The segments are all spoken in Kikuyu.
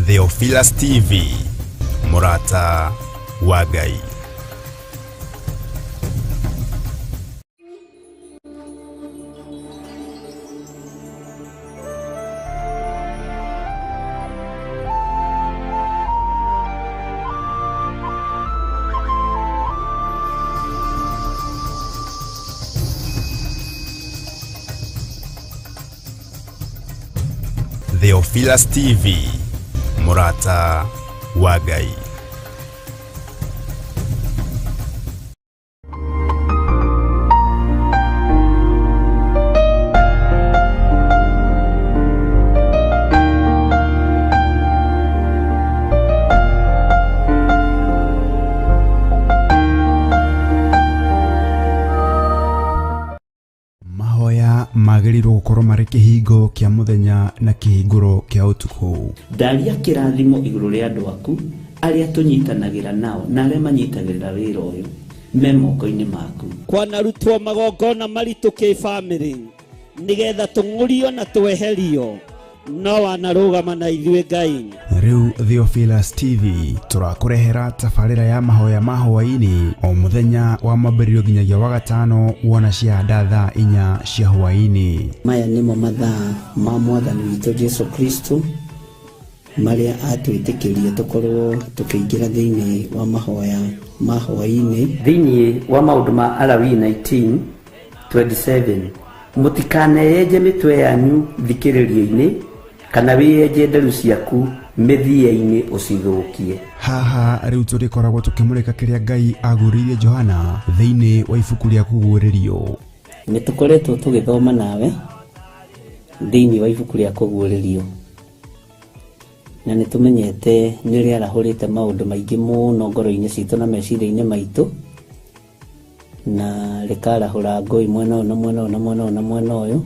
Theophilus TV, mũrata wa Ngai. Theophilus TV, mũrata wa Ngai. Mahoya magĩrĩirwo gũkorwo marĩ kĩhingo kĩa mũthenya na kĩhingũro kĩa ũtukũ. Ndaria kĩrathimo igũrũ rĩa andũ aku arĩa tũnyitanagĩra nao na arĩa manyitagĩrĩra wĩra ũyũ me moko-inĩ maku. Kwanarutwo magongona maritũ kĩbamĩrĩ nĩgetha tũng'ũrio na tweherio, no wanarũgama na ithuĩ Ngai. Rĩu Theophilus TV tũrakũrehera tabarĩra ya mahoya ma hwaĩ-inĩ o mũthenya wa mwambĩrĩrio nginyagia wa gatano wona ciahanda thaa 4 cia hwaĩ-inĩ. Maya nĩmo mathaa ma Mwathani witũ Jesu Kristo marĩa atwĩtĩkĩrie tũkorwo tũkĩingĩra thĩinĩ wa mahoya ma hwaĩ-inĩ. Thĩinĩ wa maũndũ ma Alawii 19:27, mũtikaneyenje mĩtwe yanyu thikĩrĩrio-inĩ, kana wĩyenje nderu ciaku mĩthia-inĩ ũcithũkie. Haha rĩu tũrĩkoragwo tũkĩmũrĩka kĩrĩa Ngai aguũrĩirie Johana thĩinĩ wa ibuku rĩa Kũguũrĩrio. Nĩ tũkoretwo tũgĩthoma nawe thĩinĩ wa ibuku rĩa Kũguũrĩrio, na nĩ tũmenyete nĩ rĩarahũrĩte maũndũ maingĩ mũno ngoro-inĩ citũ na meciria-inĩ maitũ, na rĩkarahũra ngũĩ mwena ũyũ na mwena ũyũ na mwena ũyũ na mwena ũyũ,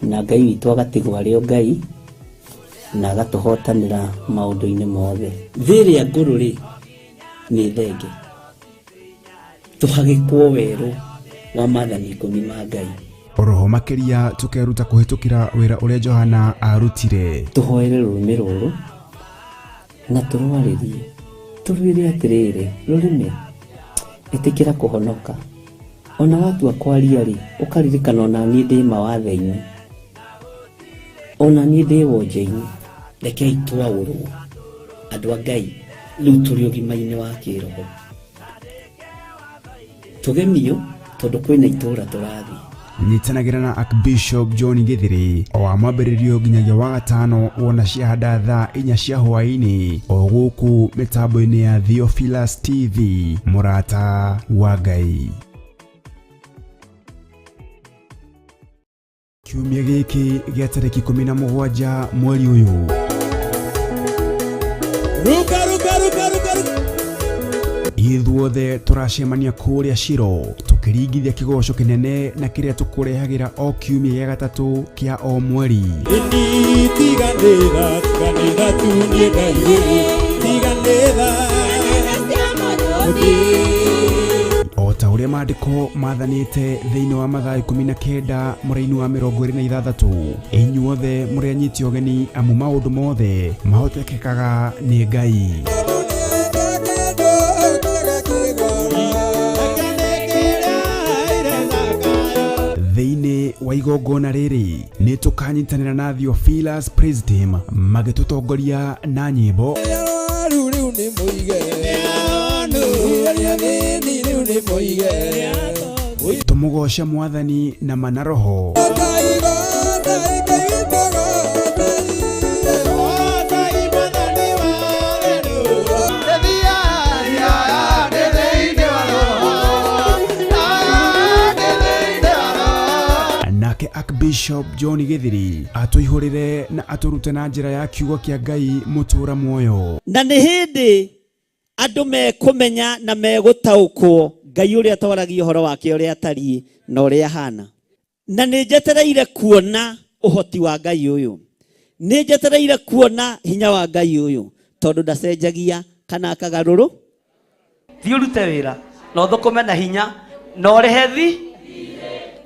na Ngai witũ agatigwo arĩ o Ngai na agatũhotanĩra maũndũ-inĩ mothe. Thĩ ĩrĩa ngũrũ rĩ nĩ thenge, tũhagĩkwo werũ wa maathani 10 ma Ngai. Oroho makĩria tũkeruta kũhĩtũkĩra wĩra ũrĩa Johana arutire. Tũhoere rũrĩmĩ rũrũ na tũrwarĩrie, tũrwĩre atĩrĩrĩ, rũrĩmĩ ĩtĩkĩra kũhonoka. Ona watua kwaria rĩ, ũkaririkana ona niĩ ndĩ mawathe-inĩ, ona niĩ ndĩ wonje-inĩ. Rekei twaũrwo andũ a Ngai, rĩu tũrĩ ũgima-inĩ wa kĩroho, tũgemio tondũ kwĩna itũũra tũrathiĩ. Nyitanagĩra na Archbishop John Githiri o wa mwambĩrĩrio nginyagia wa gatano wona ciahanda thaa 4 cia hwaĩ-inĩ o gũkũ mĩtambo-inĩ ya Theophilus TV, mũrata wa Ngai. Kiumia gĩkĩ gĩa tarĩki 17 mweri ũyũ, Ruka, ruka, ruka, ruka, ruka. Ithuothe tũracemania kũrĩa Shiro tũkĩringithia kĩgoco kĩnene na kĩrĩa tũkũrehagĩra o kiumia gĩa gatatũ kĩa o mweri. Tiganĩra, tiganĩra tu niĩ Ngai wĩ. Tiganĩra. O ta ũrĩa maandĩko mathanĩte thĩinĩ wa Mathayo 19 mũraini wa 26, inyuothe mũrĩ anyiti ũgeni amu maũndũ mothe mahotekekaga nĩ Ngai. Thĩinĩ wa igongona rĩrĩ nĩ tũkanyitanĩra na Theophilus Praise Team magĩtũtongoria na nyĩmbo, tũmũgoce Mwathani na mana roho. Nake Archbishop John Githiri atũihũrĩre na atũrute na njĩra ya kiugo kĩa Ngai mũtũra muoyo. Na nĩ hĩndĩ andũ mekũmenya na megũtaũkwo Ngai ũrĩa twaragia ũhoro wake ũrĩa atariĩ na ũrĩa ahana. Na nĩ njetereire kuona ũhoti wa Ngai ũyũ, nĩ njetereire kuona hinya wa Ngai ũyũ, tondũ ndacenjagia kana akagarũrũ. Thiĩ ũrute wĩra na ũthũkũme na hinya na ũrĩhe thi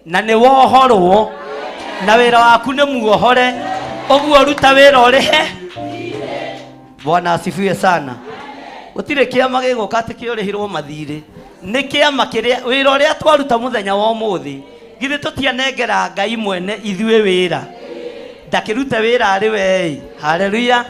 na nĩ wohorwo na wĩra waku nĩ muohore, ũguo ruta wĩra ũrĩhe. Bwana asifiwe sana. Gũtirĩ kĩama gĩgũka atĩ kĩorĩhirwo mathirĩ. Nĩ kĩama kĩrĩa wĩra ũrĩa twaruta mũthenya wa ũmũthĩ, githĩ tũtianengera Ngai mwene ithuĩ wĩra. Ndakĩrute wĩra arĩ we. Haleluya.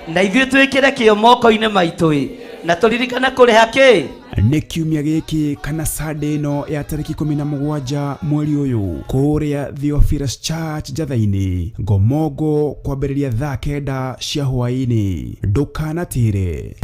Na ithuĩ twĩkĩre kĩo moko-inĩ maitũ na tũririkane kũrĩha kĩ. Nĩ kiumia gĩkĩ kana Sunday ĩno ya tarĩki 17 mweri ũyũ kũrĩa Theophilus Church Njatha-inĩ Ngomongo kwambĩrĩria thaa 9 cia hwaĩ-inĩ. Ndũkanatĩre.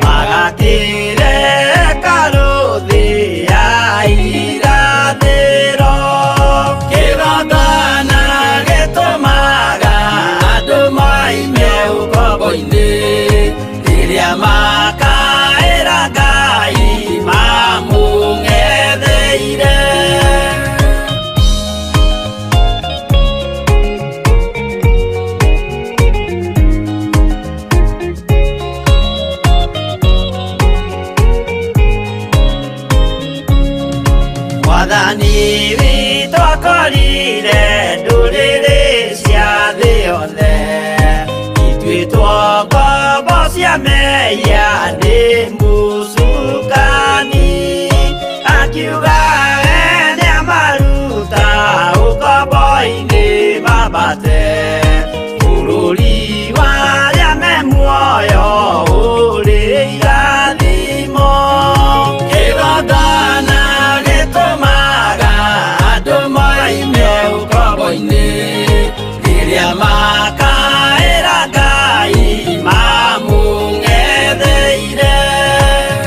Magakĩreka rũthĩ ya irathĩro. Kĩgongona gĩtũmaga andũ moime ũkombo-inĩ. Rĩrĩa makaĩra Ngai mamũng'etheire. Mwathani witũ akorire ndũrĩrĩ cia thĩ yothe ituĩtwo ngombo cia mehia nĩ mũcukani. Akiuga we nĩamaruta ũkombo-inĩ mambate bũrũri wa arĩa me muoyo ũrĩ irathimo. Kĩgongona gĩtũmaga andũ moime ũkombo-inĩ. Rĩrĩa makaĩra Ngai mamũng'etheire.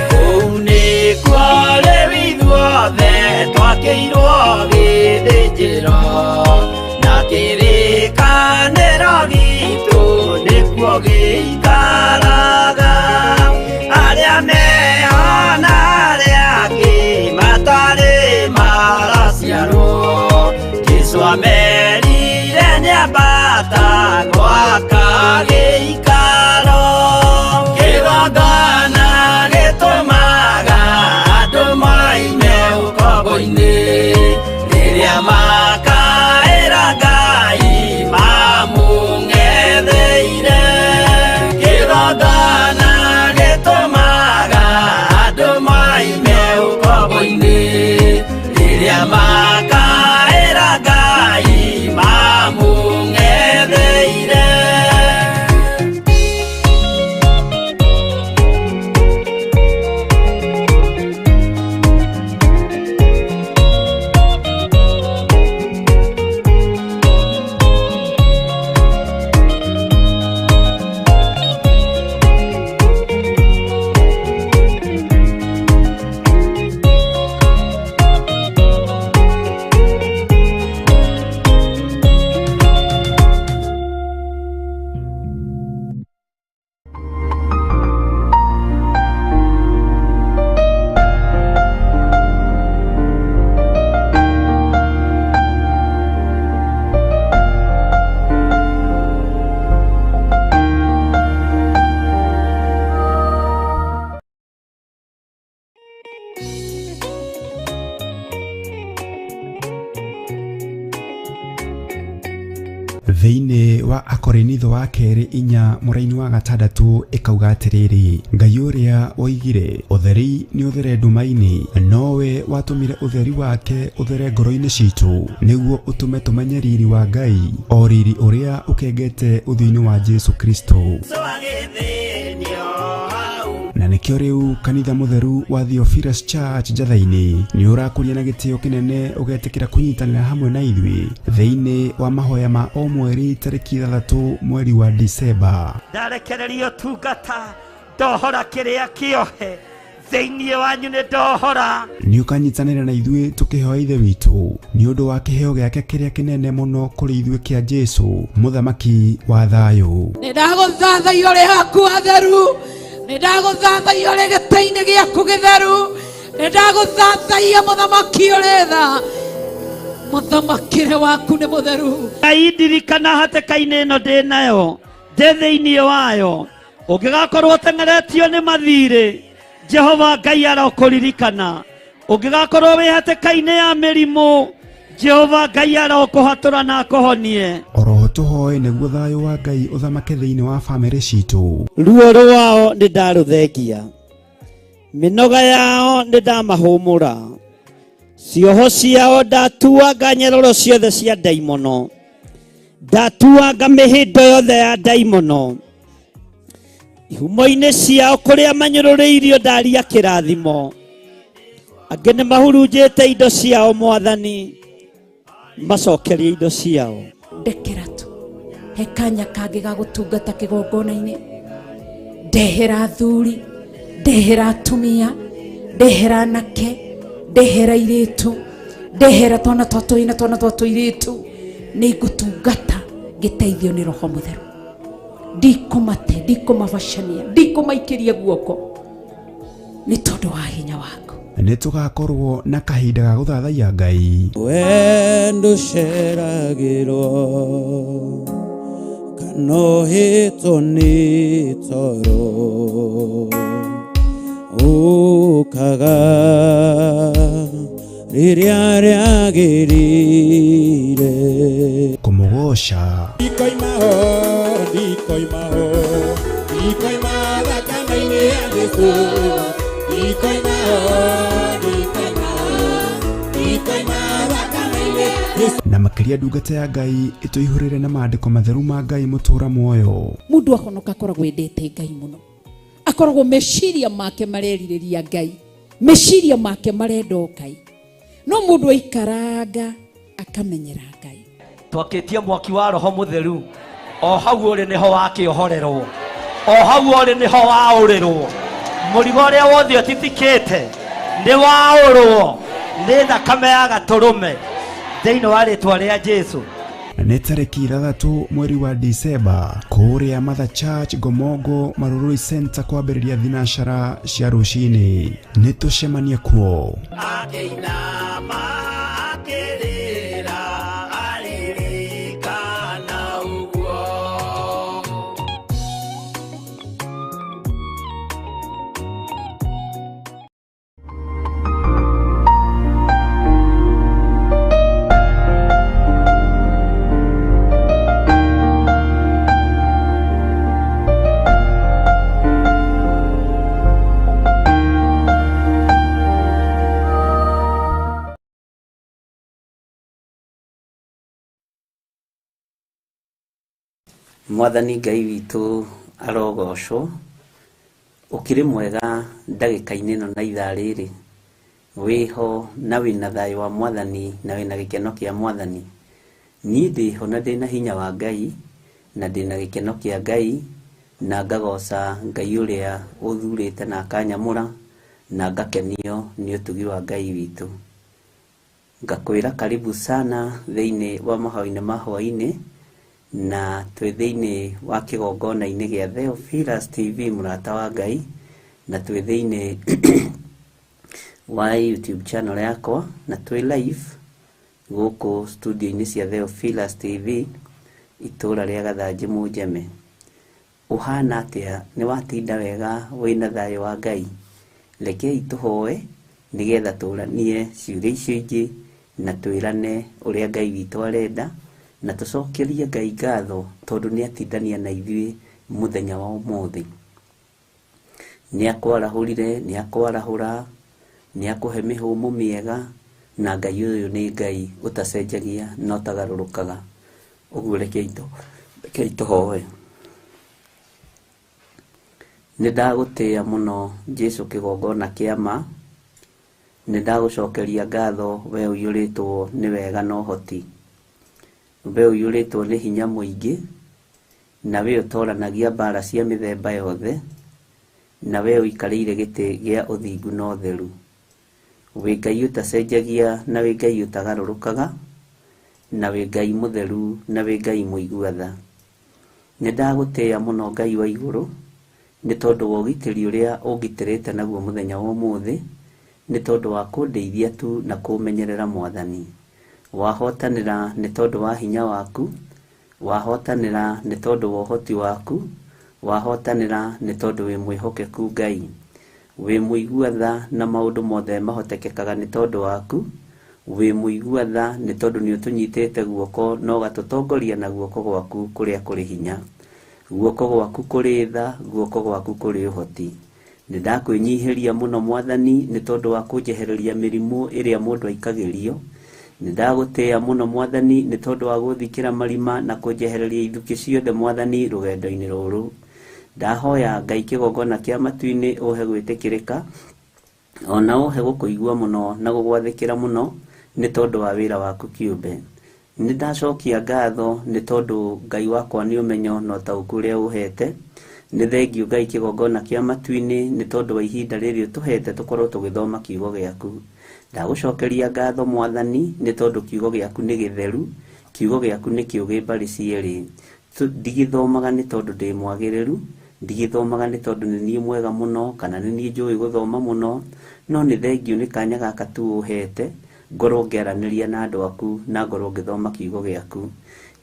Kũu nĩkuo rĩu ithuothe twakĩirwo gĩthĩnjĩro na kĩrĩkanĩro gitũ nĩkuo gĩikaraga. Arĩa meho na arĩa angĩ matarĩ maraciarwo, Jesũ amerire nĩambata gwaka gĩikaro. Kĩgongona gĩtũmaga andũ moime ũkombo-inĩ. Rĩrĩa makaĩra Ngai mamũng'etheire. Kĩgongona gĩtũmaga andũ moime ũkombo-inĩ. Rĩrĩa makaĩra Ngai mamũng'etheire. Thĩinĩ wa Akorinitho wa kerĩ 4 mũraini wa 6 ĩkauga atĩrĩrĩ, Ngai ũrĩa woigire ũtheri nĩ ũthere nduma-inĩ, nowe watũmire ũtheri wake ũthere ngoro-inĩ citũ, nĩguo ũtũme tũmenye riri wa Ngai, o riri ũrĩa ũkengete ũthiũ-inĩ wa Jesũ Kristo. Na nĩkĩo rĩu kanitha mũtheru wa Theophilus Church Njatha-inĩ nĩ ũrakũria na gĩtĩo kĩnene ũgetĩkĩra kũnyitanĩra hamwe na ithuĩ thĩinĩ wa mahoya ma o mweri tarĩki 6 mweri wa Disemba. Ndarekereria ũtungata, ndohora kĩrĩa kĩohe thĩinĩ wanyu nĩ ndohora. Nĩ ũkanyitanĩra na ithuĩ tũkĩhoya Ithe witũ nĩ ũndũ wa kĩheo gĩake kĩrĩa kĩnene mũno kũrĩ ithuĩ kĩa Jesũ, mũthamaki wa thayũ. Nĩ ndagũthathaiya ũrĩ haku hatheru, nĩ ndagũthathaiya ũrĩ gĩtĩ-inĩ gĩaku gĩtheru, nĩ ndagũthathaiya mũthamaki ũrĩ tha, mũthamakĩre waku nĩ mũtheru. Ngai ndirikana hatĩka-inĩ ĩno ndĩ nayo, ndĩ thĩinĩ wayo, ũngĩgakorwo ũteng'eretio nĩ mathirĩ, Jehova Ngai arokũririkana. Ũngĩgakorwo wĩ hatĩka-inĩ ya mĩrimũ, Jehova Ngai arokũhatũra na akũhonie. Oroho tũhoe nĩguo thayũ wa Ngai ũthamake thĩinĩ wa bamĩrĩ citũ. Ruo rwao nĩ ndarũthengia, mĩnoga yao nĩ ndamahũmũra, cioho ciao ndatuanga nyororo ciothe cia ndaimono, ndatuanga mĩhĩndo yothe ya ndaimono, ihumo-inĩ ciao kũrĩa manyũrũrĩirio ndaria kĩrathimo, angĩ nĩ mahurunjĩte indo ciao Mwathani, macokerie indo ciao. Ndekera tu he kanya kangĩ ga gũtungata kĩgongona-inĩ, ndehera athuri Ndehera atumia, ndehera anake, ndehera airĩtu, ndehera twana twa tũhĩĩ na twana twa tũirĩtu. Nĩ ngũtungata ngĩteithio nĩ Roho Mũtheru. Ndikũmate, ndikũmabacania, ndikũmaikĩria guoko nĩ tondũ wa hinya waku. Nĩ tũgakorwo na kahinda ga gũthathaiya Ngai. Wendo ũceragĩrwo kana ũhĩtwo nĩ toro, ũkaga rĩrĩa rĩagĩrĩire. Kũmũgoca. Ndikoima ho, ndikoima ho, ndikoima thakame-inĩ ya Jesũ. Ndikoima ho, ndikoima ho, ndikoima thakame-inĩ ya Jesũ. Na makĩria ndungata ya Ngai ĩtũihũrĩre na maandĩko matheru ma Ngai mũtũra muoyo. Mũndũ ahonoka akoragwo endete Ngai mũno, akoragwo meciria make marerirĩria Ngai, meciria make marenda o Ngai. No mũndũ aikaranga akamenyera Ngai. Twakĩtie mwaki wa Roho Mũtheru, o hau ũrĩ nĩho wakĩohorerwo, o hau ũrĩ nĩho waũrĩrwo. Mũrigo ũrĩa wothe ũtitikĩte nĩ waũrwo nĩ thakame ya Gatũrũme thĩinĩ wa rĩtwa rĩa Jesũ. Nĩ tarĩki 6 mweri wa Disemba kũrĩa Mother Church Ngomongo Marurui Center kwambĩrĩria thinacara cia rũcinĩ. Nĩ tũcemanie kuo. Akĩinama akĩrĩra aririkana ũguo. Mwathani Ngai witũ arogocwo, ũkĩrĩ mwega ndagĩka-inĩ ĩno na ithaa rĩrĩ, wĩho na wĩna thayũ wa Mwathani na wĩna gĩkeno kĩa Mwathani. Niĩ ndĩho na ndĩna hinya wa Ngai na ndĩna gĩkeno kĩa Ngai na ngagoca Ngai ũrĩa ũthurĩte na akanyamũra na ngakenio nĩ ũtugi wa Ngai witũ. Ngakwĩra karibu sana thĩinĩ wa mahoya-inĩ ma hwaĩ-inĩ, na twĩ thĩinĩ wa kĩgongona-inĩ gĩa Theophilus TV mũrata wa Ngai, na twĩ thĩinĩ wa YouTube channel yakwa, na twĩ live gũkũ studio-inĩ cia Theophilus TV itũũra rĩa Gathanji Mũnjeme. Ũhana atĩa? Nĩ watinda wega wĩna thayũ wa Ngai? Rekei tũhoe nĩgetha tũranie ciũria icio ingĩ na twĩrane ũrĩa Ngai witũ arenda, na tũcokerie Ngai ngatho tondũ nĩ atindania na ithuĩ mũthenya wa ũmũthĩ. Nĩ akwarahũrire, nĩ akwarahũra, nĩ akũhe mĩhũmũ mĩega, na Ngai ũyũ nĩ Ngai ũtacenjagia na ũtagarũrũkaga. Ũguo rekei tũhoe. Nĩ ndagũtĩĩa mũno Jesũ kĩgongona kĩa ma, nĩ ndagũcokeria ngatho we ũiyũrĩtwo nĩ wega na ũhoti, we ũiyũrĩtwo nĩ hinya mũingĩ, na we ũtoranagia mbara cia mĩthemba yothe, na we ũikarĩire gĩtĩ gĩa ũthingu na ũtheru. Wĩ Ngai ũtacenjagia na wĩ Ngai ũtagarũrũkaga, na wĩ Ngai mũtheru na wĩ Ngai mũigua tha. Nĩ ndagũtĩĩa mũno Ngai wa igũrũ nĩ tondũ wa ũgitĩri ũrĩa ũngitĩrĩte naguo mũthenya wa ũmũthĩ, nĩ tondũ wa kũndeithia tu na kũmenyerera Mwathani. Wahotanĩra nĩ tondũ wa hinya waku, wahotanĩra nĩ tondũ wa ũhoti waku, wahotanĩra nĩ tondũ wĩ mwĩhokeku Ngai. Wĩ mũigua tha na maũndũ mothe mahotekekaga nĩ tondũ waku, wĩ mũigua tha nĩ tondũ nĩ ũtũnyitĩte guoko na ũgatũtongoria na guoko gwaku kũrĩa kũrĩ hinya. Guoko gwaku kũrĩ tha, guoko gwaku kũrĩ ũhoti. Nĩ ndakwĩnyihĩria mũno Mwathani nĩ tondũ wa kũnjehereria mĩrimũ ĩrĩa mũndũ aikagĩrio. Nĩ ndagũtĩĩa mũno Mwathani nĩ tondũ wa gũthikĩra marima na kũnjehereria ithukĩ ciothe Mwathani rũgendo-inĩ rũrũ. Ndahoya Ngai kĩgongona kĩa matu-inĩ ũhe gwĩtĩkĩrĩka, ona ũhe gũkũigua mũno na gũgwathĩkĩra mũno nĩ tondũ wa wĩra waku kĩũmbe. Nĩ ndacokia ngatho nĩ tondũ Ngai wakwa nĩ ũmenyo na ũtaũku ũrĩa ũhete. Nĩ thengiũ Ngai kĩgongona kĩa matu-inĩ nĩ tondũ wa ihinda rĩrĩ ũtũhete tũkorwo tũgĩthoma kiugo gĩaku. Ndagũcokeria ngatho Mwathani nĩ tondũ kiugo gĩaku nĩ gĩtheru, kiugo gĩaku nĩ kĩũgĩ mbarĩ cierĩ. Ndigĩthomaga nĩ tondũ ndĩ mwagĩrĩru, ndigĩthomaga nĩ tondũ nĩ niĩ mwega mũno kana nĩ niĩ njũĩ gũthoma mũno, no nĩ thengiũ nĩ kanya gaka tu ũhete ngorwo ngĩaranĩria na andũ aku na ngorwo ngĩthoma kiugo gĩaku.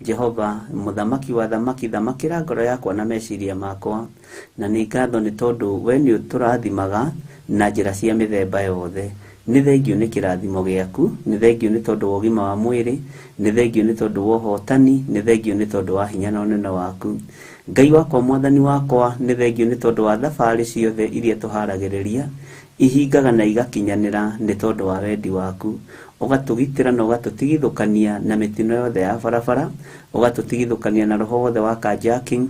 Jehova mũthamaki wa thamaki, thamakĩra ngoro yakwa na meciria makwa, na nĩ ngatho nĩ tondũ we nĩ ũtũrathimaga na njĩra cia mĩthemba yothe. Nĩ thengiũ nĩ kĩrathimo gĩaku, nĩ thengiũ nĩ tondũ wa ũgima wa mwĩrĩ, nĩ thengiũ nĩ tondũ wa ũhotani, nĩ thengiũ nĩ tondũ wa hinya na ũnene waku. Ngai wakwa Mwathani wakwa, nĩ thengiũ nĩ tondũ wa thabarĩ ciothe iria tũharagĩrĩria ihingaga na igakinyanĩra nĩ tondũ wa wendi waku. Ũgatũgitĩra na ũgatũtigithũkania na mĩtino yothe ya barabara, ũgatũtigithũkania na roho wothe wa carjacking,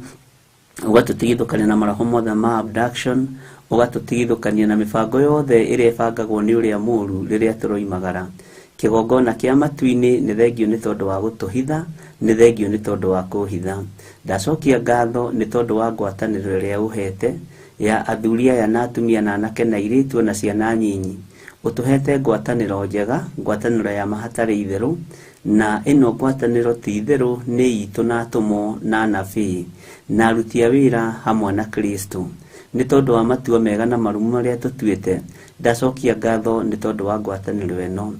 ũgatũtigithũkania na maroho mothe ma abduction, ũgatũtigithũkania na mĩbango yothe ĩrĩa ĩbangagwo nĩ ũrĩa mũũru rĩrĩa tũroimagara. Kĩgongona kĩa matu-inĩ nĩ thengiũ nĩ tondũ wa gũtũhitha, nĩ thengiũ nĩ tondũ wa kũhitha. Ndacokia ngatho nĩ tondũ wa ngwatanĩro ĩrĩa ũhete ya athuri aya na atumia na anake na airĩtu na ciana nyinyi. Ũtũhete ngwatanĩro njega, ngwatanĩro ya ma hatarĩ itherũ, na ĩno ngwatanĩro ti itherũ nĩ itũ na atũmwo na anabii na aruti a wĩra hamwe na Kristo. Nĩ tondũ wa matua mega na marumu marĩa tũtuĩte, ndacokia ngatho nĩ tondũ wa ngwatanĩro ĩno.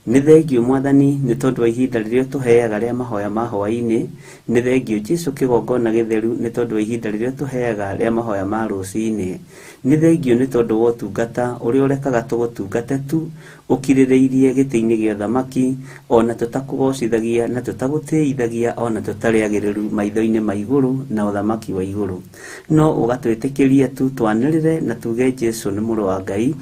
Nĩ thengiũ Mwathani nĩ tondũ wa ihinda rĩrĩa ũtũheaga rĩa mahoya ma hwaĩ-inĩ, nĩ thengiũ Jesũ kĩgongona gĩtheru nĩ tondũ wa ihinda rĩrĩa ũtũheaga rĩa mahoya ma rũcinĩ. Nĩ thengiũ nĩ tondũ wa ũtungata ũrĩa ũrekaga tũgũtungate tu ũkirĩrĩirie gĩtĩ-inĩ gĩa ũthamaki, ona tũtakũgocithagia na tũtagũtĩithagia, ona tũtarĩ agĩrĩru maitho-inĩ ma igũrũ na ũthamaki wa igũrũ. No ũgatwĩtĩkĩria tu twanĩrĩre na tuge Jesũ nĩ mũrũ wa Ngai,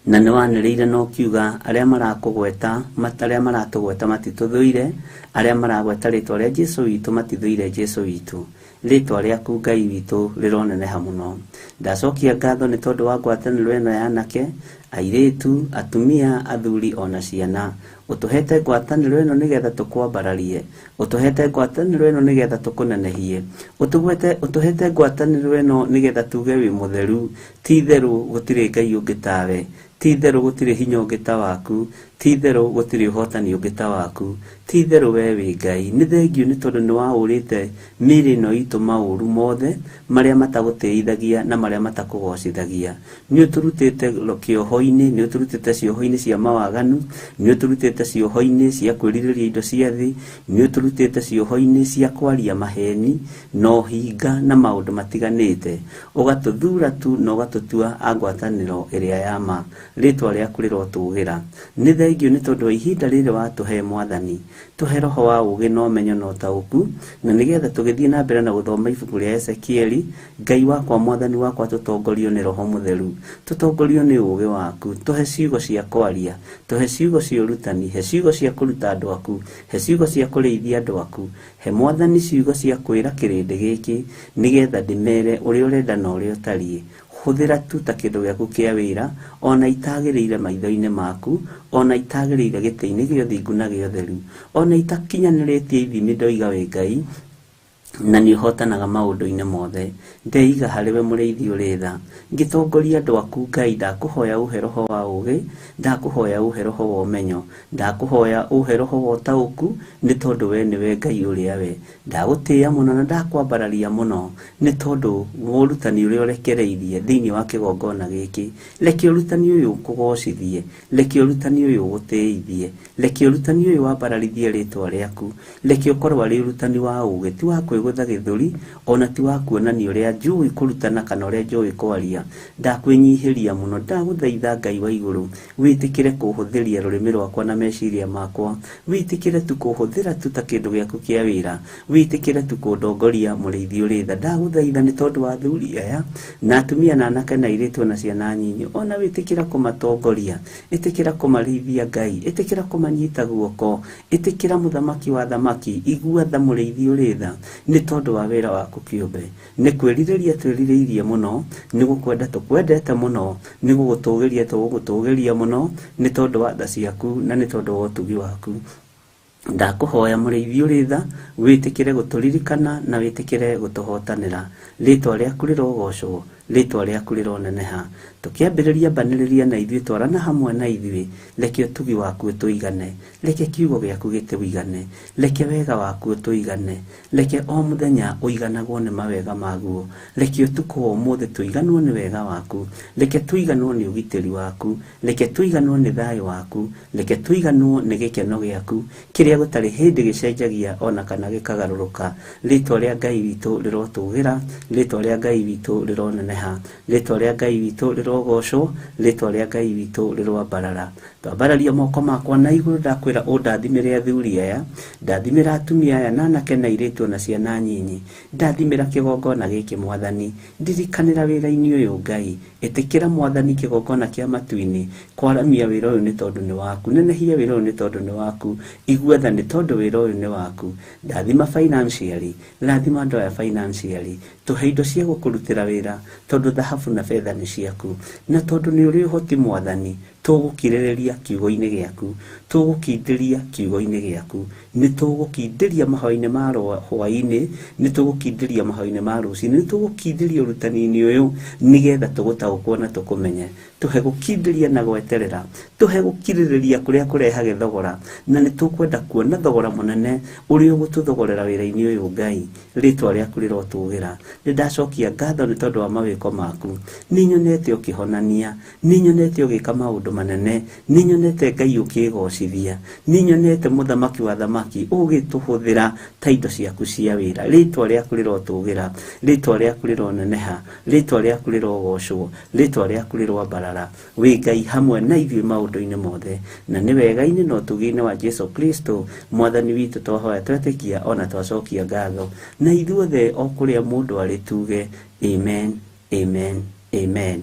na nĩ wanĩrĩire na ũkiuga arĩa marakũgweta, arĩa maratũgweta matitũthũire, arĩa maragweta rĩtwa rĩa Jesũ witũ matithũire Jesũ witũ. Rĩtwa rĩaku Ngai witũ rĩroneneha mũno. Ndacokia ngatho nĩ tondũ wa ngwatanĩro ĩno ya anake, airĩtu, atumia, athuri ona ciana. Ũtũhete ngwatanĩro ĩno nĩgetha tũkwambararie, ũtũhete ngwatanĩro ĩno nĩgetha tũkũnenehie, ũtũhete ngwatanĩro ĩno nĩgetha tuge wĩ mũtheru. Ti itherũ gũtirĩ Ngai ũngĩ tawe, ti itherũ gũtirĩ hinya ũngĩ ta waku, ti itherũ gũtirĩ ũhotani ũngĩ ta waku, ti itherũ we wĩ Ngai. Nĩ thengiũ nĩ tondũ nĩ waũrĩte mĩĩrĩ ĩno itũ maũru mothe marĩa matagũtĩithagia na marĩa matakũgocithagia. Nĩ ũtũrutĩte kĩoho-inĩ, nĩ ũtũrutĩte cioho-inĩ cia mawaganu, nĩ ũtũrutĩte cioho-inĩ cia kwĩrirĩria indo cia thĩ, nĩ ũtũrutĩte cioho-inĩ cia kwaria maheni na ũhinga na maũndũ matiganĩte. Ũgatũthura tu na ũgatũtua a ngwatanĩro ĩrĩa ya ma. Rĩtwa rĩaku rĩrotũgĩra. Nĩ thengiũ nĩ tondũ wa ihinda rĩrĩ watũhe Mwathani. Tũhe roho wa ũũgĩ na ũmenyo na ũtaũku, na nĩgetha tũgĩthiĩ na mbere na gũthoma ibuku rĩa Ezekieli, Ngai wakwa Mwathani wakwa tũtongorio nĩ Roho Mũtheru, tũtongorio nĩ ũũgĩ waku, tũhe ciugo cia kwaria, tũhe ciugo cia ũrutani, he ciugo cia kũruta andũ aku, he ciugo cia kũrĩithia andũ aku, he Mwathani ciugo cia kwĩra kĩrĩndĩ gĩkĩ nĩgetha ndĩmere ũrĩa ũrenda na ũrĩa ũtariĩ. Hũthĩra tu ta kĩndũ gĩaku kĩa wĩra, ona itagĩrĩire maitho-inĩ maku, ona itagĩrĩire gĩtĩ-inĩ gĩa ũthingu na gĩa ũtheru, ona itakinyanĩrĩtie ithimi ndoiga wĩ Ngai, na nĩ ũhotanaga maũndũ-inĩ mothe. Ndeiga harĩ we mũrĩithi ũrĩ tha, ngĩtongoria andũ aku Ngai, ndakũhoya ũhe roho wa ũũgĩ, ndakũhoya ũhe roho wa ũmenyo, ndakũhoya ũhe roho wa ũtaũku, nĩ tondũ we nĩwe Ngai ũrĩa we. Ndagũtĩĩa mũno na ndakwambararia mũno nĩ tondũ wa ũrutani ũrĩa ũrekereirie thĩinĩ wa kĩgongona gĩkĩ. Reke ũrutani ũyũ ũkũgocithie, reke ũrutani ũyũ ũgũtĩithie, reke ũrutani ũyũ wambararithie rĩtwa rĩaku, reke ũkorwo arĩ ũrutani wa ũũgĩ, ti wa kwĩgũtha gĩthũri, ona ti wa kuonania ũrĩa njũĩ kũrutana kana ũrĩa njũĩ kwaria. Ndakwĩnyihĩria mũno, ndagũthaitha Ngai wa igũrũ, wĩtĩkĩre kũhũthĩria rũrĩmĩ rwakwa na meciria makwa, wĩtĩkĩre tu kũhũthĩra tu ta kĩndũ gĩaku kĩa wĩra, wĩtĩkĩre tu kũndongoria mũrĩithi ũrĩ tha. Ndagũthaitha nĩ tondũ wa athuri aya na atumia na anake na airĩtu na ciana nyinyi, ona wĩtĩkĩra kũmatongoria, ĩtĩkĩra kũmarĩithia Ngai, ĩtĩkĩra kũmanyita guoko, ĩtĩkĩra mũthamaki wa thamaki, igua tha mũrĩithi ũrĩ tha, nĩ tondũ wa wĩra waku kĩũmbe. Nĩ kwĩrirĩria twĩrirĩirie mũno, nĩ gũkwenda tũkwendete mũno, nĩ gũgũtũgĩria tũgũgũtũgĩria mũno, nĩ tondũ wa tha ciaku na nĩ tondũ wa ũtugi waku. Ndakũhoya mũrĩithi ũrĩ tha, wĩtĩkĩre gũtũririkana na wĩtĩkĩre gũtũhotanĩra. Rĩtwa rĩaku rĩrogocwo, rĩtwa rĩaku rĩroneneha. Tũkĩambĩrĩria mbanĩrĩria na ithuĩ, twarana hamwe na ithuĩ, reke ũtugi waku ũtũigane, reke kiugo gĩaku gĩtũigane, reke wega waku ũtũigane, reke o mũthenya ũiganagwo nĩ mawega maguo, reke ũtukũ wa ũmũthĩ tũiganwo nĩ wega waku, reke tũiganwo nĩ ũgitĩri waku, reke tũiganwo nĩ thayũ waku, reke tũiganwo nĩ gĩkeno gĩaku kĩrĩa gũtarĩ hĩndĩ gĩcenjagia ona kana gĩkagarũrũka. Rĩtwa rĩa Ngai witũ rĩrotũgĩra, rĩtwa rĩa Ngai witũ rĩroneneha, rĩtwa rĩa Ngai witũ rĩrogocwo, rĩtwa rĩa Ngai witũ rĩroambarara. Twambararia moko makwa na igũrũ, ndakwĩra ũndathimĩre athuri aya, ndathimĩra atumia aya na anake na airĩtu ona ciana nyinyi, ndathimĩra kĩgongona gĩkĩ Mwathani, ndirikanĩra wĩra-inĩ ũyũ Ngai, ĩtĩkĩra Mwathani kĩgongona kĩa matu-inĩ, kwaramia wĩra ũyũ nĩ tondũ nĩ waku, nenehia wĩra ũyũ nĩ tondũ nĩ waku, igua tha nĩ tondũ wĩra ũyũ nĩ waku. Ndathima financially, rathima andũ aya financially, tũhe indo cia gũkũrutĩra wĩra tondũ thahabu na betha nĩ ciaku, na tondũ nĩ ũrĩ ũhoti Mwathani, tũgũkirĩrĩria kiugo-inĩ gĩaku, tũgũkindĩria kiugo-inĩ gĩaku, nĩ tũgũkindĩria mahoya-inĩ ma hwaĩ-inĩ, nĩ tũgũkindĩria mahoya-inĩ ma rũcinĩ, nĩ tũgũkindĩria ũrutani-inĩ ũyũ nĩgetha tũgũtaũkwo na tũkũmenye. Tũhe gũkindĩria na gweterera, tũhe gũkirĩrĩria kũrĩa kũrehage thogora, na nĩ tũkwenda kuona thogora mũnene ũrĩa ũgũtũthogorera wĩra-inĩ ũyũ Ngai. Rĩtwa rĩaku rĩrotũgĩra. Nĩ ndacokia ngatho nĩ tondũ wa mawĩko maku, nĩ nyonete ũkĩhonania, nĩ nyonete ũgĩka maũndũ manene, nĩ nyonete Ngai ũkĩgocithia, nĩ nyonete mũthamaki wa thamaki ũgĩtũhũthĩra ta indo ciaku cia wĩra. Rĩtwa rĩaku rĩrotũgĩra, rĩtwa rĩaku rĩroneneha, rĩtwa rĩaku rĩrogocwo, rĩtwa rĩaku rĩroambarara. Wĩ Ngai hamwe na ithuĩ maũndũ-inĩ mothe, na nĩ wega-inĩ na ũtugi-inĩ wa Jesu Kristo Mwathani witũ twahoya twetĩkia ona twacokia ngatho, na ithuothe o kũrĩa mũndũ arĩ tuge amen, amen, amen.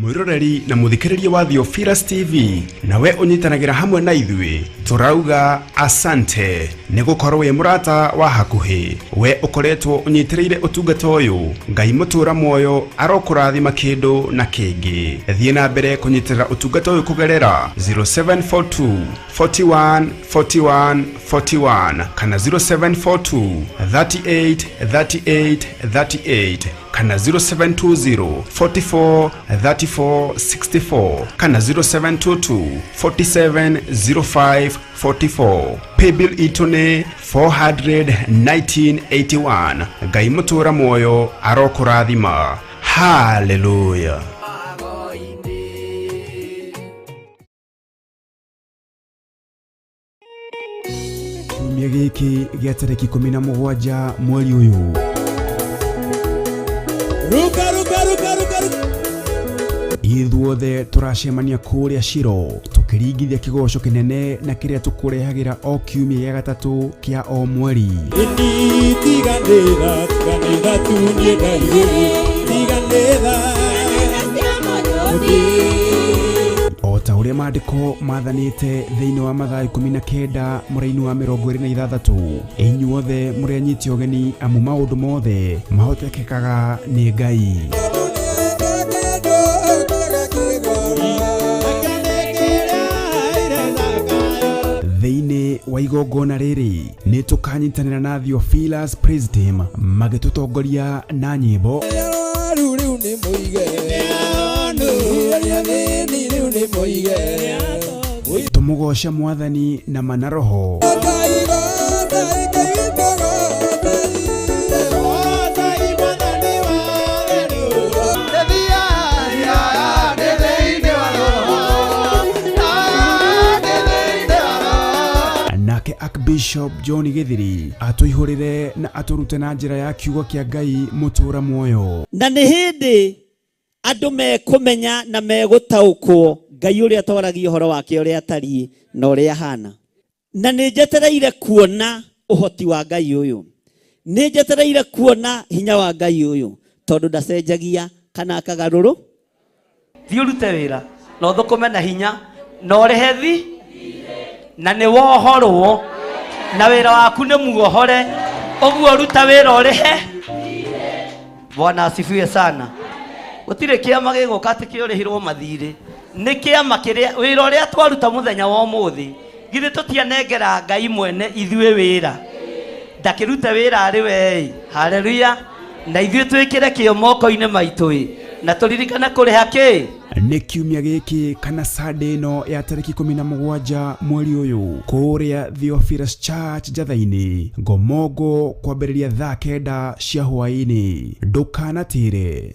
Mwiroreri na muthikiriria wa Theophilus TV, nawe unyitanagĩra hamwe na ithuĩ, tũrauga asante nĩ gũkorwo wĩ mũrata wa hakuhĩ. We ũkoretwo ũnyitĩrĩire ũtungata ũyũ, Ngai mũtũra muoyo arokũrathima kĩndũ na kĩngĩ. Thiĩ na mbere kũnyitĩrĩra ũtungata ũyũ kũgerera 0742 41 41 41 kana 0742 38 38 38 kana 0720 44 34 64 kana 0722 47 05 44. Paybill itũ nĩ 41981. Ngai mũtũra muoyo arokũrathima. Hallelujah. Kiumia gĩkĩ gĩa tarĩki 17 mweri ũyũ, Ruka, ruka, ruka, ruka, ruka. Ithuothe tũracemania kũrĩa Shilo tũkĩringithia kĩgoco kĩnene na kĩrĩa tũkũrehagĩra o kiumia gĩa gatatũ kĩa o mweri. Ini tiganĩra, tiganĩra tu niĩ ndaigĩrĩ, tiganĩra. O ta ũrĩa maandĩko mathanĩte thĩinĩ wa Mathayo 19 mũraini wa 26, inyuothe mũrĩ anyiti ũgeni, amu maũndũ mothe mahotekekaga nĩ Ngai. Thĩinĩ wa igongona rĩrĩ nĩ tũkanyitanĩra na Theophilus Praise Team magĩtũtongoria na nyĩmbo, Rĩu rĩu nĩ mũige. Rĩu nĩ mũige. Tũmũgoce Mwathani na mana roho, Archbishop John Githiri atũihũrĩre na atũrute na njĩra ya kiugo kĩa Ngai mũtũra muoyo. Na nĩ hĩndĩ andũ mekũmenya na megũtaũkwo Ngai ũrĩa twaragia ũhoro wake ũrĩa atariĩ na ũrĩa ahana. Na nĩ njetereire kuona ũhoti wa Ngai ũyũ, nĩ njetereire kuona hinya wa Ngai ũyũ, tondũ ndacenjagia kana akagarũrũ. Thiĩ ũrute wĩra na ũthũkũme na hinya na ũrĩhe thi na nĩ wohorwo na wĩra waku nĩ muohore, ũguo ruta wĩra ũrĩhe. Bwana asifiwe sana. Gũtirĩ kĩama gĩgũka atĩ kĩũrĩhirwo mathirĩ, nĩ kĩama kĩrĩa wĩra ũrĩa twaruta mũthenya wa ũmũthĩ, githĩ tũtianengera Ngai mwene ithuĩ wĩra, ndakĩrute wĩra arĩ we. Haleluya. Na ithuĩ twĩkĩre kĩo moko-inĩ maitũ na tũririkane kũrĩha kĩ. Nĩ kiumia gĩkĩ kana Sunday ĩno ya tarĩki 17 mweri ũyũ kũrĩa Theophilus Church Njatha-inĩ Ngomongo kwambĩrĩria thaa 9 cia hwaĩ-inĩ. Ndũkanatĩre.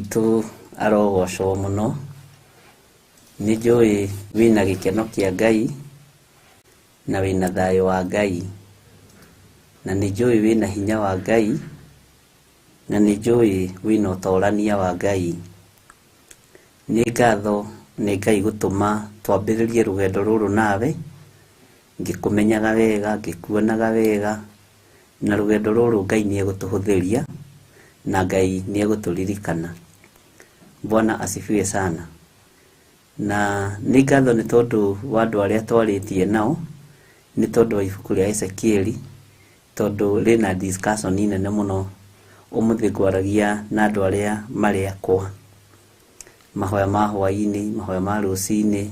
Tu arogocwo muno, nĩ njũĩ wĩna gĩkeno kĩa Ngai na wĩna thayũ wa Ngai, na nĩ njũĩ wĩna hinya wa Ngai, na nĩ njũĩ wĩna ũtorania wa Ngai. Nĩ ngatho nĩ Ngai gũtũma twambĩrĩrie rũgendo rũrũ nawe, ngĩkũmenyaga wega, ngĩkuonaga wega, na rũgendo rũrũ Ngai nĩ egũtũhũthĩria na Ngai nĩ egũtũririkana. Bwana asifiwe sana. Na nĩ ngatho nĩ tondũ wa andũ arĩa twarĩtie nao, nĩ tondũ wa ibuku rĩa Ezekieli, tondũ rĩna discussion nene mũno. Ũmũthĩ ngwaragia na andũ arĩa marĩ akwa, mahoya ma hwaĩ-inĩ, mahoya ma rũcinĩ,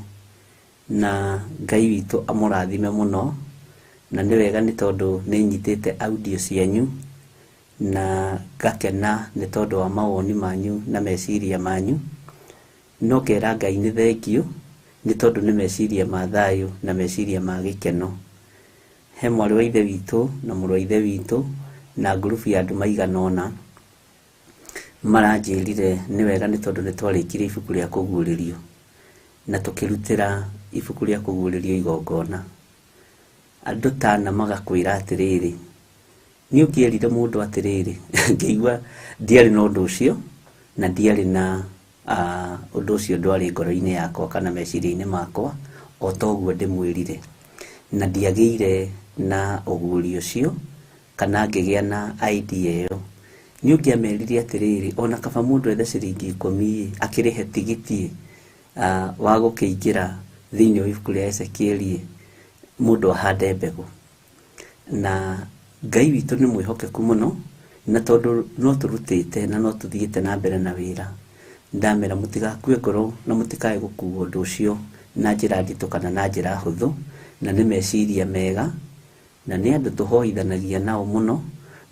na Ngai witũ amũrathime mũno. Na nĩ wega nĩ tondũ nĩ nyitĩte audio cianyu na ngakena nĩ tondũ wa mawoni manyu na meciria manyu. No ngera Ngai nĩ thengiũ nĩ tondũ nĩ meciria ma thayũ na meciria ma gĩkeno. He mwarĩ wa ithe witũ na mũrũ wa ithe witũ na ngurubu ya andũ maigana ũna maranjĩrire nĩ wega nĩ tondũ nĩ twarĩkirie ibuku rĩa kũguũrĩrio na tũkĩrutĩra ibuku rĩa kũguũrĩrio igongona. Andũ tana magakwĩra atĩrĩrĩ, nĩ ũngĩerire mũndũ atĩrĩrĩ, ngĩigua ndiarĩ na ũndũ ũcio na ndiarĩ na ũndũ ũcio ndwarĩ ngoro-inĩ yakwa kana meciria-inĩ makwa, o ta ũguo ndĩmwĩrire, na ndiagĩire na ũguũrio ũcio kana ngĩgĩa na idea ĩyo. Nĩ ũngĩamerire atĩrĩrĩ, ona kaba mũndũ ethe ciringi 10 akĩrĩhe tigiti wa gũkĩingĩra thĩinĩ wa ibuku rĩa Ezekieli, mũndũ ahande mbegũ. Na Ngai witũ nĩ mwĩhokeku mũno, na tondũ no tũrutĩte na no tũthiĩte na mbere na wĩra, ndamera mũtigakue ngoro na mũtikae gũkuo ũndũ ũcio na njĩra nditũ kana na njĩra hũthũ, na nĩ meciria mega na nĩ andũ tũhoithanagia nao mũno.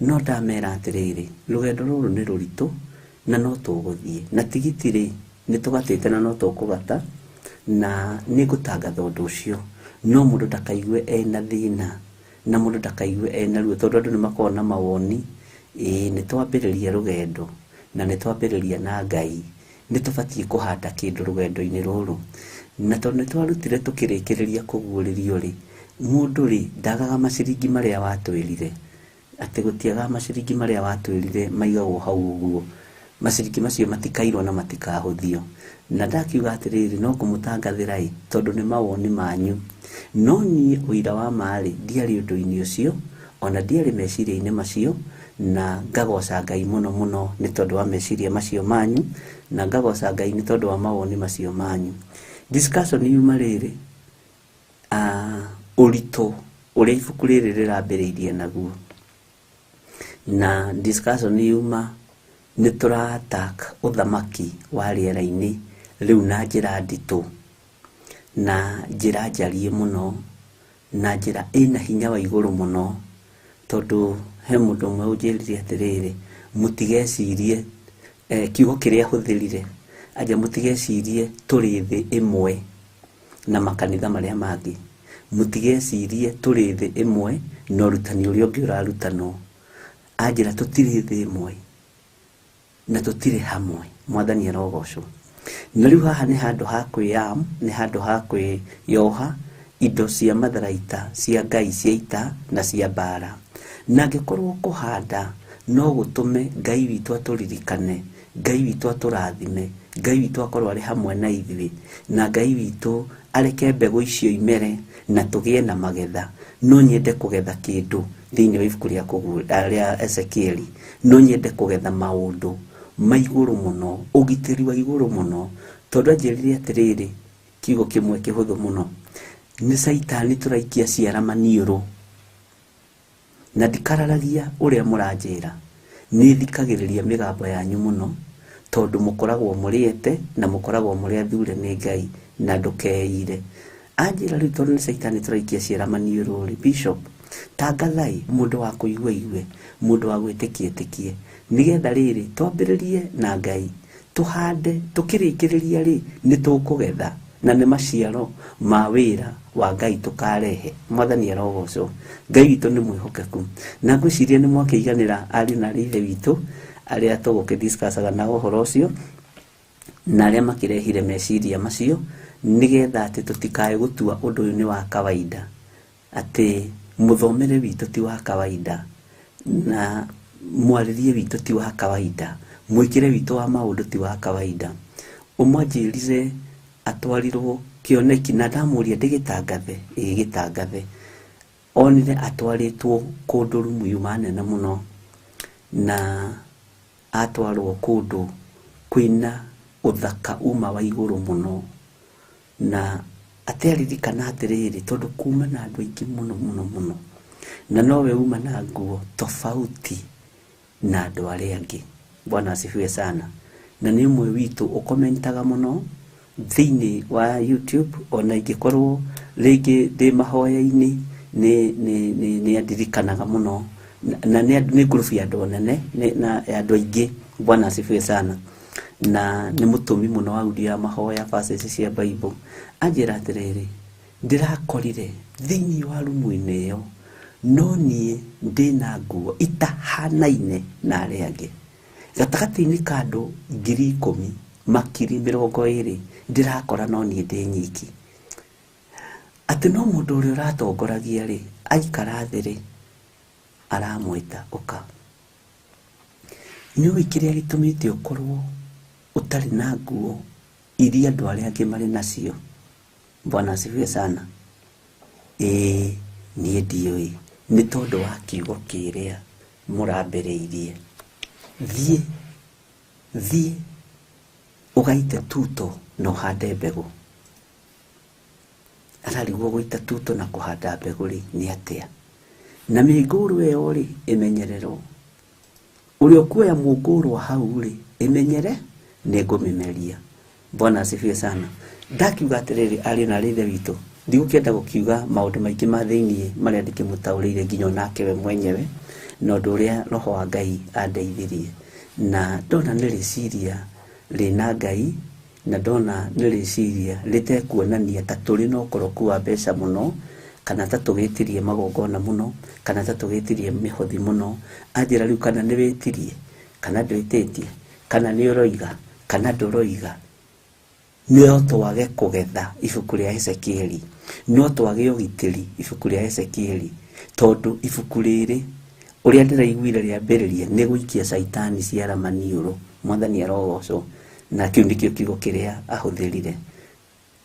No ndamera atĩrĩrĩ, rũgendo rũrũ nĩ rũritũ na no tũgũthiĩ, na tigiti rĩ nĩ tũgatĩte na no tũkũgata, na nĩ ngũtangatha ũndũ ũcio. No mũndũ ndakaigue ena thĩna na mũndũ ndakaigue ena ruo, tondũ andũ nĩ makoragwo na mawoni. Ĩĩ nĩ twambĩrĩria rũgendo na nĩ twambĩrĩria na Ngai, nĩ tũbatiĩ kũhanda kĩndũ rũgendo-inĩ rũrũ. Na tondũ nĩ twarutire tũkĩrĩkĩrĩria kũguũrĩrio rĩ, mũndũ rĩ ndagaga maciringi marĩa watwĩrire, atĩ gũtiagaga maciringi marĩa watwĩrire maigagwo hau ũguo, maciringi macio matikairwo na matikahũthio. Na ndakiuga atĩrĩrĩ, no kũmũtangathĩra ĩ, tondũ nĩ mawoni manyu. No niĩ ũira wa ma rĩ, ndiarĩ ũndũ-inĩ ũcio, ona ndiarĩ meciria-inĩ macio, na ngagoca Ngai mũno mũno nĩ tondũ wa meciria macio manyu, na ngagoca Ngai nĩ tondũ wa mawoni macio manyu. Discussion yuma rĩrĩ, ũritũ ũrĩa ibuku rĩrĩ rĩrambĩrĩirie naguo, na discussion yuma nĩ tũra attack ũthamaki wa rĩera-inĩ rĩu na njĩra nditũ na njĩra njariĩ mũno na njĩra ĩna hinya wa igũrũ mũno, tondũ He mũndũ ũmwe ũnjĩrire atĩrĩrĩ, mũtigecirie kiugo kĩrĩa ahũthĩrire, anja mũtigecirie tũrĩ thĩ ĩmwe na makanitha marĩa mangĩ, mũtigecirie tũrĩ thĩ ĩmwe na ũrutani ũrĩa ũngĩ ũrarutanwo. Anjĩra tũtirĩ thĩ ĩmwe na tũtirĩ hamwe. Mwathani arogocwo. Na rĩu haha nĩ handũ ha kwĩyam, nĩ handũ ha kwĩyoha indo cia matharaita cia Ngai cia ita na cia mbara. Na angĩkorwo kũhanda no gũtũme Ngai witũ atũririkane, Ngai witũ atũrathime, Ngai witũ akorwo arĩ hamwe na ithuĩ, na Ngai witũ areke mbegũ icio imere na tũgĩe na magetha. No nyende kũgetha kĩndũ thĩinĩ wa ibuku rĩa Ezekieli. No nyende kũgetha maũndũ ma igũrũ mũno, ũgitĩri wa igũrũ mũno, tondũ anjĩrire atĩrĩrĩ, kiugo kĩmwe kĩhũthũ mũno, nĩ caitani tũraikia ciara maniũrũ. Na ndikararagia ũrĩa mũranjĩra, nĩ thikagĩrĩria mĩgambo yanyu mũno, tondũ mũkoragwo mũrĩete na mũkoragwo mũrĩ athure nĩ Ngai na ndũkeire. Anjĩra rĩu tondũ nĩ caitani tũraikia ciara maniũrũ rĩ, Bishop, tangathai mũndũ wa kũigua igue, mũndũ wa gwĩtĩkia etĩkie, nĩgetha rĩrĩ twambĩrĩrie na Ngai, tũhande, tũkĩrĩkĩrĩria rĩ nĩ tũkũgetha, na nĩ maciaro ma wĩra wa Ngai tũkarehe. Mwathani arogocwo. Ngai witũ nĩ mwĩhokeku, na ngwĩciria nĩ mwakĩiganĩra ariũ na aarĩ a Ithe witũ arĩa tũgũkĩdiscussaga nao ũhoro ũcio, na arĩa makĩrehire meciria macio, nĩgetha atĩ tũtikae gũtua ũndũ ũyũ nĩ wa kawaida, atĩ mũthomere witũ ti wa kawaida, na mwarĩrie witũ ti wa kawaida, mwĩkĩre witũ wa maũndũ ti wa kawaida. Ũmwe anjĩrire atwarirwo kĩoneki na ndamũria ndĩgĩtangathe, ĩgĩtangathe. Onire atwarĩtwo kũndũ rumu yuma nene mũno, na atwarwo kũndũ kwĩna ũthaka uma wa igũrũ mũno, na atearirikana atĩrĩrĩ, tondũ kuma na andũ aingĩ mũno mũno mũno, na nowe uma na nguo tofauti na andũ arĩa angĩ. Bwana asifiwe sana. Na nĩ ũmwe witũ ũkomentaga mũno thĩinĩ wa YouTube, ona ingĩkorwo rĩngĩ ndĩ mahoya-inĩ nĩ andirikanaga mũno, na nĩ ngurubu ya andũ anene na ya andũ aingĩ. Bwana asifiwe sana. Na nĩ mũtũmi mũno wa audio ya mahoya verses cia Bible. Anjĩra atĩrĩrĩ, ndĩrakorire thĩinĩ wa rumu-inĩ ĩyo no niĩ ndĩna nguo itahanaine na arĩa angĩ. Gatagatĩ-inĩ ka andũ 10,000 makiri 20 ndĩrakora no niĩ ndĩ nyiki. Atĩ no mũndũ ũrĩa ũratongoragia rĩ, aikara thĩ rĩ, aramwĩta ũka. Nĩũĩ kĩrĩa gĩtũmĩte ũkorwo ũtarĩ na nguo iria andũ arĩa angĩ marĩ nacio? Bwana asifiwe sana. Ĩĩ, niĩ ndiũĩ, nĩ tondũ wa kiugo kĩrĩa mũrambĩrĩirie. Thiĩ, thiĩ ũgaite tuto na ũhande mbegũ. Ararigwo gũita tuto na kũhanda mbegũ rĩ nĩ atĩa? Na mĩngũrũ ĩyo rĩ ĩmenyererwo. Ũrĩa ũkuoya mũngũrũ hau rĩ ĩmenyere, nĩngũmĩmeria. Bwana asifiwe sana. Ndakiuga atĩrĩrĩ, ariũ na aarĩ a Ithe witũ, ndigũkĩenda gũkiuga maũndũ maingĩ ma thĩiniĩ marĩa ndĩkĩmũtaũrĩire nginya onake we mwenyewe, na ũndũ ũrĩa Roho wa Ngai andeithirie. Na ndona nĩ rĩciria rĩna Ngai, na ndona nĩ rĩciria rĩtekuonania ta tũrĩ na ũkoroku wa mbeca mũno, kana ta tũgĩtirie magongona mũno, kana ta tũgĩtirie mĩhothi mũno. Anjĩra rĩu kana nĩ wĩtirie, kana ndwĩtĩtie, kana nĩ ũroiga, kana ndũroiga, no twage kũgetha ibuku rĩa Ezekieli, no twage ũgitĩri ibuku rĩa Ezekieli, tondũ ibuku rĩrĩ ũrĩa ndĩraiguire rĩambĩrĩria nĩ gũikia caitani ciara maniũrũ. Mwathani arogocwo. Na kĩu nĩkĩo kiugo kĩrĩa ahũthĩrire.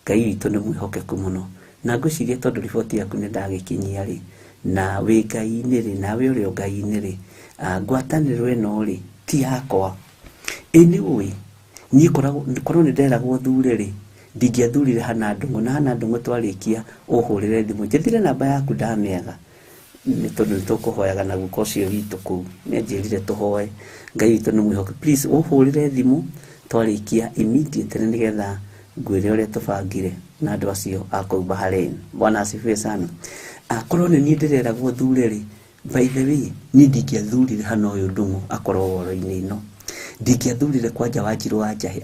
Ngai witũ nĩ mwĩhokeku mũno. Na ngwĩciria tondũ riboti yaku nĩ ndagĩkinyia rĩ, na wĩ Ngai-inĩ rĩ, nawe ũrĩ o Ngai-inĩ rĩ, ngwatanĩro ĩno rĩ ti yakwa. Ĩ nĩ ũĩ, niĩ korwo nĩ nderagwo thure rĩ, ndingĩathurire Hannah Ndung'u, na Hannah Ndung'u twarĩkia ũhũrĩre thimũ, njethire namba yaku ndamĩaga, nĩ tondũ nĩ tũkũhoyaga na guka ũcio witũ kũu, nĩ anjĩrire tũhoe. Ngai witũ nĩ mwĩhokeku. Please ũhũrĩre thimũ twarĩkia immediately nĩgetha ngwĩre ũrĩa tũbangire na andũ acio a kũu Bahrain. Bwana asifiwe sana. Akorwo nĩ niĩ ndĩreragwo thure rĩ, By the way, niĩ ndingĩathurire hana ũyũ Ndung'u akorwo woro-inĩ ĩno, ndingĩathurire kwanja Wanjirũ wa Njahĩ,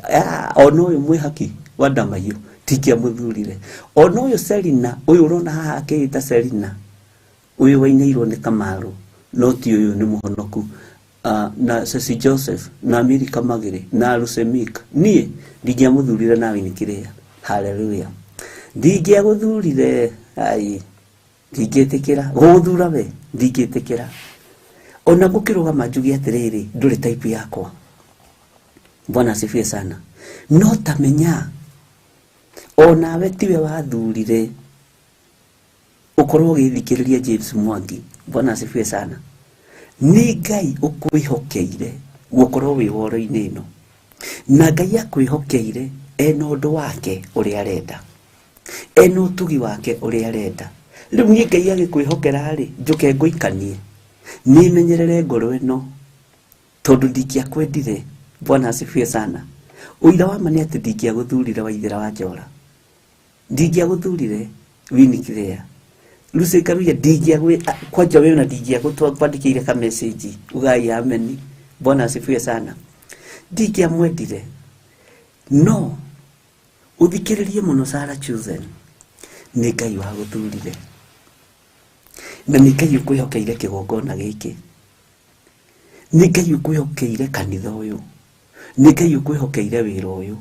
ona ũyũ Mwĩhaki wa Ndamaiyũ ndingĩamũthurire, ona ũyũ Selina ũyũ ũrona haha akĩĩta Selina, ũyũ wainĩirwo nĩ Kamaru, no ti ũyũ nĩ mũhonoku, na Ceci Joseph na Miri Kamagĩrĩ na Lusemik, niĩ ndingĩamũthurire na Winnie Kĩrĩa. Haleluya. Ndingĩagũthurire, ai, ndingĩtĩkĩra gũgũthura we, ndingĩtĩkĩra ona ngũkĩrũgama njuge atĩrĩrĩ, ndũrĩ type yakwa. Bwana asifiwe sana. No tamenya onawe tiwe wathurire ũkorwo ũgĩthikĩrĩria James Mwangi. Bwana asifiwe sana. Nĩ Ngai ũkwĩhokeire gũkorwo wĩ woro-inĩ ĩno, na Ngai akwĩhokeire ena ũndũ wake ũrĩa arenda, ena ũtugi wake ũrĩa arenda. Rĩu niĩ Ngai agĩkwĩhokera rĩ, njũke ngũikanie, nĩmenyerere ngoro ĩno, tondũ ndingĩakwendire. Bwana asifiwe sana. Ũira wa ma nĩ atĩ ndingĩagũthurire Waithera wa Njora, ndingĩagũthurire Winnie Kĩrĩa, Lucy Karuya, kwanja wewe na ndingĩakwandĩkĩire ka message ugai ameni. Bwana asifiwe sana. Ndingĩamwendire, no ũthikĩrĩrie mũno Sarah Chosen, nĩ Ngai wagũthurire na nĩ Ngai ũkwĩhokeire kĩgongona gĩkĩ, nĩ Ngai ũkwĩhokeire kanitha ũyũ, nĩ Ngai ũkwĩhokeire wĩra ũyũ,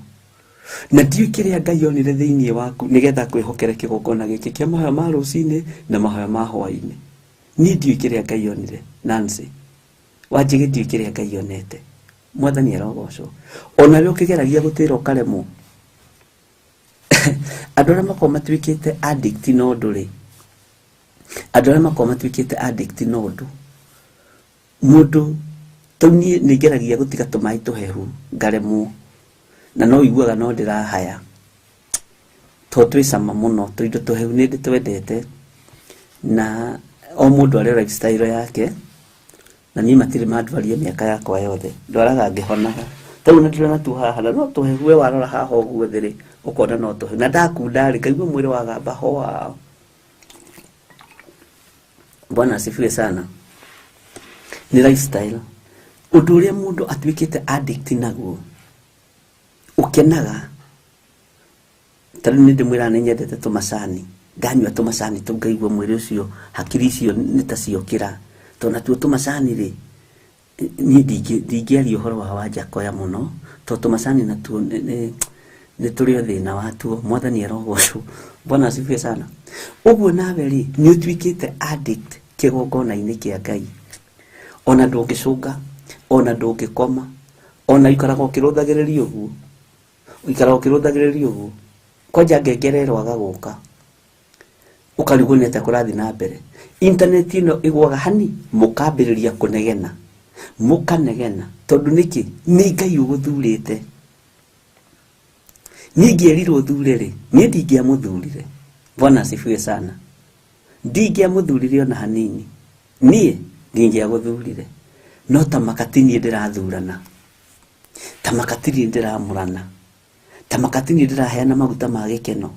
na ndiũĩ kĩrĩa Ngai onire thĩinĩ waku nĩgetha akwĩhokere kĩgongona gĩkĩ kĩa mahoya ma rũcinĩ na mahoya ma hwaĩ-inĩ. Niĩ ndiũĩ kĩrĩa Ngai onire, Nancy Wanjĩgĩ, ndiũĩ kĩrĩa Ngai onete. Mwathani arogocwo. Onawe ũkĩgeragia gũtĩra ũkaremwo. Andũ arĩa makoragwo matuĩkĩte addict na ũndũ rĩ, andũ arĩa makoragwo matuĩkĩte addict na ũndũ, mũndũ tau niĩ nĩ ngeragia gũtiga tũmaĩ tũhehu ngaremwo, na no ũiguaga no ndĩrahaya tondũ twĩ cama mũno, tũindo tũhehu nĩ ndĩtwendete, na o mũndũ arĩ lifestyle yake, na niĩ matirĩ mandwaria mĩaka yakwa yothe, ndwaraga ngĩhonaga. Tarĩu na ndĩrona tu haha na no tũhehu, we warora haha ũguo thĩ rĩ, ũkona no tũhehu, na ndakunda rĩ, ngaigua mwĩrĩ wagamba hoa. Bwana asifiwe sana. Nĩ lifestyle, ũndũ ũrĩa mũndũ atuĩkĩte addict naguo, ũkenaga. Tarĩu nĩ ndĩmwĩraga nĩ nyendete tũmacani, ndanyua tũmacani tũu ngaigua mwĩrĩ ũcio, hakiri icio nĩ ta ciokĩra, tondũ natuo tũmacani rĩ, niĩ ndingĩaria ũhoro wa Wanjakoya mũno, tondũ tũmacani natuo nĩ tũrĩ o thĩna watuo. Mwathani arogocwo. Bwana asifiwe sana. Ũguo nawe rĩ, nĩ ũtuĩkĩte addict kĩgongona-inĩ kĩa Ngai, ona ndũngĩcũnga, ona ndũngĩkoma, ona ũikaraga ũkĩrũthagĩrĩria ũguo, ũikaraga ũkĩrũthagĩrĩria ũguo, kwanja ngengere ĩroaga gũka, ũkarigwo nĩ atĩa kũrathiĩ na mbere. Internet ĩno ĩgũaga hani, mũkambĩrĩria kũnegena, mũkanegena, tondũ nĩkĩ? Nĩ Ngai ũgũthurĩte. Niĩ ingĩerirwo thure rĩ, niĩ ndingĩamũthurire. Bwana asifiwe sana. Ndingĩamũthurire ona hanini, niĩ ndingĩagũthurire, no ta makati niĩ ndĩrathurana, ta makati niĩ ndĩramũrana, ta makati niĩ ndĩraheana maguta ma gĩkeno,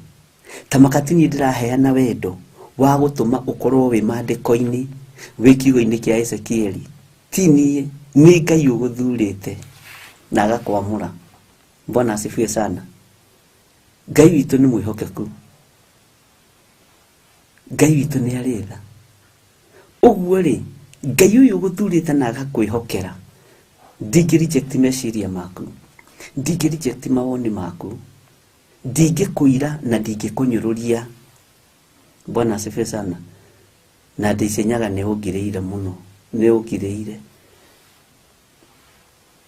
ta makati niĩ ndĩraheana wendo wa gũtũma ũkorwo wĩ maandĩko-inĩ, wĩ kiugo-inĩ kĩa Ezekieli. Ti niĩ, nĩ Ngai ũgũthurĩte na agakwamũra. Bwana asifiwe sana. Ngai witũ nĩ mwĩhokeku, Ngai witũ nĩ arĩ tha. Ũguo rĩ, Ngai ũyũ ũgũthurĩte na agakwĩhokera, ndingĩ reject meciria maku, ndingĩ reject mawoni maku, ndingĩkũira na ndingĩkũnyũrũria. Bwana asifiwe sana. Na ndĩcenyaga nĩ ũngirĩire mũno, nĩ ũngirĩire,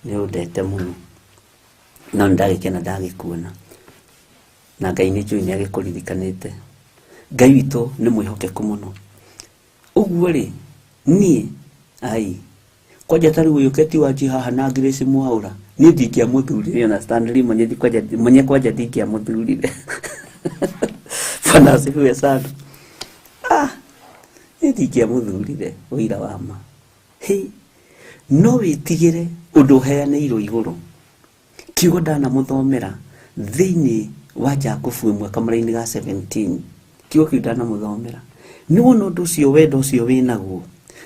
nĩ ũndete mũno, no nĩ ndagĩkena ndagĩkuona, na Ngai nĩ njũĩ nĩ agĩkũririkanĩte. Ngai witũ nĩ mwĩhokeku mũno. Ũguo rĩ, niĩ ai kwanja tarĩu ũyũ Keti Wanji haha na Grace Mwaũra, niĩ ndingĩamũthurire ona Stanley Munye, kwanja Munye, kwanja ndingĩamũthurire. Bwana asifiwe sana. Niĩ ndingĩamũthurire, ũira wa ma. Hĩ, no wĩtigĩre ũndũ ũheanĩirwo igũrũ. Kiugo ndanamũthomera thĩinĩ wa Jakubu ĩmwe kamũra-inĩ ga 17, kiugo kĩu ndanamũthomera, nĩ wona ũndũ ũcio, wendo ũcio wĩnaguo.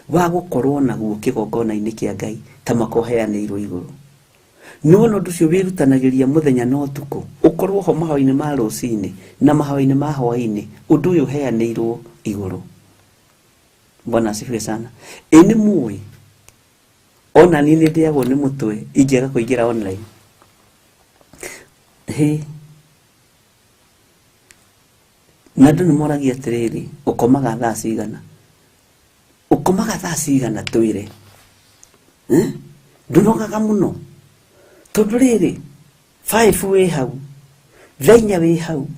Wa gũkorwo naguo kĩgongona-inĩ kĩa Ngai ta mwaka ũheanĩirwo igũrũ. Nĩwona ũndũ ũcio wĩrutanagĩria mũthenya na ũtukũ, ũkorwo ho mahoya-inĩ ma rũcinĩ na mahoya-inĩ ma hwaĩ-inĩ, ũndũ ũyũ ũheanĩirwo igũrũ. Bwana asifiwe sana. Ĩ nĩ mũĩ ona niĩ nĩ ndĩagwo nĩ mũtwe ingĩaga kũingĩra online. Hĩ, na andũ nĩ moragia atĩrĩrĩ, ũkomaga thaa cigana? Ũkomaga thaa cigana twĩre? Ndũnogaga mũno? Tondũ rĩrĩ, 5 wĩ hau, thaa 4 wĩ hau,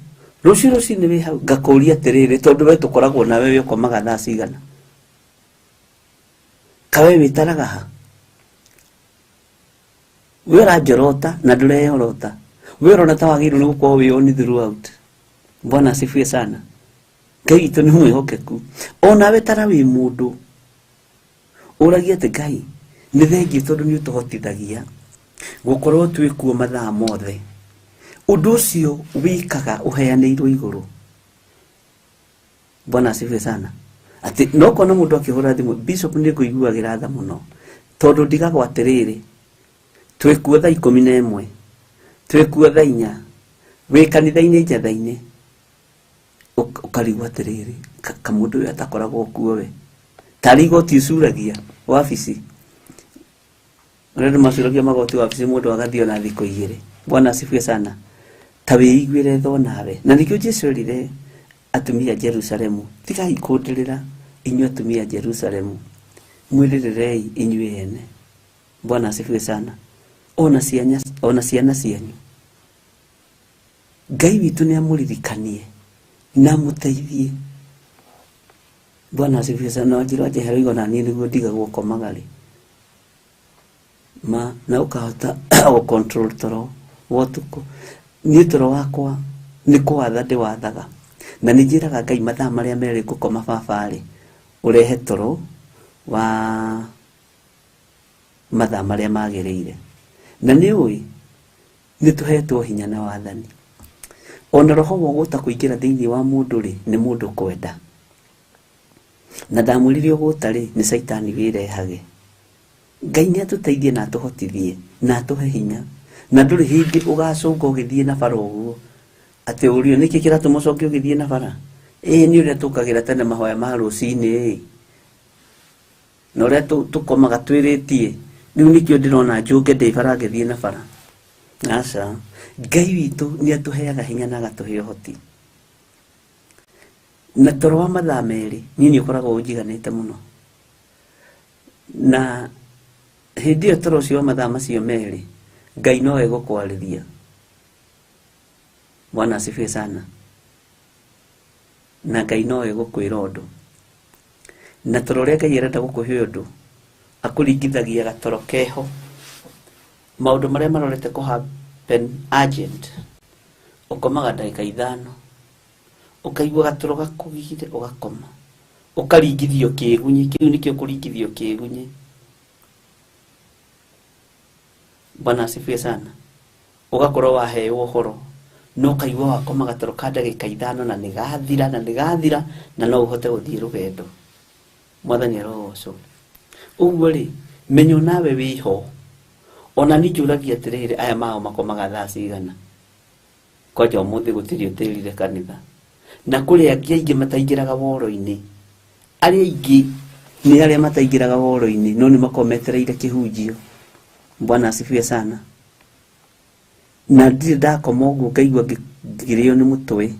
rũciũ rũcinĩ wĩ hau, ngakũria atĩrĩrĩ, tondũ we tũkoragwo nawe we ũkomaga thaa cigana? Kawe wĩtaraga ha? We ũranjorota na ndũreyorota. We ũrona ta wagĩrĩirwo nĩ gũkorwo wĩ on throughout. Bwana asifiwe sana. Ngai witũ nĩ mwĩhokeku. Onawe tara wĩ mũndũ ũragia atĩ Ngai nĩ thengiũ tondũ nĩ ũtũhotithagia gũkorwo twĩ kuo mathaa mothe. Ũndũ ũcio wĩkaga ũheanĩirwo igũrũ. Bwana asifiwe sana. Atĩ no kona mũndũ akĩhũra thimũ, Bishop nĩ ngũiguagĩra tha mũno tondũ ndigagwo atĩrĩrĩ, twĩ kuo thaa 11, twĩ kuo thaa 4, wĩ kanitha-inĩ njatha-inĩ, ũkarigwo atĩrĩrĩ, kamũndũ ũyũ atakoragwo kuo we. Tarĩ igoti ũcuragia wabici. Ũrĩa andũ macuragia magoti wabici mũndũ agathiĩ ona thikũ 2. Bwana asifiwe sana. Ta wĩiguĩre tha onawe. Na nĩkĩo Jesũ erire atumia a Jerusalemu, tigai kũndĩrĩra inyuĩ atumia a Jerusalemu, mwĩrĩrĩrei inyuĩ ene. Bwana asifiwe sana. Ona ciana, ona ciana cianyu. Ngai witũ nĩ amũririkanie na amũteithie. Bwana asifiwe sana. Wanjira njehera igona niĩ nĩguo ndigagwo komaga rĩ. Ma na ũkahota gũ control toro wa ũtukũ. Niĩ toro wakwa nĩ kũwatha ndĩwathaga. Na nĩ njĩraga Ngai mathaa marĩa merĩ ngũkoma baba rĩ, ũrehe toro wa mathaa marĩa magĩrĩire. Na nĩ ũĩ nĩ tũhetwo hinya na wathani. Ona roho wa ũgũta kũingĩra thĩinĩ wa mũndũ rĩ, nĩ mũndũ kwenda. Na ndamwĩrire ũgũta rĩ, nĩ caitani wĩrehage. Ngai nĩ atũteithie na atũhotithie na atũhe hinya. Na ndũrĩ hĩndĩ ũgacũnga ũgĩthiĩ na bara ũguo atĩ ũrio nĩkĩ kĩratũma ũcoke ũgĩthiĩ na bara? Ĩĩ nĩ ũrĩa tũkagĩra tene mahoya ma rũcinĩ ĩ. Na ũrĩa tũkomaga twĩrĩtie, rĩu nĩkĩo ndĩrona njũnge ndĩ bara ngĩthiĩ na bara. Aca, Ngai witũ nĩ atũheaga hinya na agatũhe ũhoti. Na toro wa mathaa merĩ niĩ nĩ ũkoragwo ũnjiganĩte mũno. Na hĩndĩ ĩyo toro ũcio wa mathaa macio merĩ, Ngai no egũkwarĩria. Bwana asifiwe sana. Na Ngai no egũkwĩra ũndũ. Na toro ũrĩa Ngai arenda gũkũhe ũndũ, akũringithagia gatoro keho. Maũndũ marĩa marorete kũ happen urgent, ũkomaga ndagĩka 5, ũkaigua gatoro gakũgire ũgakoma, ũkaringithio kĩgunyĩ, kĩu nĩkĩo kũringithio kĩgunyĩ. Bwana asifiwe sana. Ũgakorwo waheo ũhoro, no ũkaigua wakoma gatoro ka ndagĩka 5 na nĩgathira, na nĩgathira, na no ũhote gũthiĩ rũgendo. Mwathani arogocwo. Ũguo rĩ, menya onawe wĩho. Ona niĩ njũragia atĩrĩrĩ, aya mao makomaga thaa cigana? Kwanja ũmũthĩ gũtirĩ ũtĩrire kanitha. Na kũrĩ angĩ aingĩ mataingĩraga woro-inĩ. Arĩa aingĩ nĩ arĩa mataingĩraga woro-inĩ, no nĩ makoragwo metereire kĩhunjio. Bwana asifiwe sana. Na ndirĩ ndakoma ũguo ngaigua ngĩrĩo nĩ mũtwe,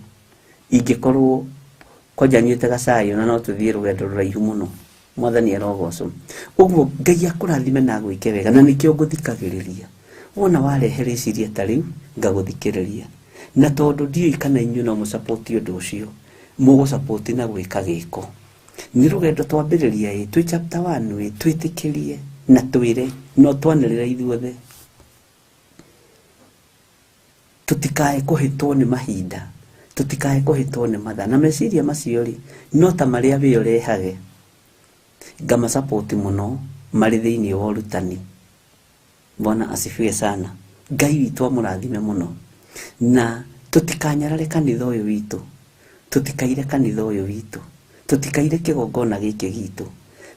ingĩkorwo kwanja nyuĩte gacai ona no tũthiĩ rũgendo rũraihu mũno. Mwathani arogocwo. Ũguo Ngai akũrathime na agwĩke wega, na nĩkĩo ngũthikagĩrĩria. Wona warehe rĩciria ta rĩu, ngagũthikĩrĩria. Na tondũ ndiũĩ kana inyuĩ no mũsupport ũndũ ũcio, mũgũsupport na gwĩka gĩko. Nĩ rũgendo twambĩrĩria ĩ, twĩ chapter 1 ĩ, twĩtĩkĩrie na twĩre, no twanĩrĩre ithuothe. Tũtikae kũhĩtwo nĩ mahinda, tũtikae kũhĩtwo nĩ mathaa. Na meciria macio rĩ, no ta marĩa we ũrehage. Ngamasupport mũno marĩ thĩinĩ wa ũrutani. Bwana asifiwe sana. Ngai witũ amũrathime mũno. Na tũtikanyarare kanitha ũyũ witũ, tũtikaire kanitha ũyũ witũ, tũtikaire kĩgongona gĩkĩ gitũ.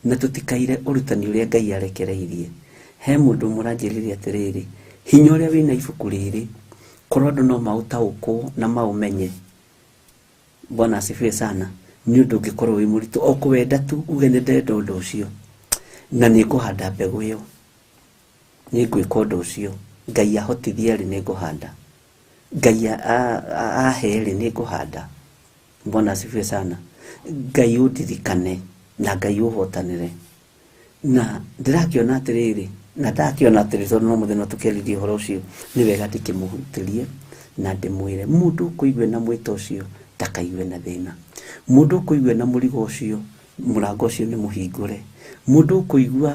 Na tũtikaire ũrutani ũrĩa Ngai arekereirie. He mũndũ ũmwe ũranjĩrire atĩrĩrĩ, hinya ũrĩa wĩna ibuku rĩrĩ, korwo andũ no maũtaũkwo na maũmenye, Bwana asifiwe sana, nĩ ũndũ ũngĩkorwo wĩ mũritũ o kũwenda tu uge nĩ ndenda ũndũ ũcio na nĩ ngũhanda mbegũ ĩyo, nĩ ngwĩka ũndũ ũcio, Ngai ahotithie rĩ nĩ ngũhanda, Ngai ahe rĩ nĩ ngũhanda. Bwana asifiwe sana. Ngai ũndirikane na Ngai ũhotanĩre. Na ndĩrakĩona atĩrĩrĩ, na ndakĩona atĩrĩrĩ, tondũ no mũthenya tũkĩarĩria ũhoro ũcio, nĩ wega ndĩkĩmũhutĩrie na ndĩmwĩre mũndũ ũkũigua na mwĩto ũcio ndakaigue na thĩna, mũndũ ũkũigua na mũrigo ũcio mũrango ũcio nĩ mũhingũre, mũndũ ũkũigua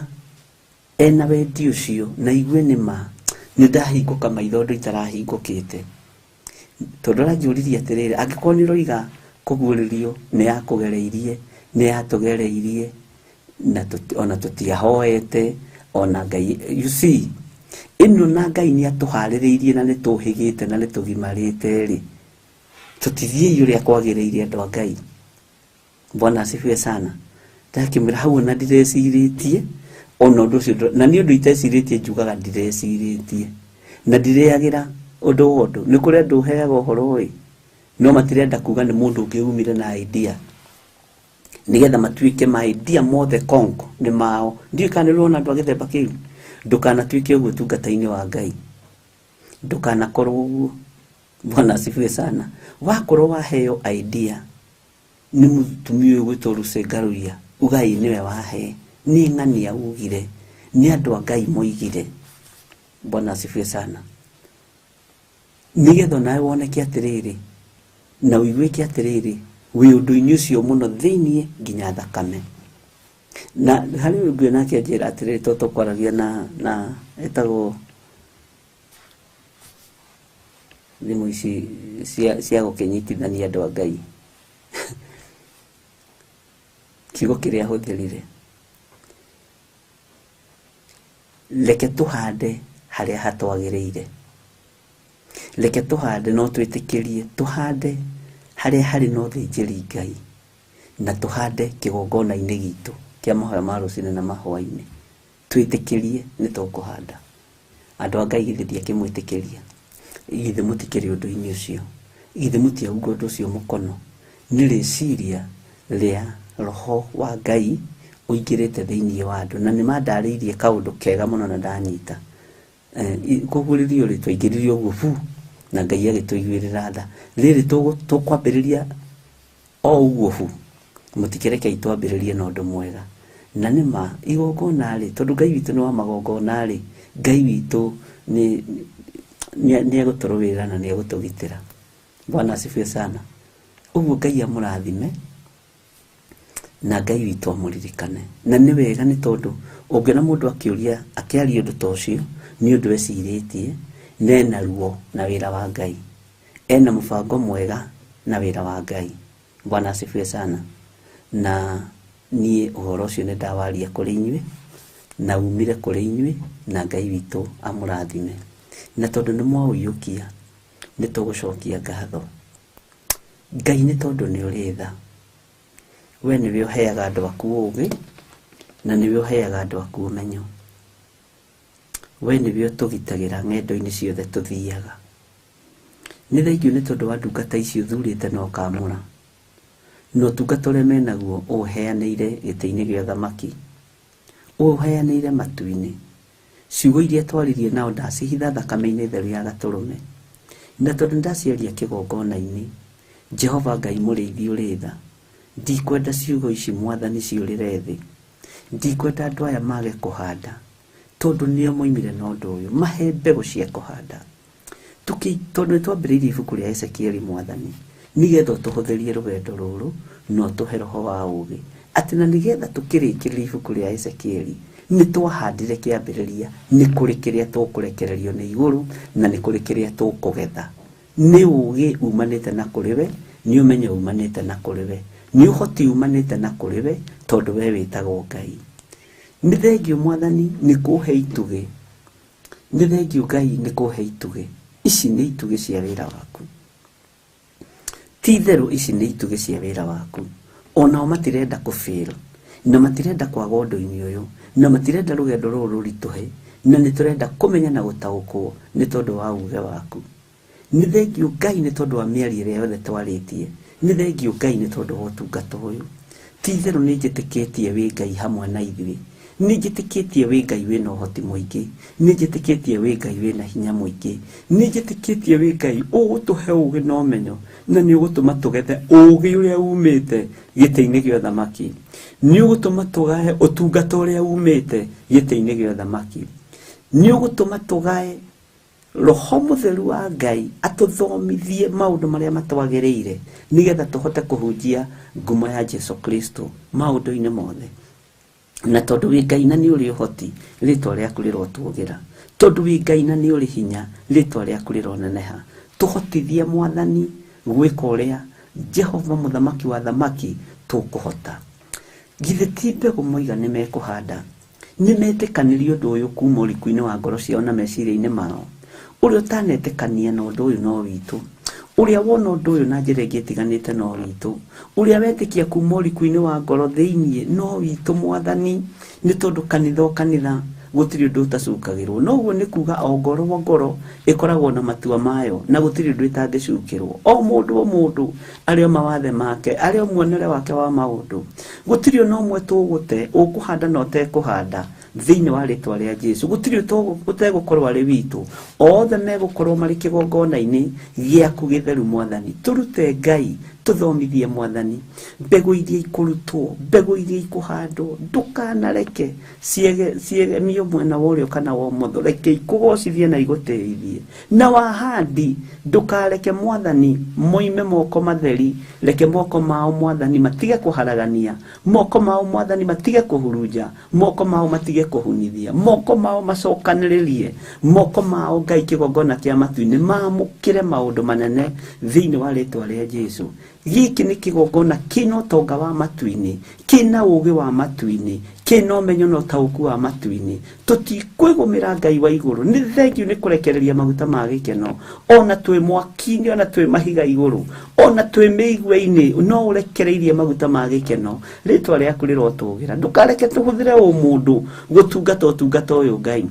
ena wendi ũcio na igue nĩ ma nĩ ndahingũka maitho ũndũ itarahingũkĩte. Tondũ aranjũririe atĩrĩrĩ, angĩkorwo nĩ ũroiga kũguũrĩrio nĩ yakũgereirie, nĩ yatũgereirie, na ona tũtiahoete, ona Ngai, you see, ĩno na Ngai nĩ atũharĩrĩirie na nĩ tũhĩgĩte na nĩ tũgimarĩte rĩ, tũtithiĩi ũrĩa kwagĩrĩire andũ a Ngai. Bwana asifiwe sana. Ndakĩmwĩra hau ona ndirecirĩtie ona ũndũ ũcio na nĩ ũndũ itecirĩtie njugaga ndirecirĩtie na ndirĩagĩra ũndũ wa ũndũ. Nĩ kũrĩ andũ ũheaga ũhoro ĩ no matirenda kuga nĩ mũndũ ũngĩ umire na idea nĩgetha matuĩke ma idea mothe konko nĩ mao. Ndiũĩ kana nĩ ũrona andũ a gĩthemba kĩu. Ndũkanatuĩke ũguo ũtungata-inĩ wa Ngai, ndũkanakorwo ũguo. Bwana asifiwe sana. Wakorwo waheo idea nĩ mũtumia ũyũ gwĩtwo Lucy Ngaruiya, ugai nĩwe wahe, nĩ ng'ania ugire, nĩ andũ a Ngai moigire. Bwana asifiwe sana. Nĩgetha onawe woneke atĩrĩrĩ na ũiguĩke atĩrĩrĩ wĩ ũndũ-inĩ ũcio mũno thĩiniĩ nginya thakame. Na harĩ ũyũ ũngĩ nake anjĩra atĩrĩrĩ, to tũkwaragia na etagwo thimũ ici cia gũkĩnyitithania andũ a Ngai. Kiugo kĩrĩa ahũthĩrire, reke tũhande harĩa hatwagĩrĩire, reke tũhande, no twĩtĩkĩrie tũhande harĩa harĩ na ũthĩnjĩri Ngai, na tũhande kĩgongona-inĩ gitũ kĩa mahoya ma rũcinĩ na mahwaĩ-inĩ. Twĩtĩkĩrie nĩ tũkũhanda. Andũ a Ngai githĩ ndiakĩmwĩtĩkĩria? Githĩ mũtikĩrĩ ũndũ-inĩ ũcio? Githĩ mũtiaunga ũndũ ũcio mũkono? Nĩ rĩciria rĩa roho wa Ngai ũingĩrĩte thĩinĩ wa andũ, na nĩ mandarĩirie kaũndũ kega mũno na ndanyita. Kũguũrĩrio rĩ, twaingĩrire ũguo bu, na Ngai agĩtũiguĩrĩra tha. Rĩrĩ tũkwambĩrĩria o ũguo bu, mũtikĩrekei twambĩrĩrie na ũndũ mwega. Na nĩ ma igongona rĩ, tondũ Ngai witũ nĩ wa magongona rĩ, Ngai witũ nĩ egũtũrũĩrĩra na nĩ egũtũgitĩra. Bwana asifiwe sana. Ũguo Ngai amũrathime na Ngai witũ amũririkane. Na nĩ wega nĩ tondũ ũngĩona mũndũ akĩũria akĩaria ũndũ ta ũcio, nĩ ũndũ ecirĩtie, na ena ruo na wĩra wa Ngai, ena mũbango mwega na wĩra wa Ngai. Bwana asifiwe sana. Na niĩ ũhoro ũcio nĩ ndawaria kũrĩ inyuĩ, na umire kũrĩ inyuĩ, na Ngai witũ amũrathime. Na tondũ nĩ mwaũiyũkia, nĩ tũgũcokia ngatho Ngai nĩ tondũ nĩ ũrĩ tha. We nĩwe ũheaga andũ aku ũũgĩ, na nĩwe ũheaga andũ aku ũmenyo. We nĩwe ũtũgitagĩra ng'endo-inĩ ciothe tũthiaga. Nĩ thengiũ nĩ tondũ wa ndungata ici ũthurĩte na ũkamũra, na ũtungata ũrĩa menaguo ũũheanĩire gĩtĩ-inĩ gĩa ũthamaki, ũũheanĩire matu-inĩ. Ciugo iria twaririe nao ndacihitha thakame-inĩ theru ya gatũrũme. Na tondũ nĩndaciaria kĩgongona-inĩ, Jehova Ngai mũrĩithi ũrĩ tha, ndikwenda ciugo ici Mwathani ciũrĩre thĩ. Ndikwenda andũ aya mage kũhanda, tondũ nĩo moimire na ũndũ ũyũ. Mahe mbegũ cia kũhanda. Tondũ nĩtwambĩrĩirie ibuku rĩa Ezekieli Mwathani, nĩgetha ũtũhũthĩrie rũgendo rũrũ na ũtũhe roho wa ũũgĩ, atĩ na nĩgetha tũkĩrĩkĩrĩrie ibuku rĩa Ezekieli, nĩtwahandire kĩambĩrĩria, nĩ kũrĩ kĩrĩa tũkũrekererio nĩ igũrũ na nĩ kũrĩ kĩrĩa tũkũgetha. Nĩ ũũgĩ umanĩte na kũrĩ we, nĩ ũmenyo umanĩte na kũrĩ we, nĩ ũhoti umanĩte na kũrĩ we, tondũ we wĩtagwo Ngai. Nĩ thengiũ Mwathani nĩ kũhe itugĩ, nĩ thengiũ Ngai nĩ kũhe itugĩ. Ici nĩ itugĩ cia wĩra waku. Ti itherũ ici nĩ itugĩ cia wĩra waku. Onao matirenda kũ fail. Na matirenda kwaga ũndũ-inĩ ũyũ, na matirenda rũgendo rũrũ rũritũhe, na nĩ tũrenda kũmenya na gũtaũkwo nĩ tondũ wa uge waku. Nĩ thengio Ngai nĩ tondũ wa mĩario ĩrĩa yothe twarĩtie. Nĩ thengio Ngai nĩ tondũ wa ũtungata ũyũ. Ti itherũ nĩ njĩtĩkĩtie wĩ Ngai hamwe na ithuĩ. Nĩ njĩtĩkĩtie wĩ Ngai wĩna ũhoti mũingĩ. Nĩ njĩtĩkĩtie wĩ Ngai wĩna hinya mũingĩ. Nĩ njĩtĩkĩtie wĩ Ngai ũgũtũhe ũgĩ na ũmenyo, na nĩ ũgũtũma tũgethe ũgĩ ũrĩa umĩte gĩtĩ-inĩ gĩa ũthamaki. Nĩ ũgũtũma tũgae ũtungata ũrĩa umĩte gĩtĩ-inĩ gĩa ũthamaki. Nĩ ũgũtũma tũgae Roho Mũtheru wa Ngai atũthomithie maũndũ marĩa matwagĩrĩire nĩgetha tũhote kũhunjia ngumo ya Jesu Kristo maũndũ-inĩ mothe. Na tondũ wĩ Ngai na nĩ ũrĩ ũhoti, rĩtwa rĩaku rĩrotũgĩra. Tondũ wĩ Ngai na nĩ ũrĩ hinya, rĩtwa rĩaku rĩroneneha. Tũhotithie Mwathani gwĩka ũrĩa Jehova mũthamaki wa thamaki tũkũhota. Githĩ ti mbegũ moiga nĩ mekũhanda? Nĩ metĩkanĩrie ũndũ ũyũ kuma ũriku-inĩ wa ngoro ciao na meciria-inĩ mao. Ũrĩa ũtanetĩkania na ũndũ ũyũ no witũ. Ũrĩa wona ũndũ ũyũ na njĩra ĩngĩ ĩtiganĩte no witũ. Ũrĩa wetĩkia kuma ũriku-inĩ wa ngoro thĩiniĩ no witũ Mwathani, nĩ tondũ kanitha o kanitha gũtirĩ ũndũ ũtacukagĩrwo. Noguo nĩ kuga o ngoro o ngoro ĩkoragwo na matua mayo na gũtirĩ ũndũ ĩtangĩcukĩrwo. O mũndũ o mũndũ arĩ o mawathe make, arĩ o muonere wake wa maũndũ. Gũtirĩ ona ũmwe tũgũte, ũkũhanda na ũtekũhanda thĩinĩ wa rĩtwa rĩa Jesu. Gũtirĩ ũtegũkorwo arĩ witũ. Othe megũkorwo marĩ kĩgongona-inĩ gĩaku gĩtheru Mwathani. Tũrute Ngai, tũthomithie Mwathani. Mbegũ iria ikũrutwo, mbegũ iria ikũhandwo, ndũkanareke ciegemio mwena wa ũrĩo kana wa ũmotho. Reke ikũgocithie na igũtĩithie. Na wahandi, ndũkareke Mwathani moime moko matheri. Reke moko mao Mwathani matige kũharagania, moko mao Mwathani matige kũhurunja, moko mao matige kũhunithia, moko mao macokanĩrĩrie, moko mao Ngai kĩgongona kĩa matu-inĩ maamũkĩre maũndũ manene thĩinĩ wa rĩtwa rĩa Jesu. Gĩkĩ nĩ kĩgongona kĩna ũtonga wa matu-inĩ, kĩna ũũgĩ wa matu-inĩ, kĩna ũmenyo na ũtaũku wa matu-inĩ. Tũtikwĩgũmĩra Ngai wa igũrũ. Nĩ thengio nĩ kũrekereria maguta ma gĩkeno. Ona twĩ mwaki-inĩ, ona twĩ mahiga igũrũ, ona twĩ mĩigua-inĩ, no ũrekereirie maguta ma gĩkeno. Rĩtwa rĩaku rĩrotũgĩra. Ndũkareke tũhũthĩre ũmũndũ gũtungata ũtungata ũyũ Ngai.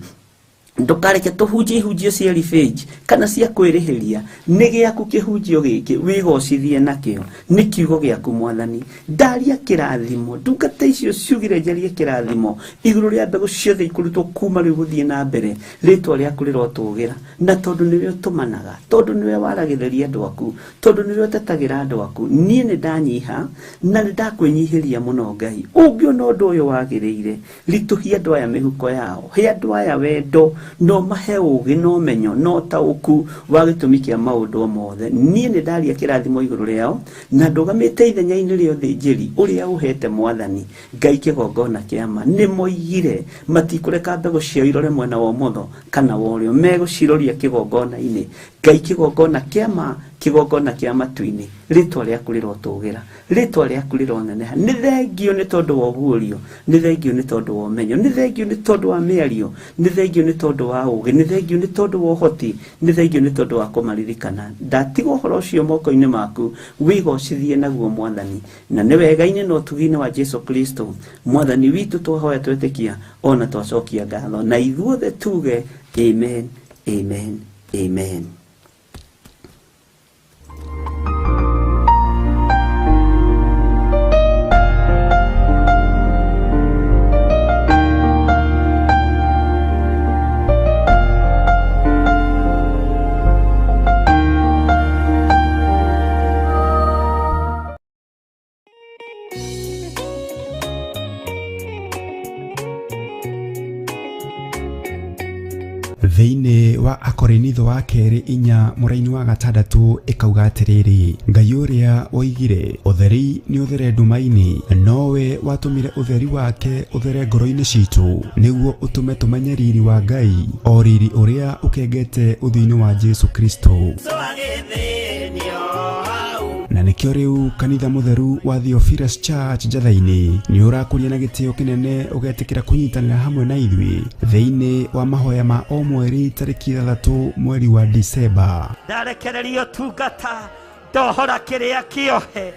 Ndũkareke tũhunjie ihunjio cia revenge kana cia kwĩrĩhĩria. Nĩ gĩaku kĩhunjio gĩkĩ, wĩgocithie nakĩo. Nĩ kiugo gĩaku Mwathani. Ndaria kĩrathimo, ndungata icio ciugire njarie kĩrathimo igũrũ rĩa mbegũ ciothe ikũrutwo kuma rĩu gũthiĩ na mbere. Rĩtwa rĩaku rĩrotũgĩra. Na tondũ nĩwe ũtũmanaga, tondũ nĩwe waragĩrĩria andũ aku, tondũ nĩwe ũtetagĩra andũ aku, niĩ nĩ ndanyiha na nĩ ndakwĩnyihĩria mũno Ngai. Ũngĩona ũndũ ũyũ wagĩrĩire, ritũhia andũ aya mĩhuko yao, he andũ aya wendo, no mahe ũũgĩ na ũmenyo na ũtaũku wa gĩtũmi kĩa maũndũ mothe. Niĩ nĩ ndaria kĩrathimo igũrũ rĩao na ndũgamĩte ithenya-inĩ rĩa ũthĩnjĩri ũrĩa ũhete Mwathani Ngai kĩgongona kĩa ma. Nĩ moigire matikũreka mbegũ ciao irore mwena wa ũmotho kana wa ũrĩo, megũciroria kĩgongona-inĩ. Ngai kĩgongona kĩa ma, kĩgongona kĩa matu-inĩ, rĩtwa rĩaku rĩrotũgĩra, rĩtwa rĩaku rĩroneneha. Nĩ thengio nĩ tondũ wa ũguũrio, nĩ thengio nĩ tondũ wa ũmenyo, nĩ thengio nĩ tondũ wa mĩario, nĩ thengio nĩ tondũ wa ũũgĩ, nĩ thengio nĩ tondũ wa ũhoti, nĩ thengio nĩ tondũ wa kũmaririkana. Ndatiga ũhoro ũcio moko-inĩ maku, wĩgocithie naguo Mwathani. Na nĩ wega-inĩ na ũtugi-inĩ wa Jesu Kristo Mwathani witũ twahoya twetĩkia ona twacokia ngatho, na ithuothe tuge amen, amen, amen. Thĩinĩ wa Akorinitho wa kerĩ 4 mũraini wa 6 ĩkauga atĩrĩrĩ, Ngai ũrĩa woigire ũtheri nĩ ũthere nduma-inĩ, nowe watũmire ũtheri wake ũthere ngoro-inĩ citũ, nĩguo ũtũme tũmenye riri wa Ngai, o riri ũrĩa ũkengete ũthiũ-inĩ wa Jesu Kristo. Na nĩkĩo rĩu kanitha mũtheru wa Theophilus Church Njatha-inĩ nĩ ũrakũria na gĩtĩo kĩnene ũgetĩkĩra kũnyitanĩra hamwe na ithuĩ thĩinĩ wa mahoya ma o mweri tarĩki 6 mweri wa Disemba. Ndarekereria ũtungata, ndohora kĩrĩa kĩohe.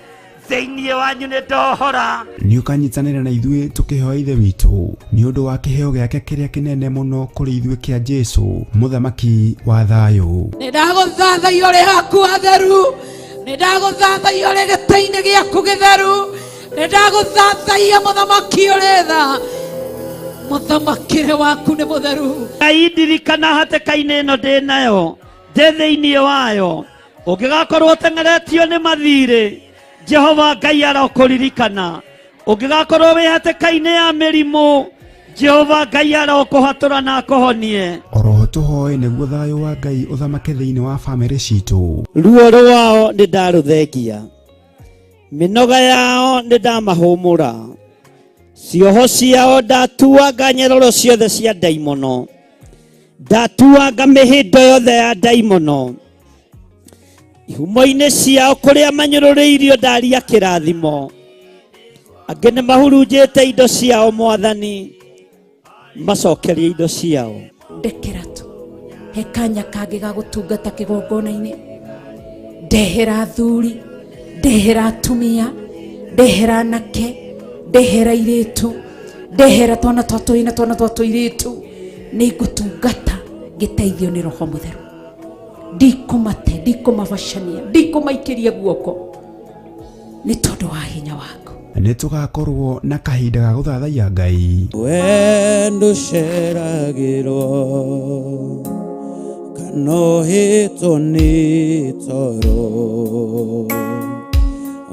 Thĩinĩ wanyu nĩ ndohora. Nĩ ũkanyitanĩra na ithuĩ tũkĩhoya Ithe witũ nĩ ũndũ wa kĩheo gĩake kĩrĩa kĩnene mũno kũrĩ ithuĩ kĩa Jesũ, mũthamaki wa thayũ. Nĩ ndagũthathaiya ũrĩ haku hatheru, nĩ ndagũthathaiya ũrĩ gĩtĩ-inĩ gĩaku gĩtheru, nĩ ndagũthathaiya mũthamaki ũrĩ tha, mũthamakĩre waku nĩ mũtheru. Ngai ndirikana hatĩka-inĩ ĩno ndĩ nayo, ndĩ thĩinĩ wayo, ũngĩgakorwo ũteng'eretio nĩ mathirĩ, Jehova Ngai arokũririkana. Ũngĩgakorwo wĩ hatĩka-inĩ ya mĩrimũ, Jehova Ngai arokũhatũra na akũhonie. Oroho tũhoe nĩguo thayũ wa Ngai ũthamake thĩinĩ wa bamĩrĩ citũ. Ruo rwao nĩ ndarũthengia, mĩnoga yao nĩ ndamahũmũra, cioho ciao ndatuanga nyororo ciothe cia ndaimono, ndatuanga mĩhĩndo yothe ya ndaimono, ihumo-inĩ ciao kũrĩa manyũrũrĩirio ndaria kĩrathimo, angĩ nĩ mahurunjĩte indo ciao Mwathani, macokerie indo ciao. Ndekera tu he kanya kangĩ ga gũtungata kĩgongona-inĩ, ndehera athuri, ndehera atumia, ndehera anake, ndehera airĩtu, ndehera twana twa tũhĩĩ na twana twa tũirĩtu, nĩ ngũtungata ngĩteithio nĩ Roho Mũtheru. Ndikũmate, ndikũmabacania, ndikũmaikĩria guoko nĩ tondũ wa hinya waku. Nĩ tũgakorwo na kahinda ga gũthathaiya Ngai. Wendo ũceragĩrwo kana ũhĩtwo nĩ toro,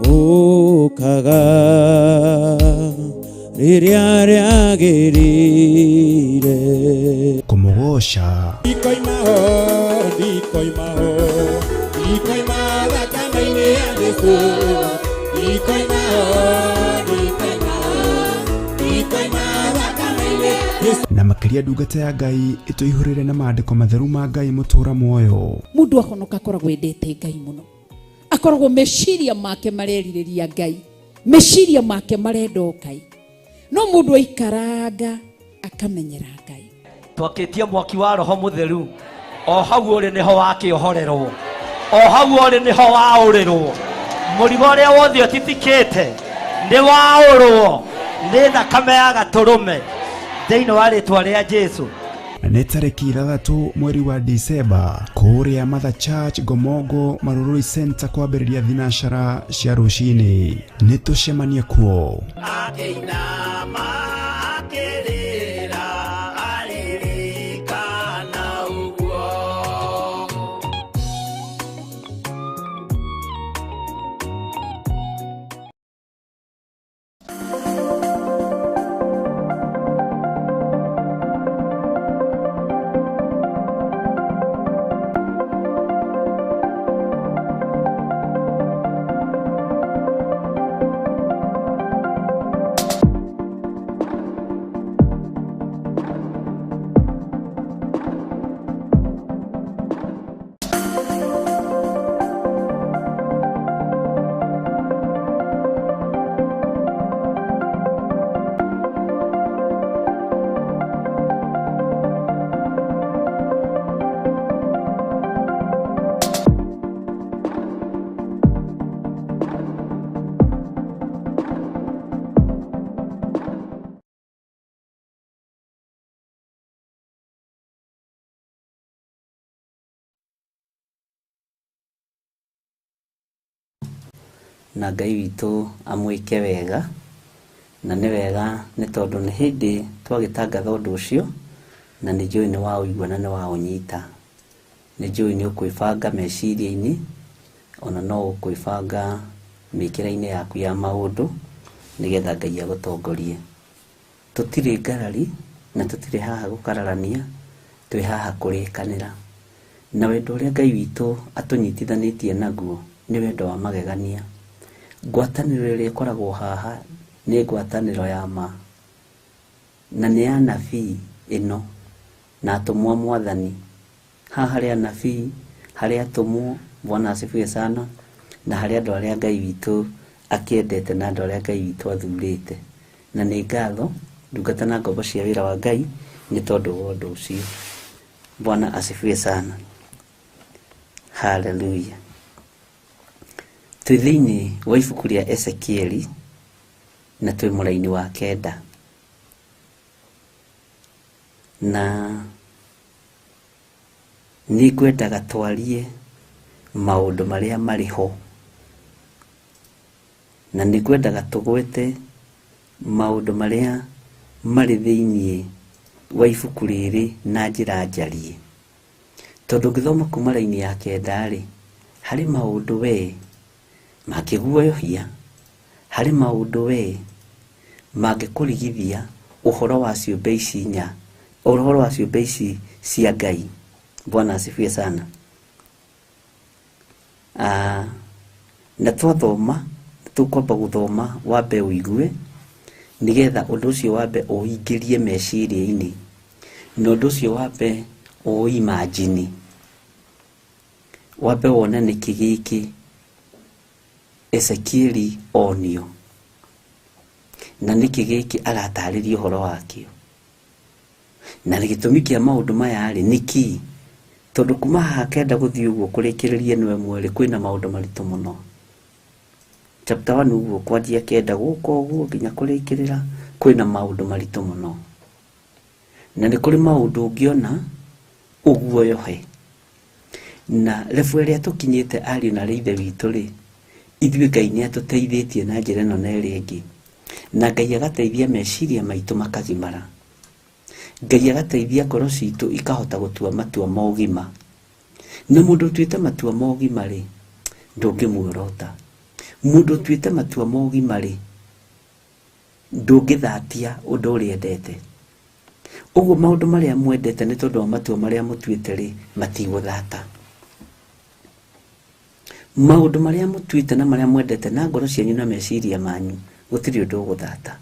ũkaga rĩrĩa rĩagĩrĩire. Kũmũgoca. Ndikoima ho, ndikoima ho, ndikoima thakame-inĩ ya Jesũ. Ndikoima ho, ndikoima ho, ndikoima thakame-inĩ ya Jesũ. Na makĩria ndungata ya Ngai ĩtũihũrĩre na maandĩko matheru ma Ngai mũtũra muoyo. Mũndũ ahonoka akoragwo endete Ngai mũno, akoragwo meciria make marerirĩria Ngai, meciria make marenda o Ngai, no mũndũ aikaranga akamenyera Ngai. Twakĩtie mwaki wa Roho Mũtheru, o hau ũrĩ nĩho wakĩohorerwo, o hau ũrĩ nĩho waũrĩrwo, mũrigo ũrĩa wothe ũtitikĩte nĩ waũrwo nĩ thakame ya gatũrũme thĩinĩ wa rĩtwa rĩa Jesũ. Nĩ tarĩki 6 mweri wa Disemba kũrĩa Mother Church Ngomongo Marurui Center kwambĩrĩria thinacara cia rũcinĩ. Nĩ tũcemanie kuo. Akĩinama akĩrĩra aririkana ũguo. Na Ngai witũ amwĩke wega, na nĩ wega nĩ tondũ nĩ hĩndĩ twagĩtangatha ũndũ ũcio, na nĩ njũĩ nĩ waũigua na nĩ waũnyita. Nĩ njũĩ nĩ ũkwĩbanga meciria-inĩ, ona no ũkwĩbanga mĩkĩra-inĩ yaku ya maũndũ, nĩgetha Ngai agũtongorie. Tũtirĩ ngarari na tũtirĩ haha gũkararania, twĩ haha kũrĩkanĩra. Na wendo ũrĩa Ngai witũ atũnyitithanĩtie naguo nĩ wendo wa magegania. Ngwatanĩro ĩrĩa ĩkoragwo haha nĩ ngwatanĩro ya ma, na nĩ ya anabii ĩno na atũmwo a Mwathani. Haha harĩ anabii, harĩ atũmwo, Bwana asifiwe sana, na harĩ andũ arĩa Ngai witũ akĩendete na andũ arĩa Ngai witũ athurĩte. Na nĩ ngatho ndungata na ngombo cia wĩra wa Ngai nĩ tondũ wa ũndũ ũcio. Bwana asifiwe sana. Haleluya. Twĩ thĩinĩ wa ibuku rĩa Ezekieli na twĩ mũraini wa kenda. Na nĩ ngwendaga twarie maũndũ marĩa marĩ ho, na nĩ ngwendaga tũgwete maũndũ marĩa marĩ thĩinĩ wa ibuku rĩrĩ na njĩra njarie. Tondũ ũngĩthoma kuma raini ya kenda rĩ, harĩ maũndũ we mangĩguoyohia, harĩ maũndũ we mangĩkũrigithia ũhoro wa ciũmbe ici inya, ũhoro wa ciũmbe ici cia Ngai. Bwana asifiwe sana. Na twathoma tũkwamba gũthoma wambe ũigue nĩgetha ũndũ ũcio wambe ũingĩrie meciria-inĩ, na ũndũ ũcio wambe ũimagine, wambe wone nĩkĩ gĩkĩ Ezekieli onio na nĩkĩ gĩkĩ aratarĩria ũhoro wakĩo, na gĩtũmi kĩa maũndũ maya rĩ nĩkĩ. Tondũ kuma haha kenda gũthiĩ ũguo kũrĩkĩrĩria ĩno ĩmwe rĩ, kwĩna maũndũ maritũ mũno. Chapter 1 ũguo kwanjia kenda gũka ũguo nginya kũrĩkĩrĩra kwĩna maũndũ maritũ mũno, na nĩ kũrĩ maũndũ ũngĩona ũguoyohe. Na level ĩrĩa tũkinyĩte ariũ na arĩ ithe witũ rĩ, ithuĩ Ngai nĩ atũteithĩtie na njĩra ĩno na ĩrĩa ĩngĩ, na Ngai agateithia meciria maitũ makagimara, Ngai agateithia ngoro citũ ikahota gũtua matua ma ũgima. Na mũndũ ũtuĩte matua ma ũgima rĩ, ndũngĩmuorota. Mũndũ ũtuĩte matua ma ũgima rĩ, ndũngĩthatia ũndũ ũrĩa endete. Ũguo maũndũ marĩa mwendete nĩ tondũ wa matua marĩa mũtuĩte rĩ, matigũthata. Maũndũ marĩa mũtuĩte na marĩa mwendete na ngoro cianyu na meciria manyu, gũtirĩ ũndũ ũgũthata.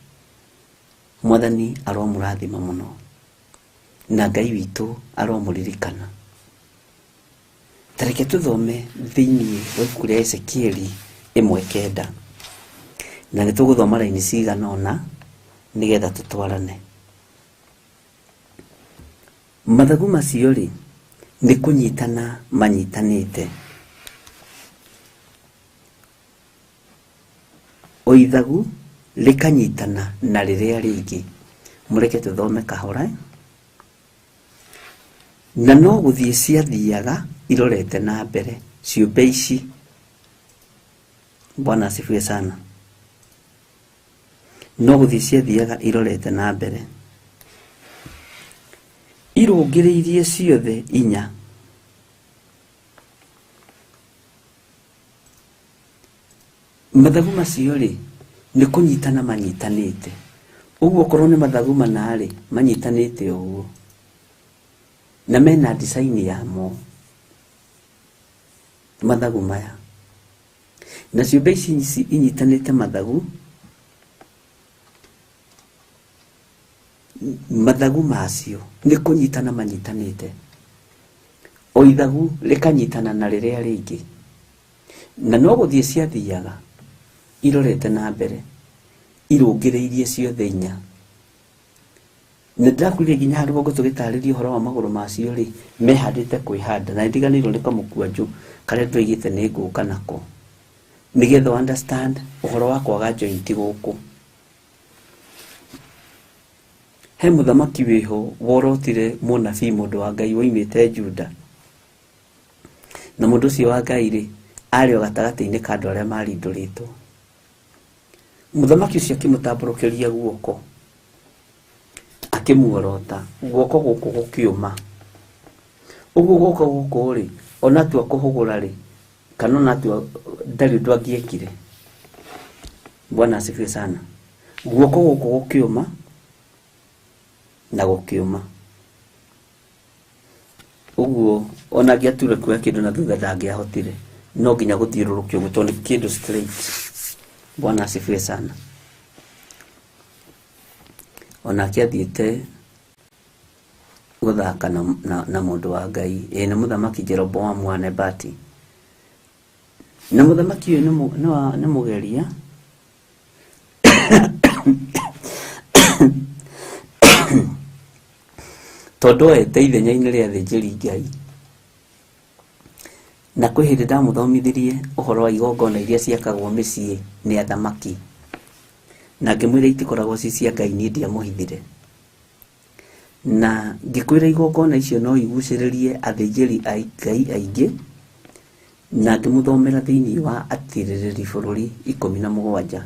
Mwathani aromũrathima mũno, na Ngai witũ aromũririkana. Ta reke tũthome thĩinĩ wa ibuku rĩa Ezekieli 1:9, na nĩ tũgũthoma raini cigana ũna nĩgetha tũtwarane. Mathagu macio rĩ, nĩ kũnyitana manyitanĩte, o ithagu rĩkanyitana na rĩrĩa rĩngĩ. Mũreke tũthome kahora. Na no gũthiĩ ciathiaga irorete na mbere ciũmbe ici. Bwana asifiwe sana. No gũthiĩ ciathiaga irorete na mbere irũngĩrĩirie ciothe inya. Mathagu macio rĩ, nĩ kũnyitana manyitanĩte. Ũguo okorwo nĩ mathagu mana rĩ, manyitanĩte ũguo, na mena design yamo mathagu maya. Na ciũmbe ici inyitanĩte mathagu, mathagu macio nĩ kũnyitana manyitanĩte, o ithagu rĩkanyitana na rĩrĩa rĩngĩ. Na no gũthiĩ ciathiaga irorete na mbere irũngĩrĩirie ciothe inya. Nĩ ndĩrakwĩrire nginya harĩ rũgongo tũgĩtarĩria ũhoro wa magũrũ macio rĩ, mehandĩte kwĩhanda, na nĩndiganĩirwo nĩ kamũkwanjũ karĩa ndĩroigĩte nĩ ngũka nako, nĩgetha understand ũhoro wa kwaga joint gũkũ. He mũthamaki wĩho worotire mũnabii mũndũ wa Ngai woimĩte Juda, na mũndũ ũcio wa Ngai rĩ, arĩ o gatagatĩ-inĩ ka andũ arĩa marindũrĩtwo. Mũthamaki ũcio akĩmũtambũrũkĩria guoko, akĩmuorota, guoko gũkũ gũkĩũma. Ũguo guoko gũkũ rĩ, ona atua kũhũgũra rĩ, kana ona atua ndarĩ ũndũ angĩekire. Bwana asifiwe sana. Guoko gũkũ gũkĩũma na gũkĩũma. Ũguo ona angĩature kuoya kĩndũ na thutha ndangĩahotire, no nginya gũthiũrũrũkio ũguo tondũ nĩ kĩndũ straight. Bwana asifiwe sana. Onake athiĩte gũthaka na mũndũ wa Ngai, ĩ nĩ mũthamaki Jeroboamu wa Nebati. Na mũthamaki ũyũ nĩ mũgeria. Tondũ oete ithenya-inĩ rĩa athĩnjĩri Ngai, Na kwĩ hĩndĩ ndamũthomithirie ũhoro wa igongona iria ciakagwo mĩciĩ nĩ athamaki, na ngĩmwĩra itikoragwo ci cia Ngai, niĩ ndiamũhithire. Na ngĩkwĩra igongona icio no igucĩrĩrie athĩnjĩri a Ngai aingĩ, na ngĩmũthomera thĩinĩ wa atirĩrĩri bũrũri 17,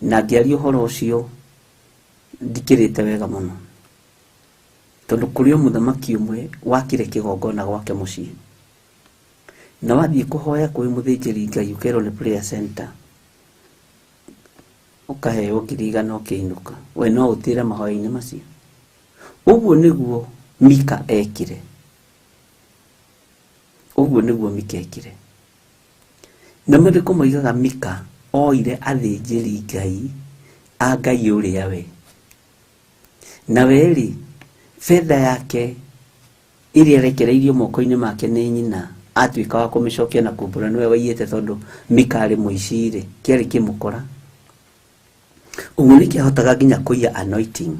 na ngĩaria ũhoro ũcio ndikĩrĩte wega mũno, tondũ kũrĩ o mũthamaki ũmwe wakire kĩgongona gwake mũciĩ, na wathiĩ kũhoya kwĩ mũthĩnjĩri Ngai ũkerwo nĩ prayer center, ũkaheo 100,000 ũkĩinũka. We no ũtĩre mahoya-inĩ macio. Ũguo nĩguo Mika ekire. Ũguo nĩguo Mika ekire. Na maandĩko moigaga Mika oire athĩnjĩri Ngai a Ngai ũrĩa we. Na we-rĩ, betha yake ĩrĩa ĩrekereirio moko-inĩ make nĩ nyina, atuĩka wa kũmĩcokia na kumbũra nĩwe waiyĩte, tondũ Mika arĩ mũici-rĩ, kĩarĩ kĩmũkora. Ũguo nĩkĩahotaga nginya kũiya anointing,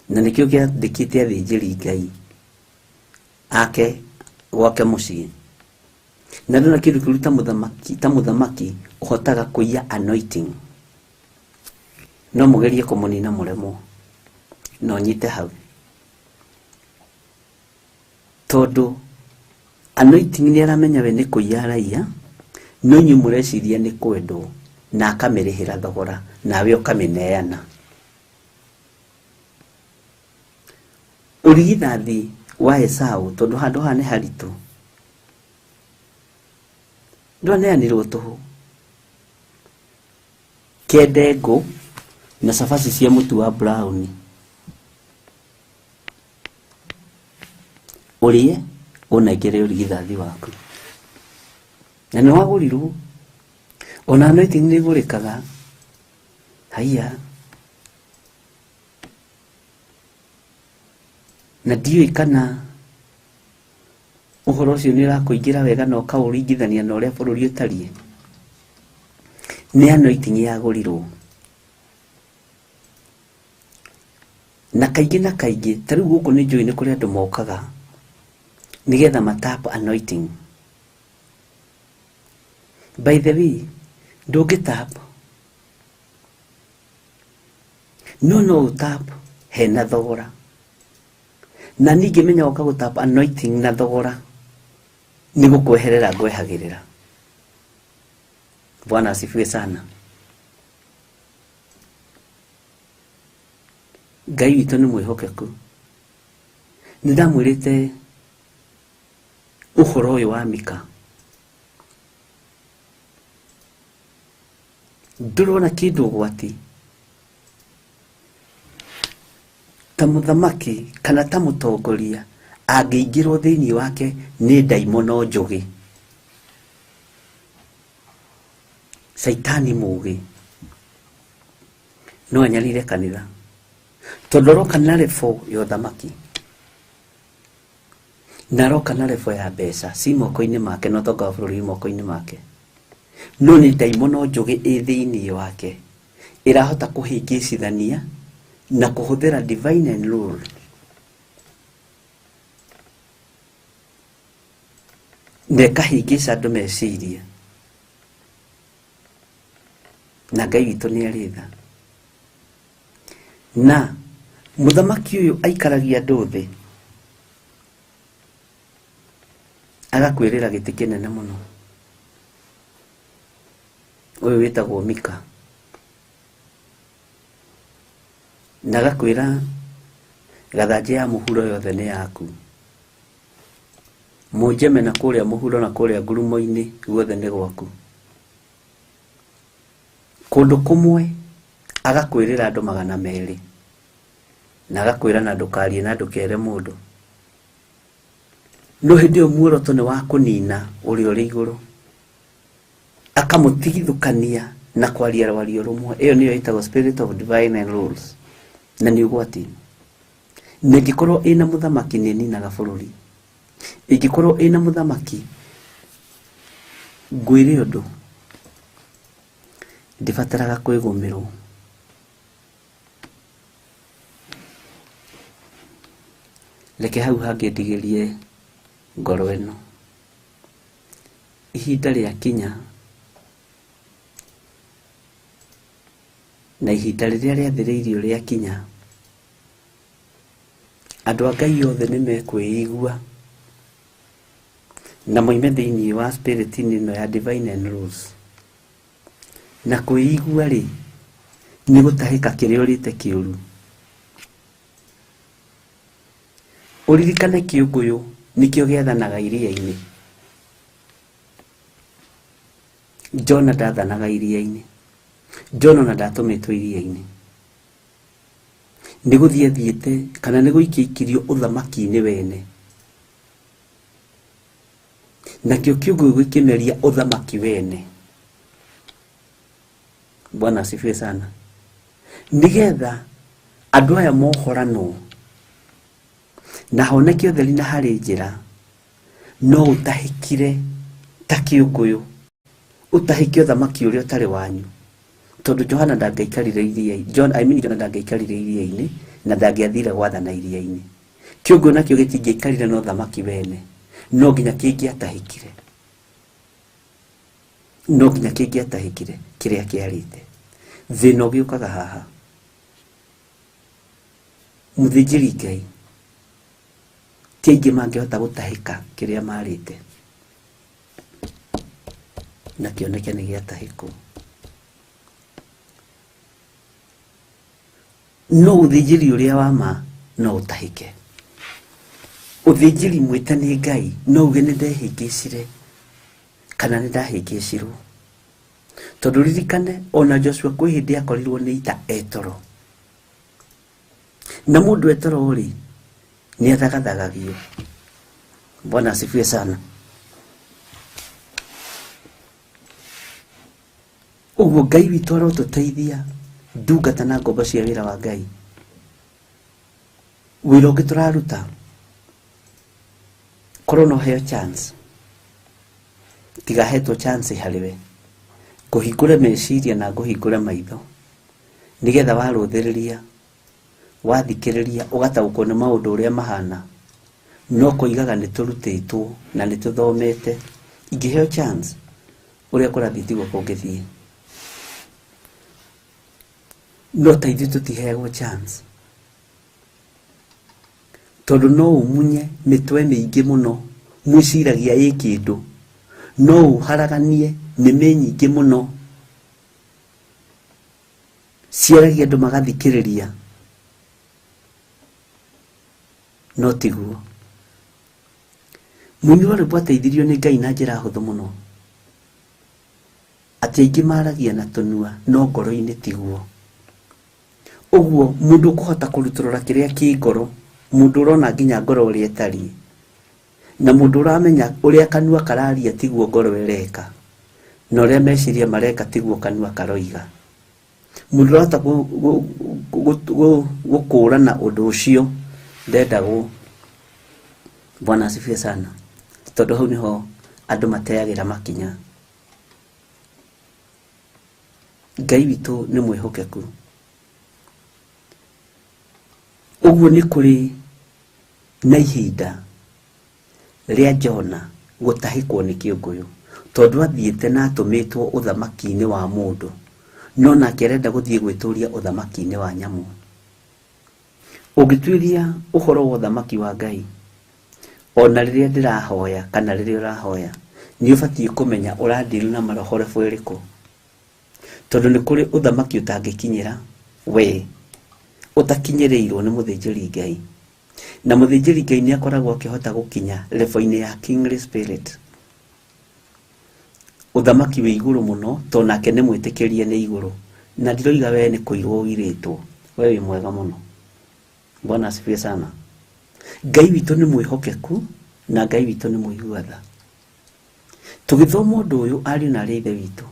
na nĩkĩo kĩandĩkĩte athĩnjĩri Ngai ake gwake mũciĩ. Na ndona kĩndũ kĩũru ta mũthamaki, ta mũthamaki ũhotaga kũiya anointing, no mũgerie kũmũnina mũremwo, no nyite hau, tondũ anointing nĩ aramenya we nĩ kũiya araiya, no inyuĩ mũreciria nĩ kwendwo, na akamĩrĩhĩra thogora, nawe ũkamĩneana. Ũrigithathi wa Esau, tondũ handũ haha nĩ haritũ, ndwaneanirwo tũhũ. Kende ngũ na cabaci cia mũtu wa brown, ũrĩe ũnengere ũrigithathi waku, na nĩ wagũrirwo. Ona anointing nĩ ĩgũrĩkaga. Haiya, na ndiũĩ kana ũhoro ũcio nĩ ũrakũingĩra wega na ũkaũringithania na ũrĩa bũrũri ũtariĩ. Nĩ anointing yagũrirwo. Na kaingĩ na kaingĩ, ta rĩu gũkũ nĩ njũĩ nĩ kũrĩ andũ mokaga nĩgetha matap anointing. By the way, ndũngĩ tap, no no ũtap hena thogora. Na ningĩ menya woka gũtap anointing na thogora, nĩ gũkweherera ngwehagĩrĩra. Bwana asifiwe sana. Ngai witũ nĩ mwĩhokeku. Nĩ ndamwĩrĩte ũhoro ũyũ wa Mika. Ndũrona kĩndũ ũgwati ta mũthamaki kana ta mũtongoria angĩingĩrwo thĩinĩ wake nĩ ndaimono njũgĩ, caitani mũgĩ, no anyarire kanitha, tondũ aroka na rebo ya ũthamaki, na aroka na rebo ya mbeca ci moko-inĩ make, na ũtonga wa bũrũri wĩ moko-inĩ make. No nĩ ndaimono njũgĩ ĩ thĩinĩ wake ĩrahota kũhĩngĩcithania na kũhũthĩra divine and rule na ĩkahĩngĩca andũ meciria. Na Ngai witũ nĩ arĩ tha. Na mũthamaki ũyũ aikaragia andũ thĩ, agakwĩrĩra gĩtĩ kĩnene mũno. Ũyũ wĩtagwo Mika. Na agakwĩra gathanjĩ ya mũhuro yothe nĩ yaku, Mũnjeme na kũrĩa mũhuro na kũrĩa ngurumo-inĩ guothe nĩ gwaku. Kũndũ kũmwe agakwĩrĩra andũ 200, na agakwĩra na ndũkarie na ndũkere mũndũ. No hĩndĩ ĩyo muoroto nĩ wa kũnina ũrĩa ũrĩ igũrũ, akamũtigithũkania na kwaria rwario rũmwe. Ĩyo nĩyo ĩtagwo spirit of divine and rules, na nĩ ũgwati. Na ĩngĩkorwo ĩna mũthamaki nĩ ĩninaga bũrũri. Ĩngĩkorwo ĩna mũthamaki, ngwĩre ũndũ, ndĩbataraga kwĩgũmĩrwo. Reke hau hangĩ ndigĩrie Ngoro ĩno ihinda rĩakinya na ihinda rĩrĩa rĩathĩrĩirio rĩakinya, andũ a Ngai othe nĩ mekwĩigua na moime thĩinĩ wa spirit ĩno ya divine and rules. Na kwĩigua rĩ nĩ gũtahĩka kĩrĩa ũrĩte kĩũru. Ũririkane kĩũngũyũ nĩkĩo gĩathanaga iria-inĩ. Jona ndathanaga iria-inĩ. Jona ona ndatũmĩtwo iria-inĩ. Nĩ gũthiĩ athiĩte kana nĩ gũikia ikirio ũthamaki-inĩ wene. Nakĩo kĩũngũyũ gĩkĩmeria ũthamaki wene. Bwana asifiwe sana. Nĩgetha andũ aya mohoranwo na honeke ũtheri na harĩ njĩra, no ũtahĩkire ta kĩũngũyũ, ũtahĩke ũthamaki ũrĩa ũtarĩ wanyu. Tondũ Johana ndangĩaikarire iria-inĩ, John, I mean Jona ndangĩaikarire iria-inĩ na ndangĩathire gwathana iria-inĩ. Kĩũngũyũ nakĩo gĩtingĩaikarire na ũthamaki wene, no nginya kĩngĩatahĩkire. No nginya kĩngĩatahĩkire kĩrĩa kĩarĩte. Thĩna ũgĩũkaga haha. Mũthĩnjĩri Ngai ti aingĩ mangĩhota gũtahĩka kĩrĩa marĩte na kĩoneke nĩ gĩatahĩkwo. No ũthĩnjĩri ũrĩa wa ma no ũtahĩke. Ũthĩnjĩri mwĩte nĩ Ngai no uge nĩ ndehĩngĩcire kana nĩ ndahĩngĩcirwo. Tondũ ririkane ona Joshua kwĩ hĩndĩ akorirwo nĩ ita etoro. Na mũndũ etoro rĩ nĩ athagathagagio. Bwana asifiwe sana. Ũguo Ngai witũ arotũteithia ndungata na ngombo cia wĩra wa Ngai. Wĩra ũngĩ tũraruta korwo no heo chance, tigahetwo chance harĩ we, ngũhingũre meciria na ngũhingũre maitho nĩgetha warũthĩrĩria, wathikĩrĩria ũgataũkwo nĩ maũndũ ũrĩa mahana. No kũigaga nĩ tũrutĩtwo na nĩ tũthomete. Ingĩheo chance ũrĩa kũrathiĩ tiguo kũngĩthiĩ. No ta ithuĩ tũtiheagwo chance. Tondũ no ũmunye mĩtwe mĩingĩ mũno mwĩciragia ĩ kĩndũ, no ũharaganie nĩmĩ nyingĩ mũno ciaragia andũ magathikĩrĩria, no tiguo. Mũini wa rwĩmbo ateithirio nĩ Ngai na njĩra hũthũ mũno, atĩ aingĩ maragia na tũnua no ngoro-inĩ tiguo. Ũguo mũndũ ũkũhota kũrutũrũra kĩrĩa kĩ ngoro, mũndũ ũrona nginya ngoro ũrĩa ĩtariĩ, na mũndũ ũramenya ũrĩa kanua kararia tiguo ngoro ĩreka, na ũrĩa meciria mareka tiguo kanua karoiga. Mũndũ ũrahota gũkũrana ũndũ ũcio ndendagwo. Bwana asifiwe sana. Tondũ hau nĩho andũ mateagĩra makinya. Ngai witũ nĩ mwĩhokeku. Ũguo nĩ kũrĩ na ihinda rĩa Jona gũtahĩkwo nĩ kĩũngũyũ, tondũ athiĩte na atũmĩtwo ũthamaki-inĩ wa mũndũ, no nake arenda gũthiĩ gwĩtũria ũthamaki-inĩ wa nyamũ. Ũngĩtuĩria ũhoro wa ũthamaki wa Ngai, ona rĩrĩa ndĩrahoya kana rĩrĩa ũrahoya, nĩ ũbatiĩ kũmenya ũradeal na maroho level ĩrĩkũ. Tondũ nĩ kũrĩ ũthamaki ũtangĩkinyĩra we ũtakinyĩrĩirwo nĩ mũthĩnjĩri Ngai. Na mũthĩnjĩri Ngai nĩ akoragwo akĩhota gũkinya level-inĩ ya kingly spirit. Ũthamaki wĩ igũrũ mũno tondũ nake nĩ mwĩtĩkĩrie nĩ igũrũ. Na ndiroiga we nĩ kũirwo ũirĩtwo, we wĩ mwega mũno. Bwana asifiwe sana. Ngai witũ nĩ mwĩhokeku na Ngai witũ nĩ mũigua tha. Tũgĩthoma ũndũ ũyũ ariũ na arĩ ithe witũ,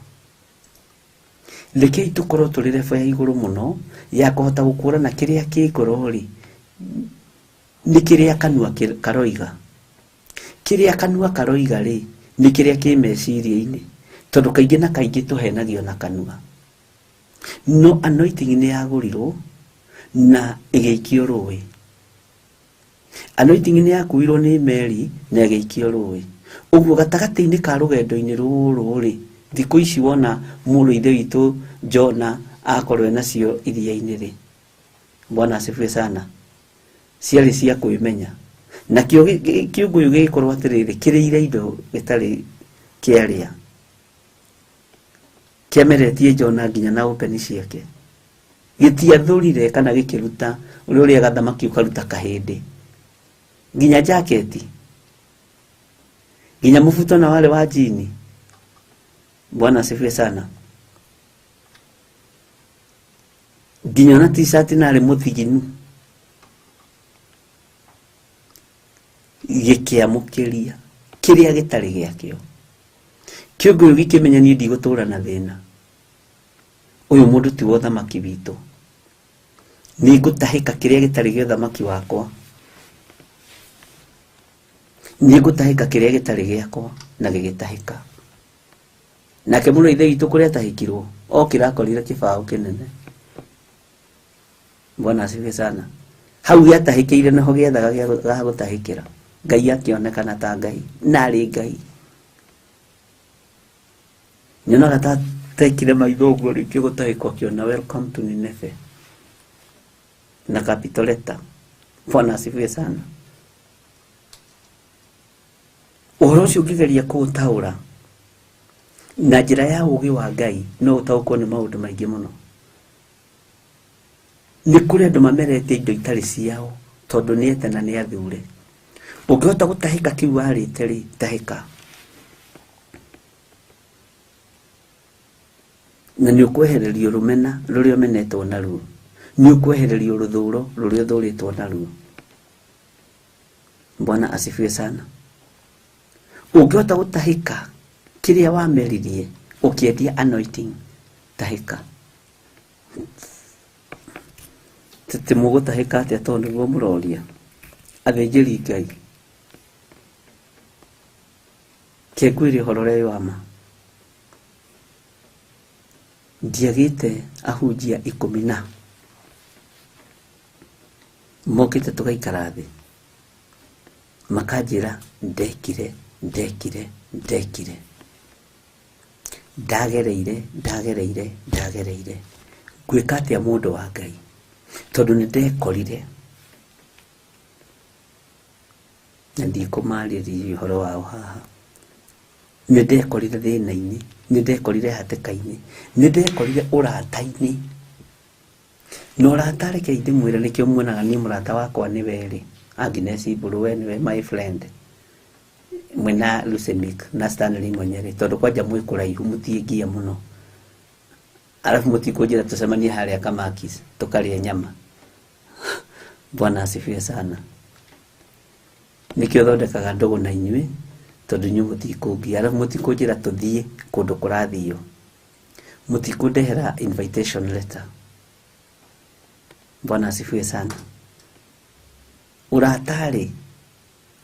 rekei tũkorwo tũrĩ level ya igũrũ mũno ya kũhota gũkũrana kĩrĩa kĩ ngoro rĩ nĩ kĩrĩa kanua karoiga. Kĩrĩa kanua karoiga rĩ nĩ kĩrĩa kĩ meciria-inĩ, tondũ kaingĩ na kaingĩ tũhenagio na kanua. No anointing nĩ yagũrirwo na ĩgĩikio rũĩ. Anointing nĩ yakuirwo nĩ meri na ĩgĩikio rũĩ. Ũguo gatagatĩ-inĩ ka rũgendo-inĩ rũrũ rĩ, thikũ ici wona mũrũ ithe witũ Jona akorwo enacio iria-inĩ rĩ, Bwana asifiwe sana, ciarĩ cia kwĩmenya. Nakĩo kĩũngũyũ gĩgĩkorwo atĩrĩrĩ, kĩrĩire indo gĩtarĩ kĩarĩa, kĩameretie Jona nginya na open ciake. Gĩtiathũrire kana gĩkĩruta ũrĩa ũrĩaga thamaki ũkaruta kahĩndĩ, nginya jaketi, nginya mũbuto na warĩ wa jini. Bwana asifiwe sana. Nginya na t-shirt narĩ mũthiginu, gĩkĩamũkĩria kĩrĩa gĩtarĩ gĩakĩo. Kĩũngũyũ gĩkĩmenya niĩ ndigũtũra na thĩna, ũyũ mũndũ ti wa ũthamaki witũ, nĩngũtahĩka kĩrĩa gĩtarĩ gĩa ũthamaki wakwa, nĩngũtahĩka kĩrĩa gĩtarĩ gĩakwa, na gĩgĩtahĩka. Nake mũrũ wa ithe witũ kũrĩa atahĩkirwo, okĩra akorire kĩbaũ kĩnene. Bwana asifiwe sana. Hau gĩatahĩkĩire nĩho gĩethaga gĩa gũtahĩkĩra. Ngai akĩonekana ta Ngai, na arĩ Ngai. Nyonaga ta tekire maitho ũguo rĩngĩ gũtahĩkwo, akĩona welcome to Nineve na capital letter. Bwana asifiwe sana. Ũhoro ũcio ũngĩgeria kũũtaũra na njĩra ya ũũgĩ wa Ngai, no ũtaũkwo nĩ maũndũ maingĩ mũno. Nĩ kũrĩ andũ mamerete indo itarĩ ciao tondũ nĩ ete na nĩ athure. Ũngĩhota gũtahĩka kĩu warĩte rĩ, tahĩka. Na nĩ ũkwehererio rũmena rũrĩa ũmenetwo naruo, nĩ ũkwehererio rũthũro rũrĩa ũthũrĩtwo naruo. Bwana asifiwe sana. Ũngĩhota gũtahĩka kĩrĩa wameririe ũkĩendia anointing, tahĩka. Tĩ mũgũtahĩka atĩa tondũ nĩguo mũroria? Athĩnjĩri Ngai, ke ngwĩre ũhoro ũrĩa wĩ wa ma. Ndiagĩte ahunjia 10 na mokĩte tũgaikara thĩ, makanjĩra ndekire, ndekire, ndekire, ndagereire, ndagereire, ndagereire. Ngwĩka atĩa mũndũ wa Ngai? Tondũ nĩ ndekorire na ndikũmarĩria ũhoro wao haha. Nĩ ndekorire thĩna-inĩ, nĩ ndekorire hatĩka-inĩ, nĩ ndekorire ũrata-inĩ. Na ũrata reke ndĩmwĩre nĩkĩo muonaga niĩ mũrata wakwa nĩ we rĩ, Agnes Mbũrũ, we nĩwe my friend, mwĩna Lucemic na Stanley Ng'onyere, tondũ kwanja mwĩ kũraihu mũtiĩngia mũno, arabu mũtikũnjĩra tũcemanie harĩa Kamakis tũkarĩe nyama. Bwana asifiwe sana. Nĩkĩo thondekaga ndũgũ na inyuĩ, tondũ inyuĩ mũtikũngia, arabu mũtikũnjĩra tũthiĩ kũndũ kũrathio, mũtikũndehera invitation letter. Bwana asifiwe sana. Ũrata-rĩ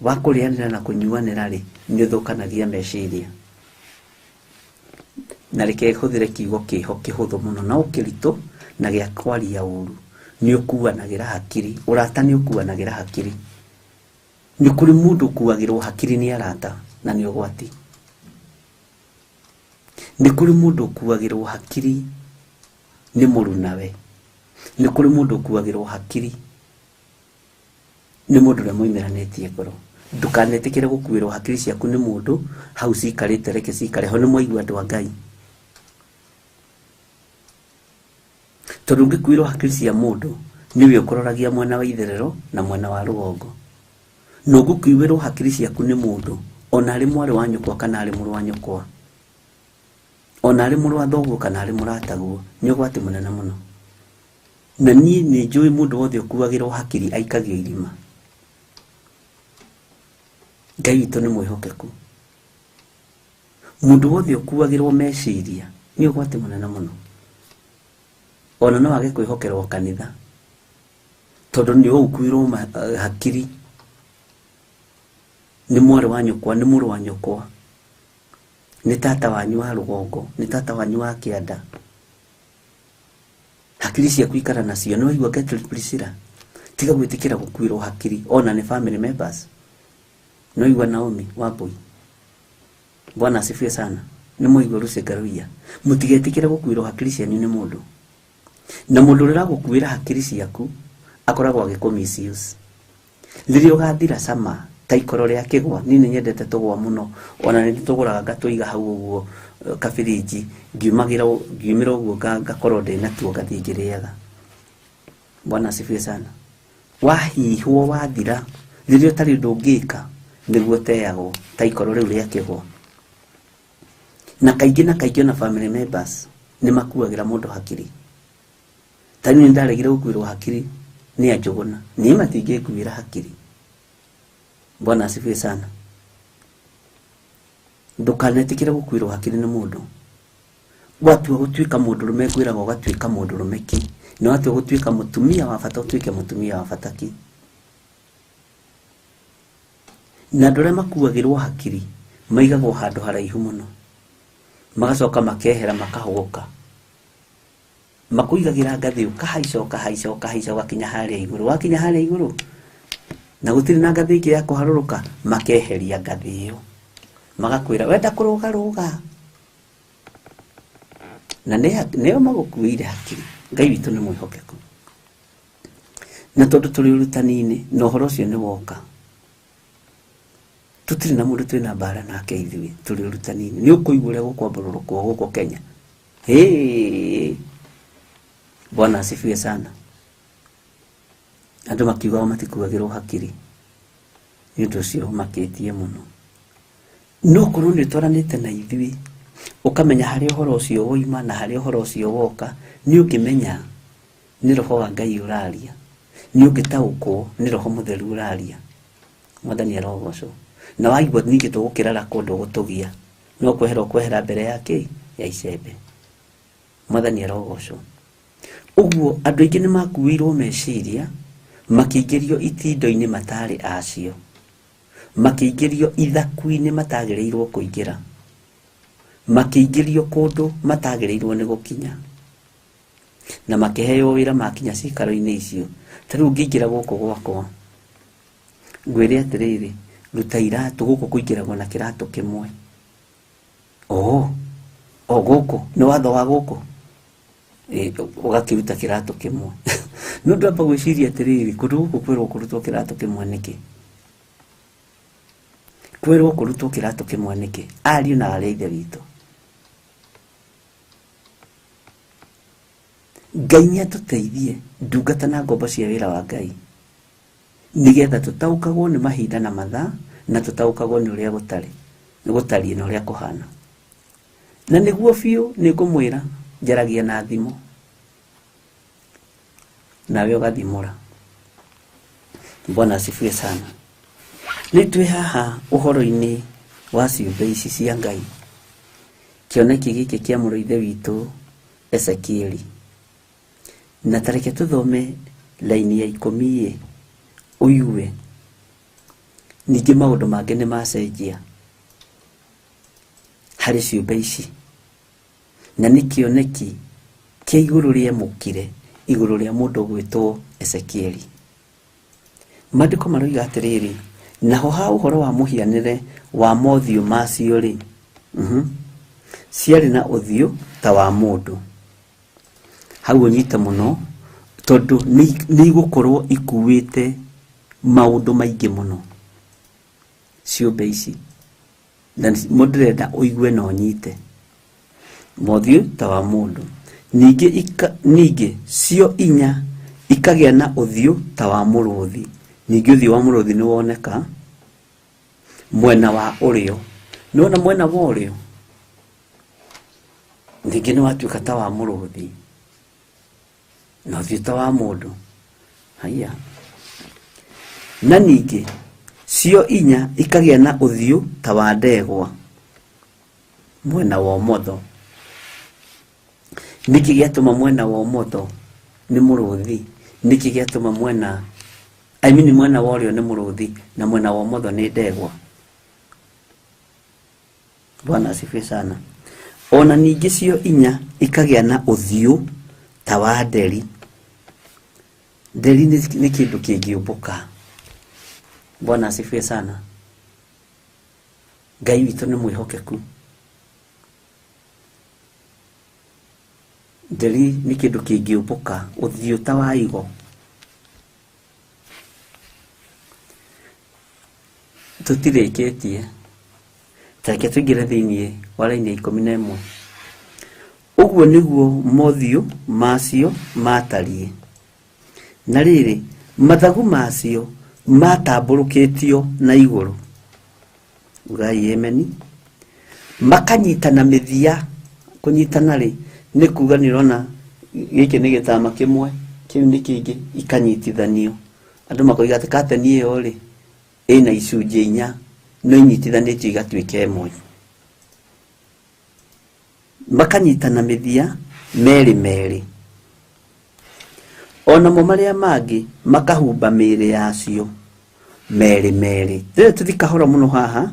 wa kũrĩanĩra na kũnyuanĩra rĩ, nĩ ũthũkanagia meciria. Na reke hũthĩre kiugo kĩho kĩhũthũ mũno no kĩritũ na gĩa kwaria ũru, nĩ ũkuanagĩra hakiri. Ũrata nĩ ũkuanagĩra hakiri. Nĩ kũrĩ mũndũ ũkuagĩrwo hakiri nĩ arata na nĩ ũgwati. Nĩ kũrĩ mũndũ ũkuagĩrwo hakiri nĩ mũrunawe. Nĩ kũrĩ mũndũ ũkuagĩrwo hakiri nĩ mũndũ ũrĩa moimĩranĩtie ngoro. Ndũkanetĩkĩre gũkuĩrwo hakiri ciaku nĩ mũndũ hau cikarĩte, reke cikare ho. Nĩ mwaigua andũ a Ngai, tondũ ũngĩkuĩrwo hakiri cia mũndũ nĩwe ũkũroragia mwena wa itherero na mwena wa rũgongo. Na ũngĩkuĩrwo hakiri ciaku nĩ mũndũ, ona arĩ mwarĩ wa nyũkwa kana arĩ mũrũ wa nyũkwa, ona arĩ mũrũ wa thoguo kana arĩ mũrataguo, nĩ ũgwati mũnene mũno. Na niĩ nĩ njũĩ mũndũ wothe ũkuagĩrwo hakiri aikagio irima. Ngai witũ nĩ mwĩhokeku. Mũndũ wothe ũkuagĩrwo meciria nĩ ũgwati mũnene mũno. Ona no age kwĩhokerwo kanitha, tondũ nĩ ũkuirwo hakiri nĩ mwarĩ wa nyũkwa, nĩ mũrũ wa nyũkwa, nĩ tata wanyu wa rũgongo, nĩ tata wanyu wa kĩanda. Hakiri ciaku ikara nacio. Nĩ waigua Gertrude Priscilla? Tiga gwĩtĩkĩra gũkuĩrwo hakiri ona nĩ family members. No igua Naomi Wambui, Bwana asifiwe sana. Nĩ mũigua Lucy Ngaruiya, mũtigetĩkĩre gũkuĩrwo hakiri cianyu nĩ mũndũ. Na mũndũ ũrĩa ũragũkuĩra hakiri ciaku akoragwo agĩkũ misuse. Rĩrĩa ũgathira cama ta ikoro rĩa kĩgwa, niĩ nĩ nyendete tũgwa mũno, ona nĩ tũgũraga ngatũiga hau ũguo kabirinji, ngiumagĩra ngiumĩra ũguo ngakorwo ndĩ natuo ngathiĩ ngĩrĩaga. Bwana asifiwe sana. Wahihwo wathira, rĩrĩa ũtarĩ ũndũ ũngĩka, nĩguo ũteagwo ta ikoro rĩu rĩa kĩgwa. Na kaingĩ na kaingĩ ona family members nĩ makuagĩra mũndũ hakiri. Ta niĩ nĩndaregire gũkuĩrwo hakiri nĩ Anjũgũna, niĩ matingĩnguĩra hakiri. Bwana asifiwe sana. Ndũkanetĩkĩre gũkuĩrwo hakiri nĩ mũndũ. Watua gũtuĩka mũndũrũme ngwĩraga ũgatuĩka mũndũrũme ki, na watua gũtuĩka mũtumia wa bata ũtuĩke mũtumia wa bata ki. Na andũ arĩa makuagĩrwo hakiri maigagwo handũ haraihu mũno, magacoka makehera makahũgũka, makũigagĩra ngathĩ ũkahaica ũkahaica ũkahaica ũgakinya harĩa igũrũ. Wakinya harĩa igũrũ na gũtirĩ na ngathĩ ĩngĩ ya kũharũrũka, makeheria ngathĩ ĩyo, magakwĩra wenda kũrũga rũga, na nĩo magũkuĩire hakiri. Ngai witũ nĩ mwĩhokeku, na tondũ tũrĩ ũrutani-inĩ na ũhoro ũcio nĩ woka, tũtirĩ na mũndũ twĩna mbara nake ithuĩ tũrĩ ũrutani-inĩ. Nĩ ũkũigua ũrĩa gũkwambũrũrũkwo gũkũ Kenya. Hĩ, Bwana asifiwe sana. Andũ makiuga matikuagĩrwo hakiri, nĩ ũndũ ũcio ũmakĩtie mũno. No korwo nĩ ũtwaranĩte na ithuĩ, ũkamenya harĩa ũhoro ũcio woima na harĩa ũhoro ũcio woka, nĩ ũngĩmenya nĩ roho wa Ngai ũraria, nĩ ũngĩtaũkwo nĩ roho mũtheru ũraria. Mwathani arogocwo. Na waigua ningĩ tũgũkĩrara kũndũ gũtũgia, no kwehera ũkwehera mbere ya kĩ? Ya icembe. Mwathani arogocwo. Ũguo andũ aingĩ nĩ makuĩirwo meciria, makĩingĩrio itindo-inĩ matarĩ acio, makĩingĩrio ithaku-inĩ matagĩrĩirwo kũingĩra, makĩingĩrio kũndũ matagĩrĩirwo nĩ gũkinya, na makĩheo wĩra makinya cikaro-inĩ icio. Ta rĩu ũngĩingĩra gũkũ gwakwa, ngwĩre atĩrĩrĩ, ruta iratũ gũkũ kũingĩragwo na kĩratũ kĩmwe. O gũkũ nĩ watho wa gũkũ, ũgakĩruta kĩratũ kĩmwe. No ndwamba gwĩciria atĩrĩrĩ, kũndũ gũkũ kwĩrwo kũrutwo kĩratũ kĩmwe nĩkĩ? Kwĩrwo kũrutwo kĩratũ kĩmwe nĩkĩ? Ariũ na aarĩ a Ithe witũ, Ngai nĩ atũteithie ndungata na ngombo cia wĩra wa Ngai, nĩgetha tũtaũkagwo nĩ mahinda na mathaa, na tũtaũkagwo nĩ ũrĩa gũtarĩ, gũtariĩ na ũrĩa kũhana. Na nĩguo biũ nĩ ngũmwĩra, njaragia na thimo, nawe ũgathimũra. Bwana asifiwe sana. Rĩu twĩ haha ũhoro-inĩ wa ciũmbe ici cia Ngai, kĩoneki gĩkĩ kĩa mũrũ ithe witũ Ezekieli. Na ta reke tũthome laini ya 10 ĩ, ũigue ningĩ maũndũ mangĩ nĩ macenjia harĩ ciũmbe ici, na nĩ kĩoneki kĩa igũrũ rĩemũkire igũrũ rĩa mũndũ ũgwĩtwo Ezekieli. Maandĩko maroiga atĩrĩrĩ, naho ha ũhoro wa mũhianĩre wa mothiũ macio rĩ, ciarĩ na ũthiũ ta wa mũndũ. Hau ũnyite mũno, tondũ nĩ igũkorwo ikuĩte maũndũ maingĩ mũno ciũmbe ici, na ndĩrenda ũigue na ũnyite. Mothiũ ta wa mũndũ, ningĩ cio inya ikagĩa na ũthiũ ta wa mũrũthi. Ningĩ ũthiũ wa mũrũthi nĩ woneka mwena wa ũrĩo. Nĩwona mwena wa ũrĩo ningĩ nĩ watuĩka ta wa mũrũthi na ũthiũ ta wa mũndũ. Haiya. Na ningĩ cio inya ikagĩa na ũthiũ ta wa ndegwa mwena wa ũmotho. Nĩkĩ gĩatũma mwena wa ũmotho nĩ mũrũthi? Nĩkĩ gĩatũma mwena, I mean mwena wa ũrĩo nĩ mũrũthi na mwena wa ũmotho nĩ ndegwa? Bwana asifiwe sana. Ona ningĩ cio inya ikagĩa na ũthiũ ta wa nderi. Nderi nĩ kĩndũ kĩngĩũmbũka. Bwana asifiwe sana. Ngai witũ nĩ mwĩhokeku. Nderi nĩ kĩndũ kĩngĩũmbũka ũthiũ ta wa igo. Tũtirĩkĩtie, tareke tũingĩre thĩinĩ wa raini ya 11. Ũguo nĩguo mothiũ macio maatariĩ. Na rĩrĩ, mathagu macio maatambũrũkĩtio na igũrũ. Ugai ameni. Makanyitana mĩthia. Kũnyitana rĩ, nĩ kuga nĩ ũrona gĩkĩ nĩ gĩtama kĩmwe, kĩu nĩ kĩngĩ, ikanyitithanio. Andũ makoiga atĩ kateni ĩyo rĩ, ĩna icunjĩ inya, no inyitithanĩtio igatuĩka ĩmwe. Makanyitana mĩthia merĩ merĩ. O namo marĩa mangĩ makahumba mĩĩrĩ yacio merĩ merĩ. Rĩrĩ tũthi kahora mũno haha,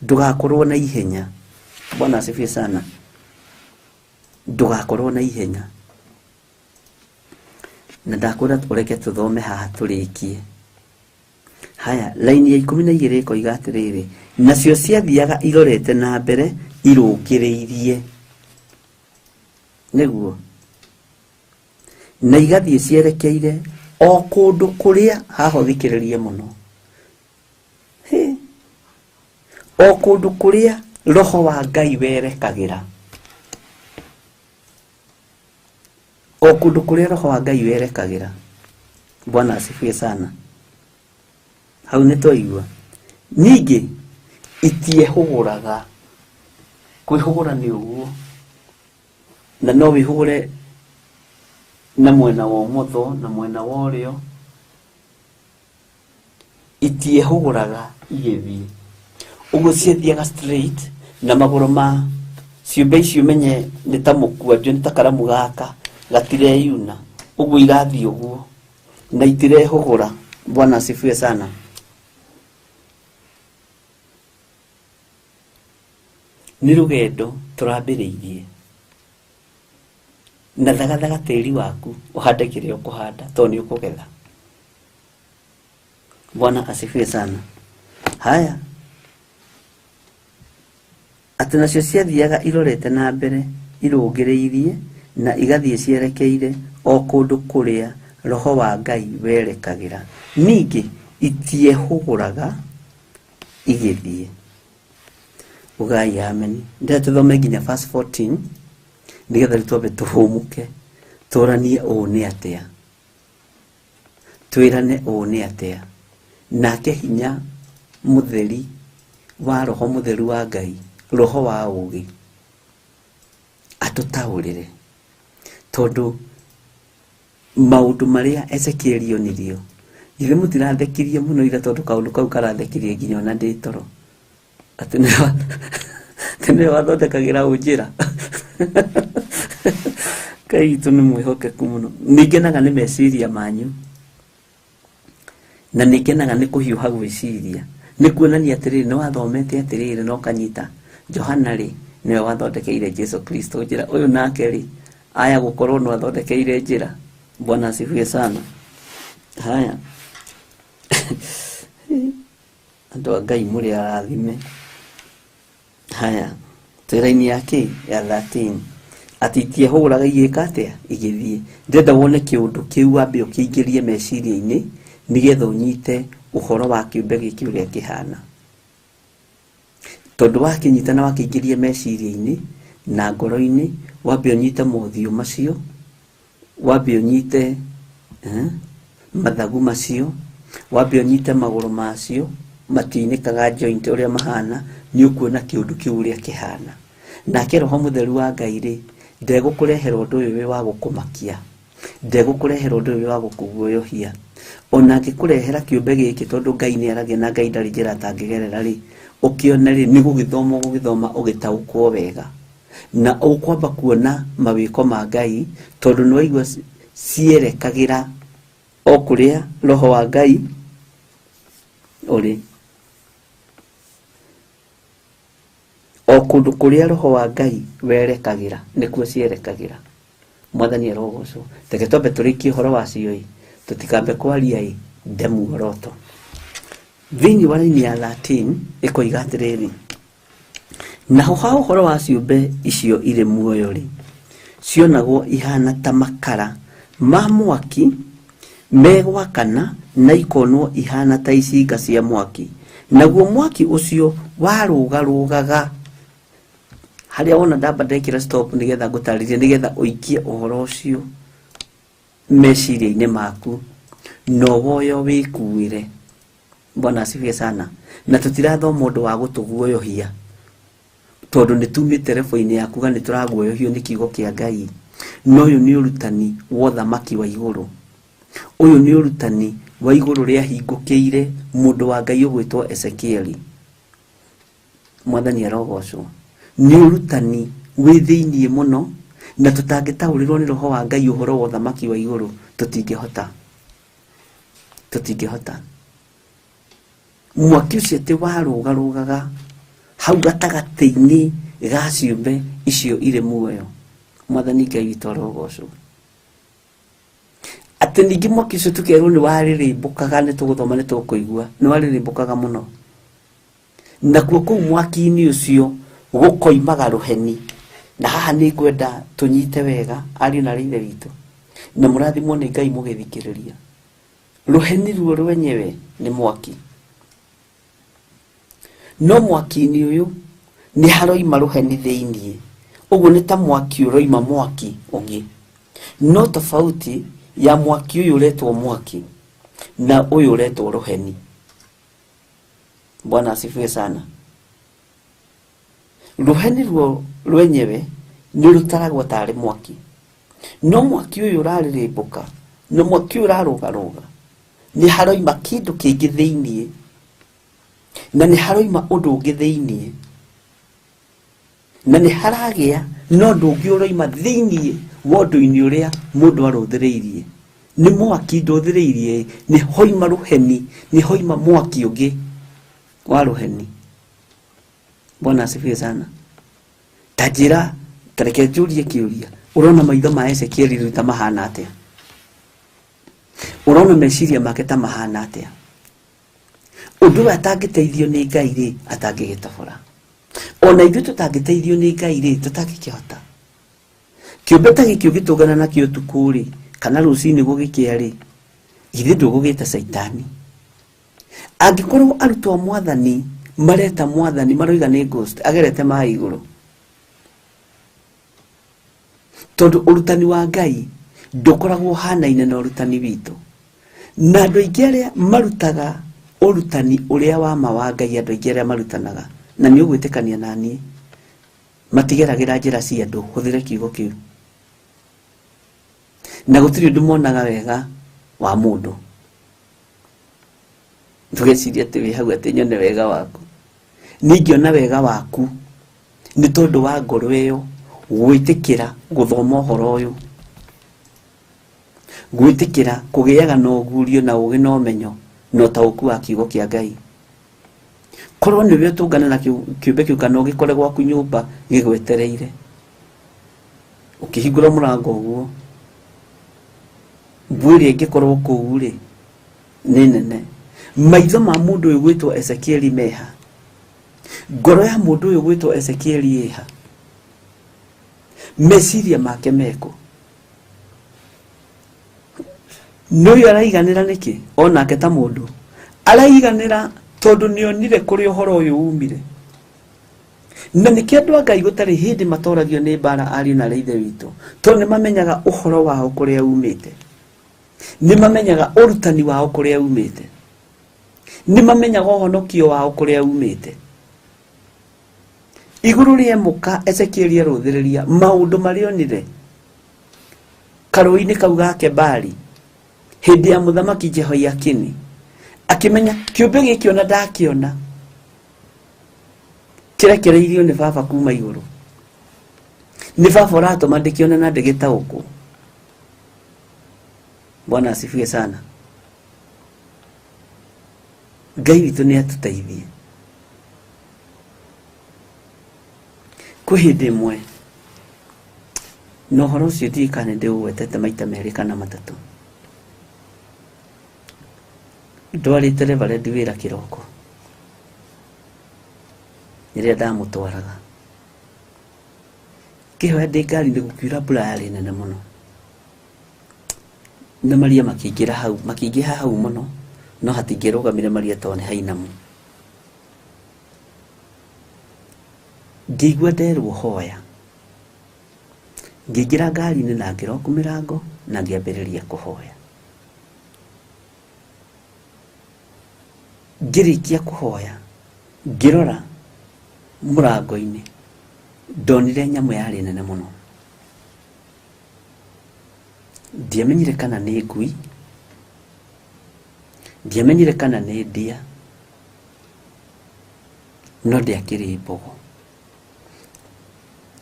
ndũgakorwo na ihenya. Bwana asifiwe sana. Ndũgakorwo na ihenya. Na ndakwĩra ũreke tũthome haha tũrĩkie. Haya, laini ya 12 ĩkoiga atĩrĩrĩ, nacio ciathiaga irorete na mbere irũngĩrĩirie. Nĩguo. Na igathiĩ cierekeire o kũndũ kũrĩa, haha ũthikĩrĩrie mũno. Hĩ. O kũndũ kũrĩa roho wa Ngai werekagĩra. O kũndũ kũrĩa roho wa Ngai werekagĩra. Bwana asifiwe sana. Hau nĩ twaigua. Ningĩ itiehũgũraga. Kwĩhũgũra nĩ ũguo. Na no wĩhũgũre na mwena wa ũmotho na mwena wa ũrĩo. Itiehũgũraga igĩthiĩ. Ũguo ciathiaga straight na magũrũ ma ciũmbe icio menye nĩ ta mũkwanjũ, nĩ ta karamu gaka gatireyuna. Ũguo irathiĩ ũguo na itirehũgũra. Bwana asifiwe sana. Nĩ rũgendo tũrambĩrĩirie. Na thagathaga tĩri waku ũhande kĩrĩa ũkũhanda tondũ nĩ ũkũgetha. Bwana asifiwe sana. Haya, atĩ nacio ciathiaga irorete na mbere irũngĩrĩirie na igathiĩ cierekeire o kũndũ kũrĩa roho wa Ngai werekagĩra. Ningĩ itiehũgũraga igĩthiĩ. Ugai ameni. Ndĩrenda tũthome nginya verse 14 nĩgetha rĩu twambe tũhũmũke tũranie ũũ nĩ atĩa. Twĩrane ũũ nĩ atĩa. Nake hinya mũtheri wa roho mũtheru wa Ngai, roho wa ũũgĩ, atũtaũrĩre. Tondũ maũndũ marĩa Ezekieli onirio, githĩ mũtirathekirie mũno ira, tondũ kaũndũ kau karathekirie nginya ona ndĩ toro. Atĩ nĩwe wathondekagĩra ũ njĩra. Ngai witũ nĩ mwĩhokeku mũno. Nĩ ngenaga nĩ meciria manyu. Na nĩ ngenaga nĩ kũhiũha gwĩciria. Nĩ kuonania atĩrĩrĩ, nĩ wathomete atĩrĩrĩ na ũkanyita. Johana rĩ, nĩwe wathondekeire Jesu Kristo njĩra. Ũyũ nake rĩ, aya gũkorwo nĩ wathondekeire njĩra. Bwana asifiwe sana. Haya. Andũ a Ngai mũrĩ arathime. Haya, twĩ raini ya kĩ? Ya 13. Atĩ itiehũgũraga igĩka atĩa? Igĩthiĩ. Ndĩrenda wone kĩũndũ kĩu wambe ũkĩingĩrie meciria-inĩ nĩgetha ũnyite ũhoro wa kĩũmbe gĩkĩ ũrĩa kĩhana. Tondũ wakĩnyita na wakĩingĩria meciria-inĩ na ngoro-inĩ, wambe ũnyite mothiũ macio, wambe ũnyite mathagu macio, wambe ũnyite magũrũ macio, matiunĩkaga joint ũrĩa mahana, nĩ ũkuona kĩũndũ kĩu ũrĩa kĩhana. Nake roho mũtheru wa Ngai rĩ, ndegũkũrehera ũndũ ũyũ wĩ wa gũkũmakia, ndegũkũrehera ũndũ ũyũ wĩ wa gũkũguoyohia. Ona angĩkũrehera kĩũmbe gĩkĩ, tondũ Ngai nĩ aragia na Ngai ndarĩ njĩra atangĩgerera rĩ, ũkĩone rĩ, nĩ gũgĩthoma ũgũgĩthoma ũgĩtaũkwo wega. Na ũkwamba kuona mawĩko ma Ngai, tondũ nĩ waigua cierekagĩra o kũrĩa roho wa Ngai ũrĩ. O kũndũ kũrĩa roho wa Ngai werekagĩra, nĩkuo cierekagĩra. Mwathani arogocwo. Reke twambe tũrĩkie ũhoro wacio ĩ. Tũtikambe kwaria ĩ nde muoroto. Thĩinĩ wa raini ya 13 ĩkoiga atĩrĩrĩ, naho ha ũhoro wa ciũmbe icio irĩ muoyo-rĩ, cionagwo ihana ta makara ma mwaki megwakana na ikonwo ihana ta icinga cia mwaki, naguo mwaki ũcio warũgarũgaga. Harĩa wona ndamba ndekĩra stop nĩgetha ngũtarĩrie, nĩgetha ũikie ũhoro ũcio meciria-inĩ maku na woyo wĩkuĩre. Bwana asifiwe sana. Na tũtirathoma ũndũ wa gũtũguoyohia, tondũ nĩ tumĩte rebo-inĩ ya kuga nĩ tũraguoyohio nĩ kiugo kĩa Ngai. No ũyũ nĩ ũrutani wa ũthamaki wa igũrũ. Ũyũ nĩ ũrutani wa igũrũ rĩahingũkĩire mũndũ wa Ngai ũgwĩtwo Ezekieli. Mwathani arogocwo. Nĩ ũrutani wĩ thĩiniĩ mũno, na tũtangĩtaũrĩrwo nĩ roho wa Ngai ũhoro wa ũthamaki wa igũrũ, tũtingĩhota. Tũtingĩhota. Mwaki ũcio atĩ warũgarũgaga hau gatagatĩ-inĩ ga ciũmbe icio irĩ muoyo. Mwathani Ngai witũ arogocwo. Atĩ ningĩ mwaki ũcio tũkerwo nĩ warĩrĩmbũkaga, nĩ tũgũthoma nĩ tũkũigua, nĩ warĩrĩmbũkaga mũno. Nakuo kũu mwaki-inĩ ũcio gũkoimaga rũheni. Na haha nĩ ngwenda tũnyite wega ariũ na aarĩ a Ithe witũ, na mũrathimwo nĩ Ngai mũgĩthikĩrĩria. Rũheni ruo rwenyewe nĩ mwaki, no mwaki-inĩ ũyũ nĩ haroima rũheni thĩiniĩ. Ũguo nĩ ta mwaki ũroima mwaki ũngĩ, no tofauti ya mwaki ũyũ ũretwo mwaki na ũyũ ũretwo rũheni. Bwana asifiwe sana. Rũheni ruo rwenyewe nĩ rũtaragwo tarĩ mwaki, no mwaki ũyũ ũrarĩrĩmbũka na mwaki ũyũ ũrarũgarũga nĩ haroima kĩndũ kĩngĩ thĩiniĩ, na nĩ haroima ũndũ ũngĩ thĩiniĩ, na nĩ haragĩa na ũndũ ũngĩ ũroima thĩiniĩ wa ũndũ-inĩ ũrĩa mũndũ arũthĩrĩirie. Nĩ mwaki ndũthĩrĩirie, nĩ hoima rũheni, nĩ hoima mwaki ũngĩ wa rũheni. Bwana asifiwe sana. Ta njĩra, ta reke njũrie kĩũria, ũrona maitho ma Ezekieli rĩu ta mahana atĩa? Ũrona meciria make ta mahana atĩa? Ũndũ ũyũ atangĩteithio nĩ Ngai rĩ, atangĩgĩtobora. Ona ithuĩ tũtangĩteithio nĩ Ngai rĩ, tũtangĩkĩhota. Kĩũmbe ta gĩkĩ ũngĩtũngana nakĩo ũtukũ rĩ, kana rũcinĩ gũgĩkĩa rĩ, githĩ ndũgũgĩta Caitani? Angĩkorwo arutwo a Mwathani mareta Mwathani maroiga nĩ ghost, agerete maĩ igũrũ. Tondũ ũrutani wa Ngai ndũkoragwo ũhanaine na ũrutani witũ. Na andũ aingĩ arĩa marutaga ũrutani ũrĩa wa ma wa Ngai, andũ aingĩ arĩa marutanaga, na nĩ ũgwĩtĩkania na niĩ, matigeragĩra njĩra cia andũ, hũthĩre kiugo kĩu. Na gũtirĩ ũndũ monaga wega wa mũndũ. Ndũgecirie atĩ wĩ hau atĩ nyone wega waku. Ningĩona wega waku nĩ tondũ wa ngoro ĩyo gwĩtĩkĩra gũthoma ũhoro ũyũ, gwĩtĩkĩra kũgĩaga na ũguũrio na ũũgĩ na ũmenyo na ũtaũku wa kiugo kĩa Ngai. Korwo nĩwe ũtũngana na kĩũmbe kĩu kana ũgĩkore gwaku nyũmba gĩgwetereire, ũkĩhingũra mũrango ũguo, mbuu ĩrĩa ĩngĩkorwo kũu rĩ nĩ nene. Maitho ma mũndũ ũyũ gwĩtwo Ezekieli meha? Ngoro ya mũndũ ũyũ gwĩtwo Ezekieli ĩha? Meciria make mekũ? Nĩ ũyũ araiganĩra nĩkĩ? Onake ta mũndũ araiganĩra tondũ nĩonire kũrĩa ũhoro ũyũ umire. Na nĩkĩo andũ a Ngai gũtarĩ hĩndĩ matoragio nĩ mbara ariũ na aarĩ a Ithe witũ, tondũ nĩmamenyaga ũhoro wao kũrĩa umĩte, nĩmamenyaga ũrutani wao kũrĩa umĩte, nĩmamenyaga ũhonokio wao kũrĩa umĩte. Igũrũ rĩemũka Ezekieli arũthĩrĩria maũndũ marĩa onire karũĩ-inĩ kau ga Kebari hĩndĩ ya mũthamaki Jehoiakini, akĩmenya kĩũmbe gĩkĩ ona ndakĩona kĩrekereirio nĩ baba kuma igũrũ, nĩ baba ũratũma ndĩkĩone na ndĩgĩtaũkwo. Bwana asifiwe sana. Ngai witũ nĩ atũteithie. Kwĩ hĩndĩ ĩmwe, na ũhoro ũcio ndiũĩ kana nĩ ndĩũgwetete maita merĩ kana matatũ, Ndwarĩte reverend wĩra kĩroko rĩrĩa ndamũtwaraga ngĩhoya ndĩ ngari-inĩ gũkiura mbura yarĩ nene mũno na maria makĩingĩra hau makĩingĩha hau mũno no hatingĩrũgamire maria tondũ nĩ hainamu. Ngĩigua nderwo hoya, ngĩingĩra ngari-inĩ na ngĩroku mĩrango na ngĩambĩrĩria kũhoya. Ngĩrĩkia kũhoya ngĩrora mũrango-inĩ ndonire nyamũ yarĩ nene mũno. Ndiamenyire kana nĩ ngui, ndiamenyire kana nĩ ndia, no ndĩakĩrĩ mbogo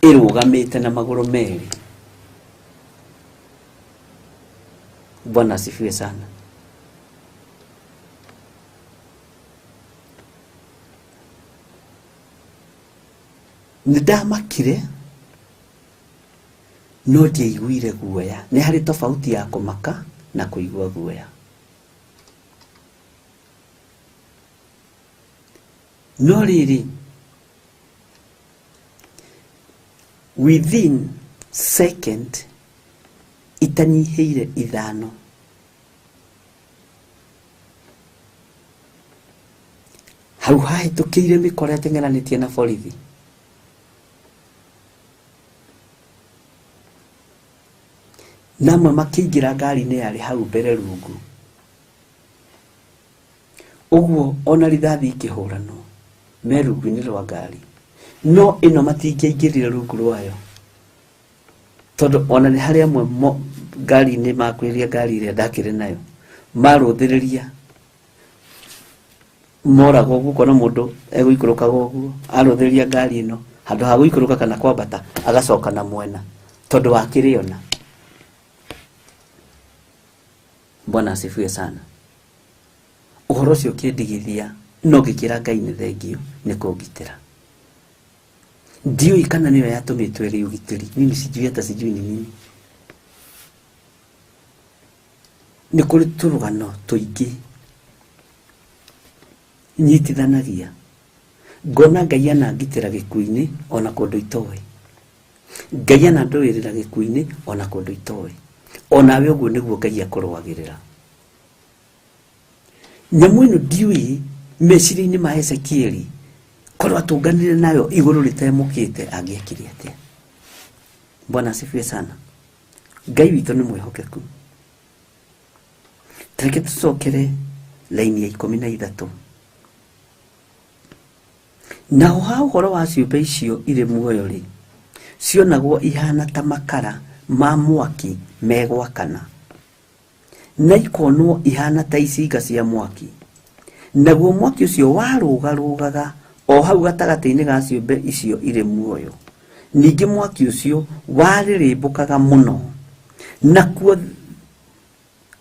ĩrũgamĩte na magũrũ merĩ. Bwana asifiwe sana. Nĩ ndamakire no ndiaiguire guoya. Nĩ harĩ tofauti ya kũmaka na kũigua guoya. No rĩrĩ, within second itanyihĩire ithano hau hahĩtũkĩire mĩkora ĩteng'eranĩtie na borithi. Na amwe makĩingĩra ngari-inĩ yarĩ hau mbere rungu. Ũguo ona rithathi ikĩhũranwo me rungu-inĩ rwa ngari, no ĩno matingĩaingĩrire rungu rwayo tondũ ona nĩ harĩ amwe ngari-inĩ makuhĩrĩria ngari ĩrĩa ndakĩrĩ nayo marũthĩrĩria moragwo ũguo, ũkona mũndũ egũikũrũkaga ũguo arũthĩrĩria ngari ĩno handũ ha gũikũrũka kana kwambata agacoka na mwena tondũ wakĩrĩona. Bwana asifiwe sana. Ũhoro ũcio ũkĩndigithia no ngĩkĩra Ngai nĩ thengio nĩ kũngitĩra. Ndiũĩ kana nĩyo yatũmĩtwo ĩrĩ ũgitĩri, mimi sijui hata sijui ni nini. Nĩ kũrĩ tũrũgano tũingĩ nyitithanagia ngona Ngai anangitĩra gĩkuũ-inĩ ona kũndũ itoĩ, Ngai anandũĩrĩra gĩkuũ-inĩ ona kũndũ itoĩ. Onawe ũguo nĩguo Ngai akũrũagĩrĩra. Nyamũ ĩno ndiũĩ meciria-inĩ ma Ezekieli korwo atũnganire nayo igũrũ rĩtemũkĩte angĩekire atĩa. Bwana asifiwe sana. Ngai witũ nĩ mwĩhokeku. Tareke tũcokere laini ya 13. Naho ha ũhoro wa ciũmbe icio irĩ muoyo-rĩ, cionagwo ihana ta makara ma mwaki megwakana, na ikonwo ihana ta icinga cia mwaki. Naguo mwaki ũcio warũgarũgaga o hau gatagatĩ-inĩ ga ciũmbe icio irĩ muoyo. Ningĩ mwaki ũcio warĩrĩmbũkaga mũno, nakuo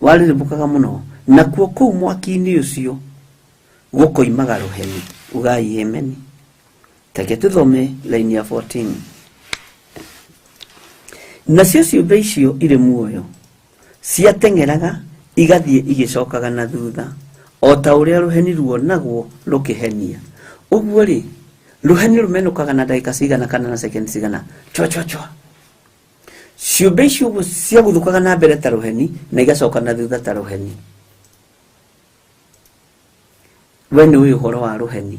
warĩrĩmbũkaga mũno, nakuo kũu mwaki-inĩ ũcio gũkoimaga rũheni. Ugai amen. Reke tũthome laini ya 14. Nacio ciũmbe icio irĩ muoyo ciateng'eraga igathiĩ igĩcokaga na thutha o ta ũrĩa rũheni ruonagwo rũkĩhenia. Ũguo rĩ, rũheni rũmenũkaga na ndagĩka cigana kana na sekendi cigana? Chwa chwa chwa. Ciũmbe icio ũguo ciaguthũkaga na mbere ta rũheni na igacoka na thutha ta rũheni. We nĩ ũĩ ũhoro wa rũheni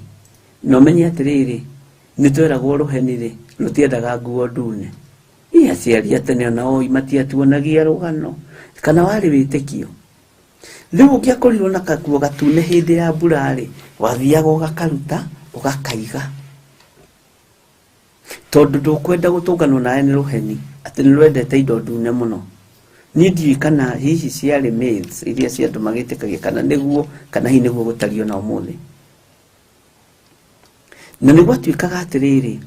na ũmenye atĩrĩrĩ, nĩ tweragwo rũheni rĩ rũtiendaga nguo ndune. Ĩ aciari a tene ona oi matiatuonagia rũgano kana warĩ wĩtĩkio. Rĩu ũngĩakorirwo na kaguo gatune hĩndĩ ya mbura rĩ, wathiaga ũgakaruta ũgakaiga. Tondũ ndũkwenda gũtũnganwo nawe nĩ rũheni atĩ nĩ rwendete indo ndune mũno. Niĩ ndiũĩ kana hihi ciarĩ myths iria cia andũ magĩtĩkagia kana nĩguo kana hihi nĩguo gũtariĩ ona ũmũthĩ. Na nĩ gwatuĩkaga atĩrĩrĩ,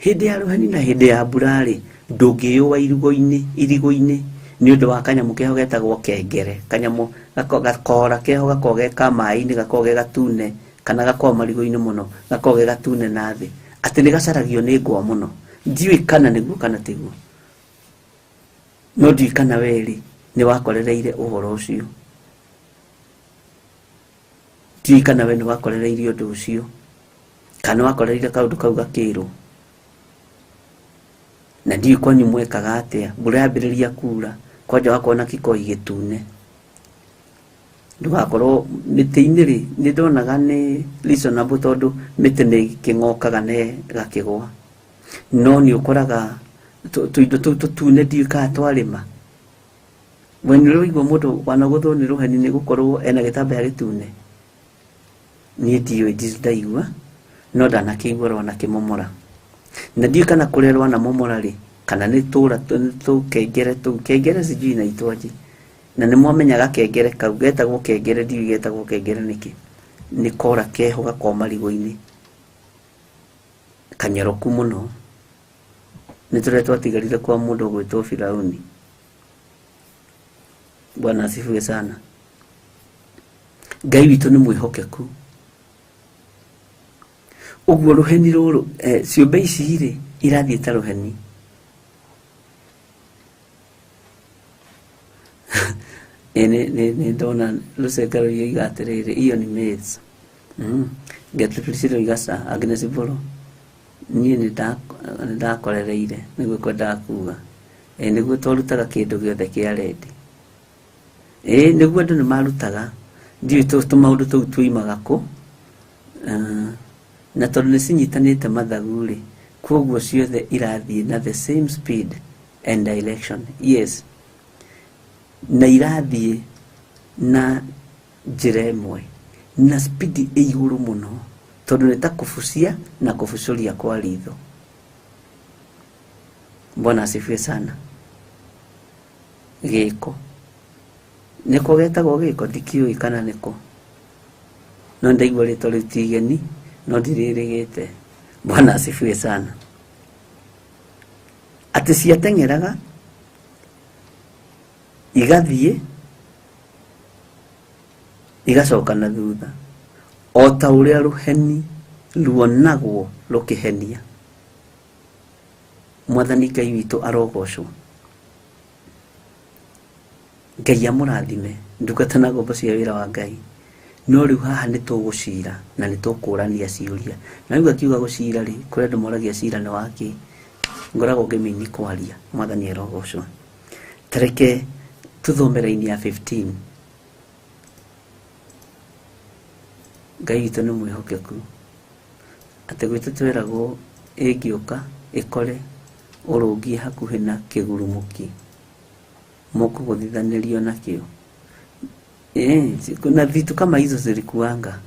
hĩndĩ ya rũheni na hĩndĩ ya mbura rĩ, ndũngĩyũa irigũ-inĩ irigũ-inĩ nĩ ũndũ wa kanyamũ keho getagwo kengere, kanyamũ gakora keho gakoragwo ge ka maĩ-inĩ gakoragwo ge gatune kana gakoragwo marigũ-inĩ mũno gakoragwo ge gatune na thĩ, atĩ nĩ gacaragio nĩ ngwa mũno. Ndiũĩ kana nĩguo kana tiguo, no ndiũĩ kana we rĩ nĩ wakorereire ũhoro ũcio. Ndiũĩ kana we nĩ wakorereirie ũndũ ũcio kana wakorereire kaũndũ kau gakĩrwo. Na ndiũĩ kwanyu mwekaga atĩa, mbura yambĩrĩria kura kwanja wakorwo na kĩkoi gĩtune, ndũgakorwo mĩtĩ-inĩ rĩ, nĩ ndonaga nĩ reasonable tondũ mĩtĩ nĩ kĩng'okaga na ĩgakĩgwa, no nĩ ũkoraga tũindo tũu tũtune ndiũĩ kana twarĩma. We nĩ ũraigua mũndũ wanagũthwo nĩ rũheni nĩ gũkorwo ena gĩtambaya gĩtune? Niĩ ndiũĩ, ndirĩ ndaigua, no ndanakĩigua rwanakĩmomora. Na ndiũĩ kana kũrĩa rwanamomora rĩ, kana nĩ tũra tũkengere tũu, kengere sijui inaitwaje. Na nĩ mwamenyaga kengere kau getagwo kengere, ndiũĩ getagwo kengere nĩkĩ. Nĩ kora keho gakoragwo marigũ-inĩ, kanyoroku mũno. Nĩ tũrĩa twatigarire kwa mũndũ ũgwĩtwo Firauni. Bwana asifiwe sana. Ngai witũ nĩ mwĩhokeku. Ũguo rũheni rũrũ, ciũmbe ici rĩ, irathiĩ ta rũheni. Nĩ ndona rũcenga rũiga atĩrĩrĩ, iyo nĩ maids. Gertrude Priscilla oiga ca, Agnes Mbũrũ. Niĩ nĩ ndakorereire, nĩguo kwendaga kuga. Nĩguo twarutaga kĩndũ gĩothe kĩa rendi. Nĩguo andũ nĩ marutaga. Ndiũĩ tũmaũndũ tũu tuoimaga kũ. Na tondũ nĩ cinyitanĩte mathagu rĩ, koguo ciothe irathiĩ na the same speed and direction. Yes. Na irathiĩ na njĩra ĩmwe na speed ĩ igũrũ mũno, tondũ nĩ ta kũbucia na kũbucũria kwa ritho. Bwana asifiwe sana. Gĩko nĩko getagwo gĩko, ndikĩũĩ kana nĩko, no ndaigua rĩtwa rĩu ti igeni, no ndirĩrĩgĩte. Bwana asifiwe sana. Atĩ ciateng'eraga igathiĩ igacoka na thutha, o ta ũrĩa rũheni ruonagwo rũkĩhenia. Mwathani Ngai witũ arogocwo. Ngai amũrathime ndungata na ngombo cia wĩra wa Ngai. No rĩu haha nĩ tũgũcira na nĩ tũkũrania ciũria. Na rĩu akiuga gũcira rĩ, kũrĩ andũ moragia cira nĩ wakĩ, ngoragwo ngĩmini kwaria. Mwathani arogocwo. Tareke tũthome raini ya 15. Ngai witũ nĩ mwĩhokeku. Atĩ gwitũ tweragwo ĩngĩũka ĩkore ũrũngiĩ hakuhĩ na kĩgurumũki, mũkũgũthithanĩrio nakĩo. Kuna vitu kama hizo zilikuanga.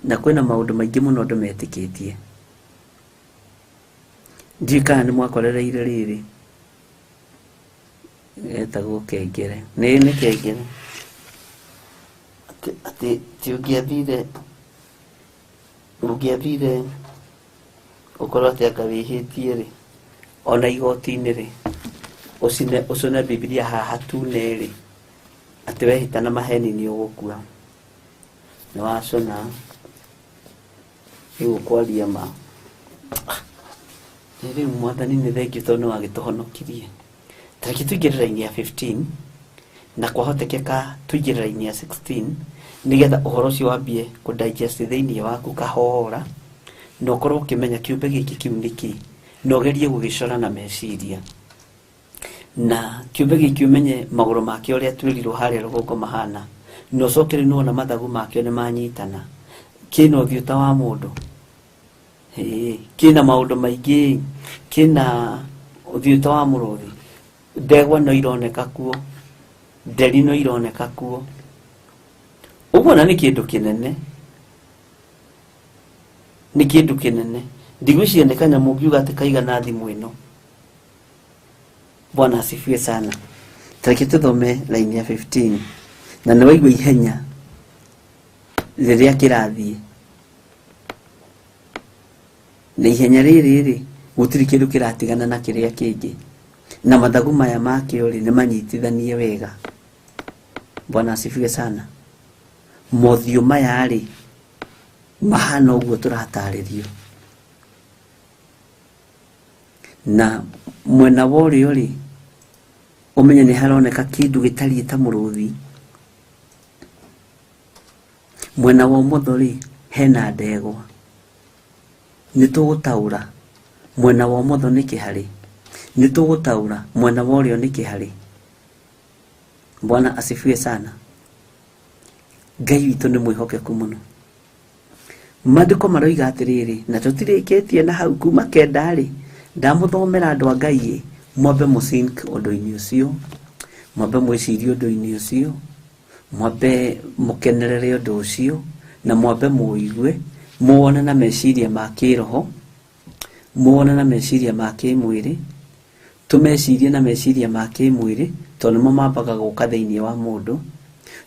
Na kwĩna maũndũ maingĩ mũno andũ metĩkĩtie. Ndiũĩ kana nĩ mwakorereire rĩrĩ getagwo kengere. Nĩ kengere. Atĩ ti ũngĩathire ũkorwo atĩ anga wĩhĩtie rĩ, ona igoti-inĩ rĩ, ũcune Bibilia haha hatune rĩ, atĩ wehĩta na maheni nĩ ũgũkua. Nĩ wacũna, rĩu ũkwaria ma. Rĩu Mwathani nĩ thengiũ tondũ nĩ wagĩtũhonokirie. Ta reke tũingĩre raini ya 15, na kwahotekeka tũingĩre raini ya 16, nĩgetha ũhoro ũcio wambie kũ digest thĩinĩ waku kahora, na ũkorwo ũkĩmenya kĩũmbe gĩkĩ kĩu nĩ kĩ, na ũgerie gũgĩcora na meciria. Na kĩũmbe gĩkĩ ũmenye magũrũ make ũrĩa twĩrirwo harĩa rũgongo mahana, na ũcoke rĩu nĩwona mathagu makĩo nĩ manyitana. Kĩna ũthiũ ta wa mũndũ, kĩna maũndũ maingĩ, kĩna ũthiũ ta wa mũrũthi. Ndegwa no ironeka kuo, nderi no ironeka kuo. Ũguo na nĩ kĩndũ kĩnene, nĩ kĩndũ kĩnene. Ndigwĩciria nĩ kanyamũ ũngiuga atĩ kaigana thimũ ĩno. Bwana asifiwe sana. Tareke tũthome line ya 15, na nĩ waigua ihenya rĩrĩa kĩrathiĩ. Na ihenya rĩrĩ rĩ, gũtirĩ kĩndũ kĩratigana na kĩrĩa kĩngĩ. Na mathagu maya makĩo rĩ, nĩ manyitithanie wega. Bwana asifiwe sana. Mothiũ maya rĩ, mahana ũguo tũratarĩrio. Na mwena wa ũrĩo rĩ, Ũmenye nĩ haroneka kĩndũ gĩtariĩ ta mũrũthi. Mwena wa ũmotho rĩ, hena ndegwa. Nĩ tũgũtaũra mwena wa ũmotho nĩkĩ harĩ, nĩ tũgũtaũra mwena wa ũrĩo nĩkĩ harĩ. Bwana asifiwe sana. Ngai witũ nĩ mwĩhokeku mũno. Maandĩko maroiga atĩrĩrĩ, na tũtirĩkĩtie na hau kuma kenda-rĩ, ndamũthomera andũ a Ngai ĩ, mwambe mũsink ũndũ-inĩ ũcio, mwambe mwĩcirie ũndũ-inĩ ũcio, mwambe mũkenerere ũndũ ũcio, na mwambe mũũigue, mũwone na meciria ma kĩroho, mũwone na meciria ma kĩmwĩrĩ, tũmecirie na meciria ma kĩmwĩrĩ, tondũ nĩmo mambaga gũka thĩinĩ wa mũndũ,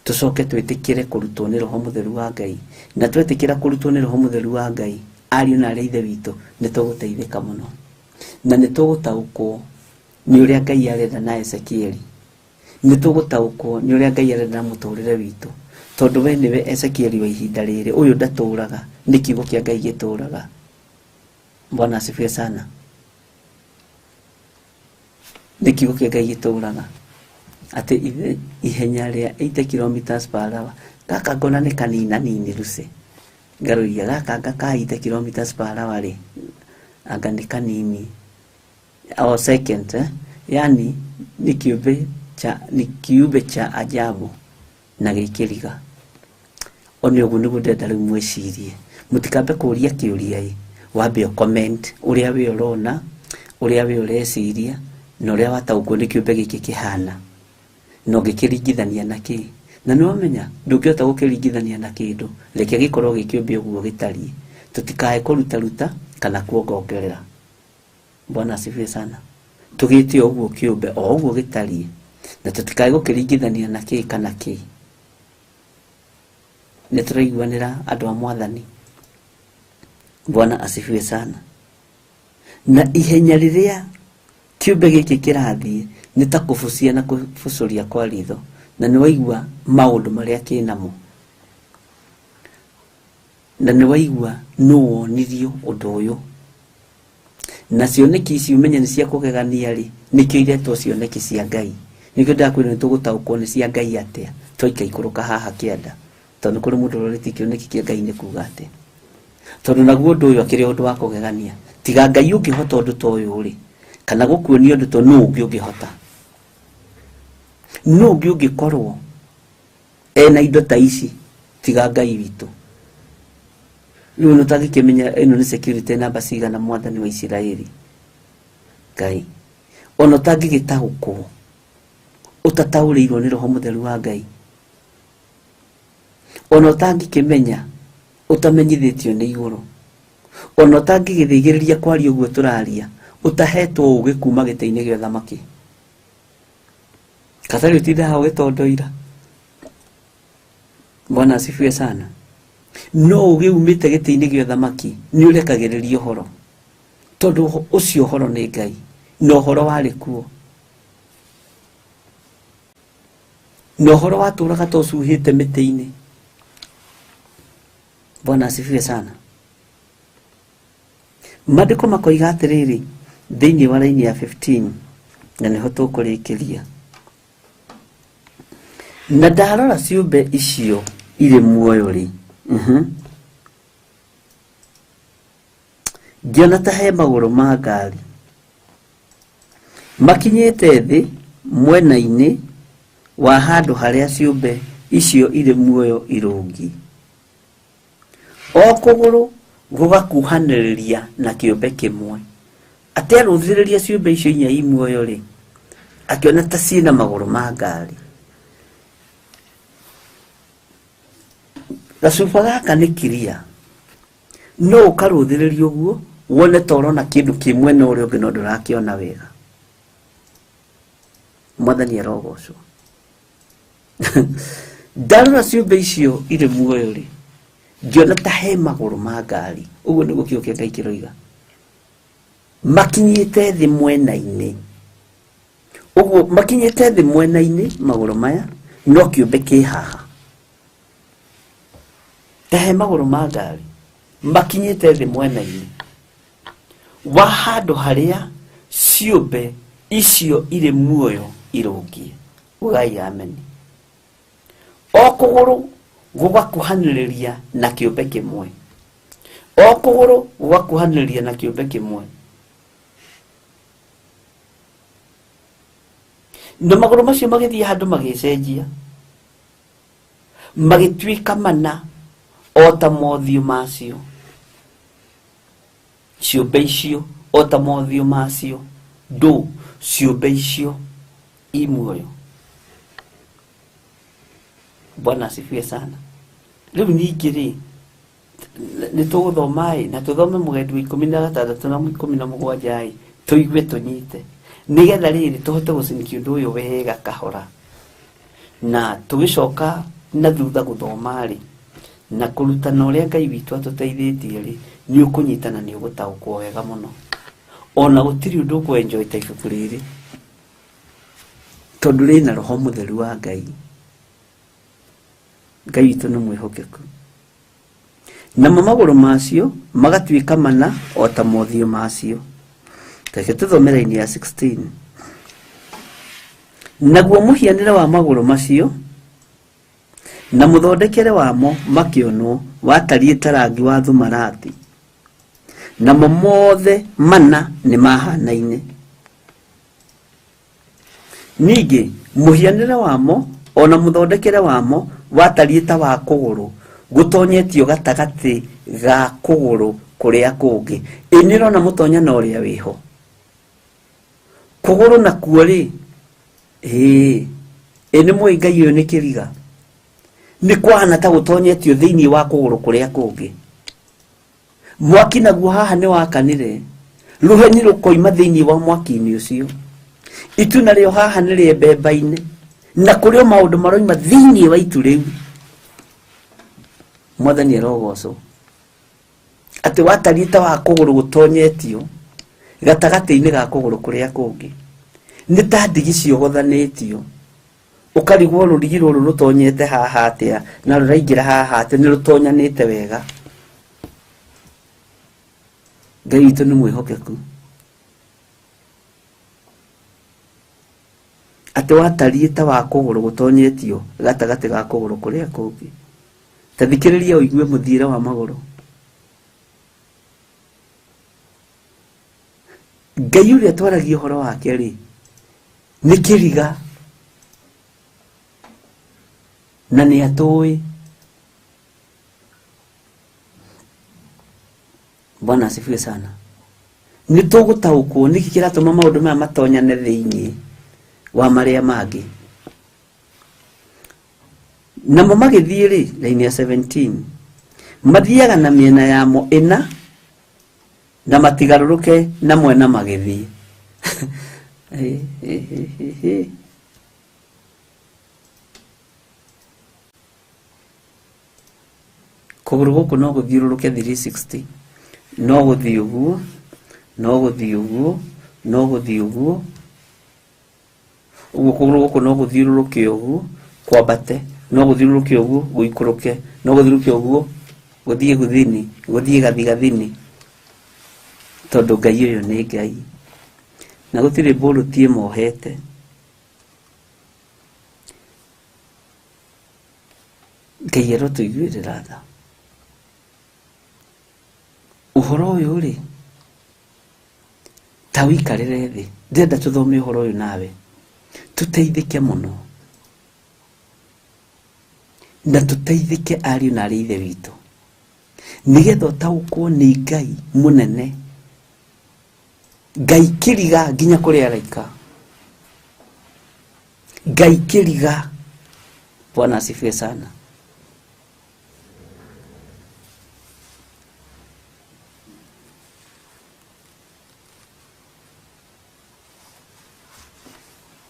tũcoke twĩtĩkĩre kũrutwo nĩ Roho Mũtheru wa Ngai. Na twetĩkĩra kũrutwo nĩ Roho Mũtheru wa Ngai, ariũ na arĩ a Ithe witũ, nĩ tũgũteithĩka mũno. Na nĩ tũgũtaũkwo nĩ ũrĩa Ngai arenda na Ezekieli. Nĩ tũgũtaũkwo nĩ ũrĩa Ngai arenda na mũtũrĩre witũ. Tondũ we nĩwe Ezekieli wa ihinda rĩrĩ, ũyũ ndatũraga, nĩ kiugo kĩa Ngai gĩtũraga. Bwana asifiwe sana. Nĩ kiugo kĩa Ngai gĩtũraga. Atĩ ihenya rĩa 80 kilometers per hour, gaka ngona nĩ kaninanini Lucy. Ngaroiga gaka anga ka 80 kilometers per hour rĩ, anga nĩ kanini. O second, eh? Yani ni kiumbe cha, ni kiumbe cha ajabu na gĩkĩriga. One ũguo nĩguo ndĩrenda rĩu mwĩcirie. Mũtikambe kũria kĩũria ĩ, wambe ũ comment ũrĩa we ũrona, ũrĩa we ũreciria, na ũrĩa wataũkwo nĩ kĩũmbe gĩkĩ kĩhana. Na ũngĩkĩringithania na kĩ. Na nĩ wamenya, ndũngĩhota gũkĩringithania na kĩndũ, reke gĩkorwo gĩ kĩũmbe ũguo gĩtariĩ. Tũtikae kũrutaruta kana kuongongerera. Bwana asifiwe sana. Tũgĩte o ũguo kĩũmbe o ũguo gĩtariĩ, na tũtikae gũkĩringithania na kĩ kana kĩ. Nĩ tũraiguanĩra andũ a Mwathani. Bwana asifiwe sana. Na ihenya rĩrĩa kĩũmbe gĩkĩ kĩrathiĩ nĩ ta kũbucia na kũbucũria kwa ritho, na nĩ waigua maũndũ marĩa kĩnamo, na nĩ waigua nũ wonirio ũndũ ũyũ. Na cioneki ici ũmenye nĩ cia kũgegania rĩ, nĩkĩo iretwo cioneki cia Ngai. Nĩkĩo ndakwĩra nĩ tũgũtaũkwo nĩ cia Ngai atĩa twaikaikũrũka haha kĩanda, tondũ nĩ kũrĩ mũndũ ũrorĩtie kĩoneki kĩa Ngai nĩ kuga atĩa. Tondũ naguo ũndũ ũyũ akĩrĩ ũndũ wa kũgegania, tiga Ngai ũngĩhota ũndũ ta ũyũ rĩ, kana gũkuonia ũndũ ta nũ ũngĩ ũngĩhota, nũ ũngĩ ũngĩkorwo ena indo ta ici tiga Ngai witũ. Rĩu nĩ ũtangĩkĩmenya ĩno nĩ security namba cigana Mwathani wa Isiraeli. Ngai ona ũtangĩgĩtaũkwo, ũtataũrĩirwo nĩ Roho Mũtheru wa Ngai, ona ũtangĩkĩmenya, ũtamenyithĩtio nĩ igũrũ, ona ũtangĩgĩthĩgĩrĩria kwaria ũguo tũraria, ũtahetwo ũgĩ kuma gĩtĩ-inĩ gĩa ũthamaki. Katarĩ ũtinde haha ũgĩtondoira. Bwana asifiwe sana. No ũgĩ umĩte gĩtĩ-inĩ gĩa ũthamaki nĩ ũrekagĩrĩria ũhoro, tondũ ũcio ũhoro nĩ Ngai, na ũhoro warĩ kuo, na ũhoro watũraga ta ũcuhĩte mĩtĩ-inĩ. Bwana asifiwe sana. Maandĩko makoiga atĩrĩrĩ thĩinĩ wa raini ya 15, na nĩho tũkũrĩkĩria. Na ndarora ciũmbe icio irĩ muoyo rĩ, ngĩona ta he magũrũ ma ngari makinyĩte thĩ mwena-inĩ wa handũ harĩa ciũmbe icio irĩ muoyo irũngiĩ, o kũgũrũ gũgakuhanĩrĩria na kĩũmbe kĩmwe. Aterũthĩrĩria ciũmbe icio inya i muoyo rĩ, akĩona ta ciĩna magũrũ ma ngari. Gacuba gaka nĩ kiria, no ũkarũthĩrĩria ũguo wone ta ũrona kĩndũ kĩ mwena ũrĩa ũngĩ no ndũrakĩona wega. Mwathani arogocwo. Ndarora ciũmbe icio irĩ muoyo rĩ, ngĩona ta he magũrũ ma ngari. Ũguo nĩguo kiugo kĩa Ngai kĩroiga, makinyĩte thĩ mwena-inĩ. Ũguo makinyĩte thĩ mwena-inĩ magũrũ maya, no kĩũmbe kĩ haha ta he magũrũ ma ngari makinyĩte thĩ mwena-inĩ wa handũ harĩa ciũmbe icio irĩ muoyo Irũngiĩ. Ugai ameni. O kũgũrũ gũgakuhanĩrĩria na kĩũmbe kĩmwe. O kũgũrũ gũgakuhanĩrĩria na kĩũmbe kĩmwe. Na magũrũ macio magĩthiĩ handũ magĩcenjia, magĩtuĩka mana o ta mothiũ macio. Ciũmbe icio o ta mothiũ macio, ndũ ciũmbe icio i muoyo. Bwana asifiwe sana. Rĩu ningĩ rĩ, nĩ tũgũthoma ĩ, na tũthome mũgendi wa 16 na 17 ĩ, tũigue tũnyite, nĩgetha rĩrĩ tũhote gũcinikia ũndũ ũyũ wega kahora. Na tũgĩcoka na thutha gũthoma rĩ, na kũrutana ũrĩa Ngai witũ atũteithĩtie rĩ, nĩ ũkũnyita na nĩ ũgũtaũkwo wega mũno. Ona gũtirĩ ũndũ ũkũ-enjoy ta ibuku rĩrĩ, tondũ rĩna roho mũtheru wa Ngai. Ngai witũ nĩ mwĩhokeku. Namo magũrũ macio magatuĩka mana o ta mothiũ macio. Reke tũthome raini ya 16. Naguo mũhianĩre wa magũrũ macio na mũthondekere wamo makĩonwo watariĩ ta rangi wa thumarati, namo mothe mana nĩ mahanaine. Ningĩ mũhianĩre wamo ona mũthondekere wamo watariĩ ta wa kũgũrũ gũtonyetio gatagatĩ ga kũgũrũ kũrĩa kũngĩ. Ĩ nĩ ũrona mũtonyano ũrĩa wĩho? Kũgũrũ nakuo rĩ, ĩ nĩ mũĩ Ngai ũyũ nĩ kĩriga, nĩ kwahana ta gũtonyetio thĩinĩ wa kũgũrũ kũrĩa kũngĩ. Mwaki naguo haha nĩ wakanire, rũheni rũkoima thĩinĩ wa mwaki-inĩ ũcio. Itu narĩo haha nĩ rĩembembaine, na kũrĩ o maũndũ maroima thĩinĩ wa itu rĩu. Mwathani arogocwo. Atĩ watariĩ ta wa kũgũrũ gũtonyetio gatagatĩ-inĩ ga kũgũrũ kũrĩa kũngĩ, nĩ ta ndigi ciogothanĩtio, ũkarigwo rũrigi rũrũ rũtonyete haha atĩa na rũraingĩra haha atĩa, nĩ rũtonyanĩte wega. Ngai witũ nĩ mwĩhokeku. Atĩ watariĩ ta wa kũgũrũ gũtonyetio gatagatĩ ga kũgũrũ kũrĩa kũngĩ. Ta thikĩrĩria ũigue mũthiĩre wa magũrũ. Ngai ũrĩa twaragia ũhoro wake rĩ, nĩ kĩriga na nĩ atũĩ. Bwana asifiwe sana. Nĩ tũgũtaũkwo nĩkĩ kĩratũma maũndũ maya matonyane thĩinĩ wa marĩa mangĩ. Namo magĩthiĩ rĩ, raini ya 17, mathiaga na mĩena yamo ĩna na matigarũrũke na mwena magĩthiĩ. Kũgũrũ gũkũ no gũthiũrũrũke 360, no gũthiĩ ũguo, no gũthiĩ ũguo, no gũthiĩ ũguo. Ũguo kũgũrũ gũkũ no gũthiũrũrũke ũguo kwambate, no gũthiũrũrũke ũguo gũikũrũke, no gũthiũrũrũke ũguo gũthiĩ gũthini, gũthiĩ gathigathini, tondũ Ngai ũyũ nĩ Ngai na gũtirĩ mbũrũti ĩmohete. Ngai arotũiguĩrĩra tha. Ũhoro ũyũ rĩ, ta ũikarĩre thĩ, ndĩrenda tũthome ũhoro ũyũ nawe, tũteithĩke mũno, na tũteithĩke ariũ na arĩ ithe witũ, nĩgetha ũtaũkwo nĩ Ngai mũnene, Ngai kĩriga nginya kũrĩ araika, Ngai kĩriga. Bwana asifiwe sana.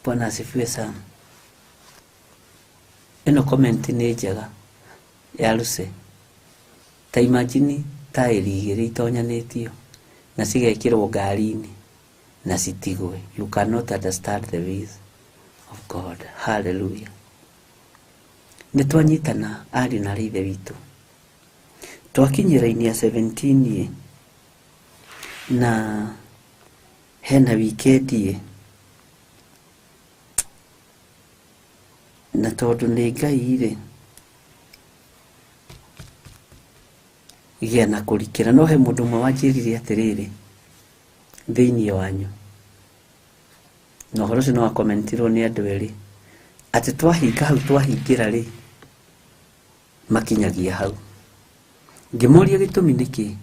Bwana asifiwe sana. Ĩno comment nĩ njega ya Lucy. Ta imagine taĩri igĩrĩ itonyanĩtio na cigekĩrwo ngari-inĩ na citigwe. You cannot understand the ways of God. Hallelujah. Nĩ twanyitana ariũ na arĩ ithe witũ. Twakinyia raini ya 17 ĩ, na hena wikendi ĩ. Na tondũ nĩ Ngai rĩ, gĩa na kũrikĩra. No he mũndũ ũmwe wanjĩrire atĩrĩrĩ thĩinĩ wanyu, na ũhoro ũcio nĩ wakomentirwo nĩ andũ erĩ, atĩ twahinga hau twahingĩra rĩ, makinyagia hau. Ngĩmoria gĩtũmi nĩkĩ,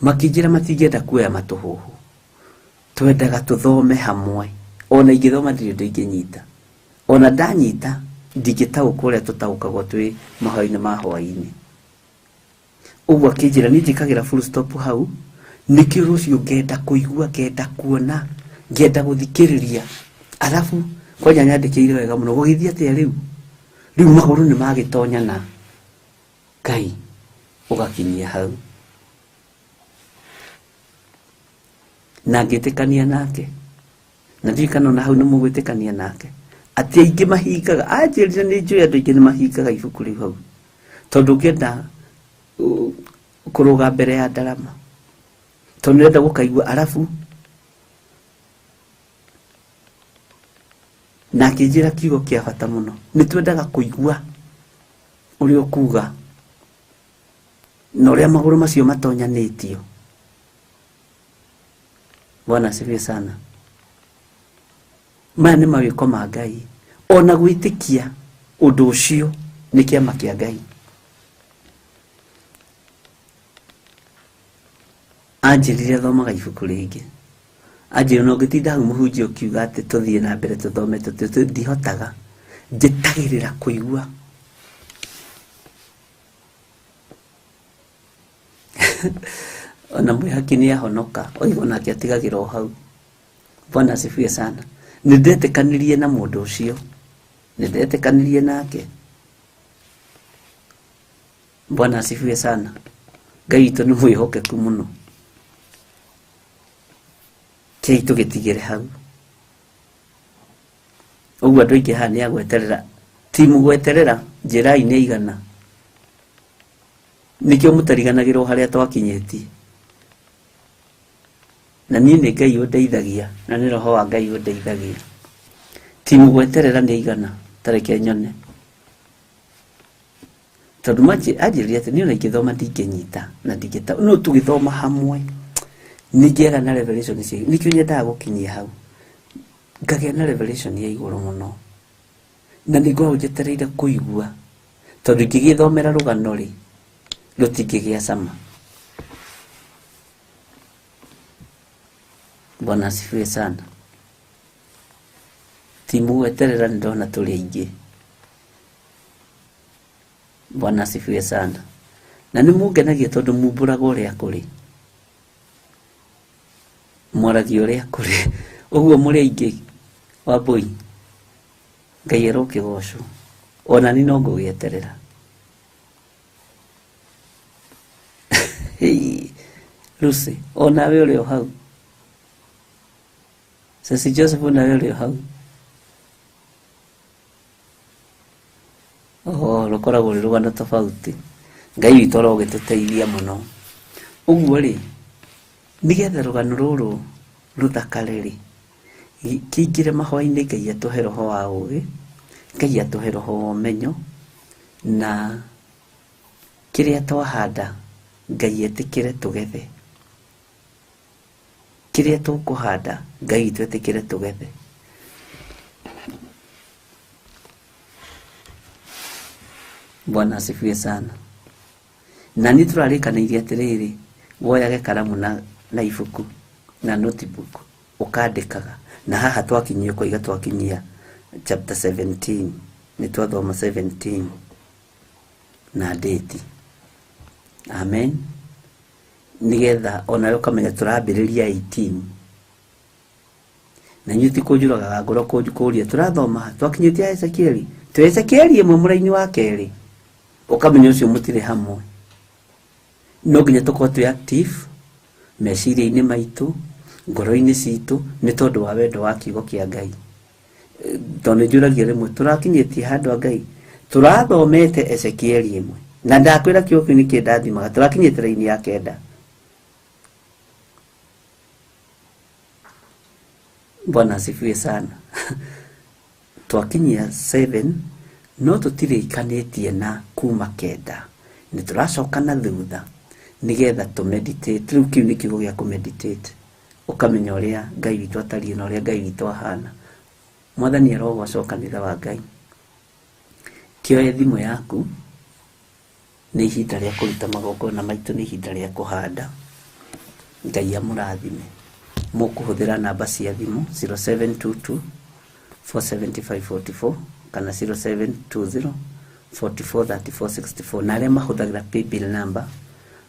makĩnjĩra matingĩenda kuoya matũhũhũ, twendaga tũthome hamwe. Ona ingĩthoma ndirĩ ũndũ ingĩnyita, ona ndanyita ndingĩtaũkwo ũrĩa tũtaũkagwo twĩ mahoya-inĩ ma hwaĩ-inĩ. Ũguo akĩnjĩra niĩ njĩkagĩra full stop hau, nĩkĩo rũciũ ngenda kũigua, ngenda kuona, ngenda gũthikĩrĩria. Arabu kwanja nyandĩkĩire wega mũno, gũgĩthiĩ atĩa rĩu? Rĩu magũrũ nĩ magĩtonyana, Ngai ũgakinyia hau. Na ngĩtĩkania nake, na ndiũĩ kana ona hau nĩ mũgwĩtĩkania nake, atĩ aingĩ mahingaga. Anjĩrire nĩ njũĩ andũ aingĩ nĩ mahingaga ibuku rĩu hau, tondũ ũngĩenda kũrũga mbere ya ndarama, tondũ nĩũrenda gũkaigua. Arabu na akĩnjĩra kiugo kĩa bata mũno, nĩ twendaga kũigua ũrĩa ũkuga na ũrĩa magũrũ macio matonyanĩtio. Bwana asifiwe sana. Maya nĩ mawĩko ma Ngai. Ona gwĩtĩkia ũndũ ũcio nĩ kĩama kĩa Ngai. Anjĩrire thomaga ibuku rĩngĩ, anjĩrire ona ũngĩtinda hau mũhunjia ũkiuga atĩ tũthiĩ na mbere tũthome, ndihotaga, njĩtagĩrĩra kũigua. Ona mwĩhaki nĩ ahonoka, oiga onake atigagĩra o hau. Bwana asifiwe sana. Nĩ ndetĩkanirie na mũndũ ũcio, nĩ ndetĩkanirie nake. Bwana asifiwe sana. Ngai witũ nĩ mwĩhokeku mũno. Kĩi tũgĩtigĩre hau. Ũguo andũ aingĩ haha nĩ agweterera, ti mũgweterera, njĩrai nĩ igana. Nĩkĩo mũtariganagĩrwo harĩa twakinyĩtie. Na niĩ nĩ Ngai ũndeithagia, na nĩ Roho wa Ngai ũndeithagia. Ti mũgweterera nĩ igana, ta reke nyone. Tondũ anjĩrire atĩ niĩ ona ingĩthoma ndingĩnyita na ndingĩta, no tũgĩthoma hamwe ningĩaga na revelation cia, nĩkĩo nyendaga gũkinyia hau, ngagĩa na revelation ya igũrũ mũno, na nĩ ngoragwo njetereire kũigua, tondũ ingĩgĩthomera rũgano rĩ, rũtingĩgĩa cama. Bwana asifiwe sana. Ti mũgweterera nĩ ndona tũrĩ aingĩ. Bwana asifiwe sana. Na nĩ mũngenagia tondũ mumbũraga ũrĩa kũrĩ, mwaragia ũrĩa kũrĩ. Ũguo mũrĩ aingĩ Wambũi, Ngai arokĩgocwo. Ona niĩ no ngũgĩeterera. Lucy, onawe ũrĩ o hau. Ceci Joseph, onawe ũrĩ o hau. Oho, rũkoragwo rwĩ rũgano tofauti. Ngai witũ arogĩtũteithia mũno. Ũguo rĩ, nĩgetha rũgano rũrũ rũthakare rĩ, kĩingĩre mahoya-inĩ, Ngai atũhe roho wa ũgĩ, Ngai atũhe roho wa ũmenyo, na kĩrĩa twahanda Ngai etĩkĩre tũgethe. Kĩrĩa tũkũhanda Ngai witũ etĩkĩre tũgethe. Bwana asifiwe sana. Na niĩ tũrarĩkanĩirie atĩrĩrĩ, woyage karamu na ibuku na notebook ũkandĩkaga. Na haha twakinyia ũkoiga twakinyia chapter 17, nĩ twathoma 17 na date. Amen. Nĩgetha onawe ũkamenya tũrambĩrĩria 18. Na inyuĩ ti kũnjũragaga ngoro kũria tũrathoma twakinyĩtie Ezekieli, twĩ Ezekieli ĩmwe mũraini wa kerĩ, ũkamenya ũcio mũtirĩ hamwe. No nginya tũkorwo twĩ active meciria-inĩ maitũ, ngoro-inĩ citũ, nĩ tondũ wa wendo wa kiugo kĩa Ngai. Tondũ nĩnjũragia rĩmwe tũrakinyĩtie handũ a Ngai, tũrathomete Ezekieli ĩmwe, na ndakwĩra kiugo kĩu nĩkĩ ndathimaga, tũrakinyĩte raini ya 9. Bwana asifiwe sana. Twakinyia 7 No tũtirĩkanĩtie na kuma 9 nĩ tũracoka na thutha nĩgetha tũ meditate. Rĩu kĩu nĩ kiugo gĩa kũ meditate, ũkamenya ũrĩa Ngai witũ atariĩ na ũrĩa Ngai witũ ahana. Mwathani arogocwo kanitha wa Ngai. Kĩoe thimũ yaku, nĩ ihinda rĩa kũruta magongona maitũ, nĩ ihinda rĩa kũhanda. Ngai amũrathime. Mũkũhũthĩra namba cia thimũ 0722 475 44 kana 0720 44 34 64, na arĩa mahũthagĩra paybill number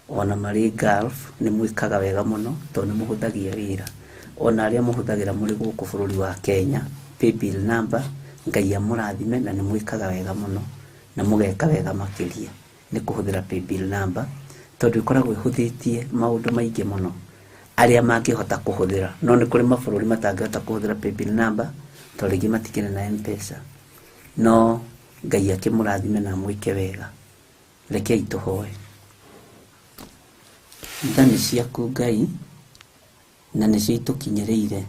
ona marĩ Gulf nĩ mwĩkaga wega mũno tondũ nĩ mũhũthagia wĩra. Ona arĩa mũhũthagĩra mũrĩ gũkũ bũrũri wa Kenya paybill number, Ngai amũrathime na nĩ mwĩkaga wega mũno na mũgeka wega makĩria nĩ kũhũthĩra paybill number tondũ ĩkoragwo ĩhũthĩtie maũndũ maingĩ mũno arĩa mangĩhota kũhũthĩra. No nĩ kũrĩ mabũrũri matangĩhota kũhũthĩra paybill number tondũ rĩngĩ matikĩrĩ na M-Pesa. No Ngai akĩmũrathime na amwĩke wega. Rekei tũhoe. Tha nĩ ciaku Ngai, na nĩcio itũkinyĩrĩire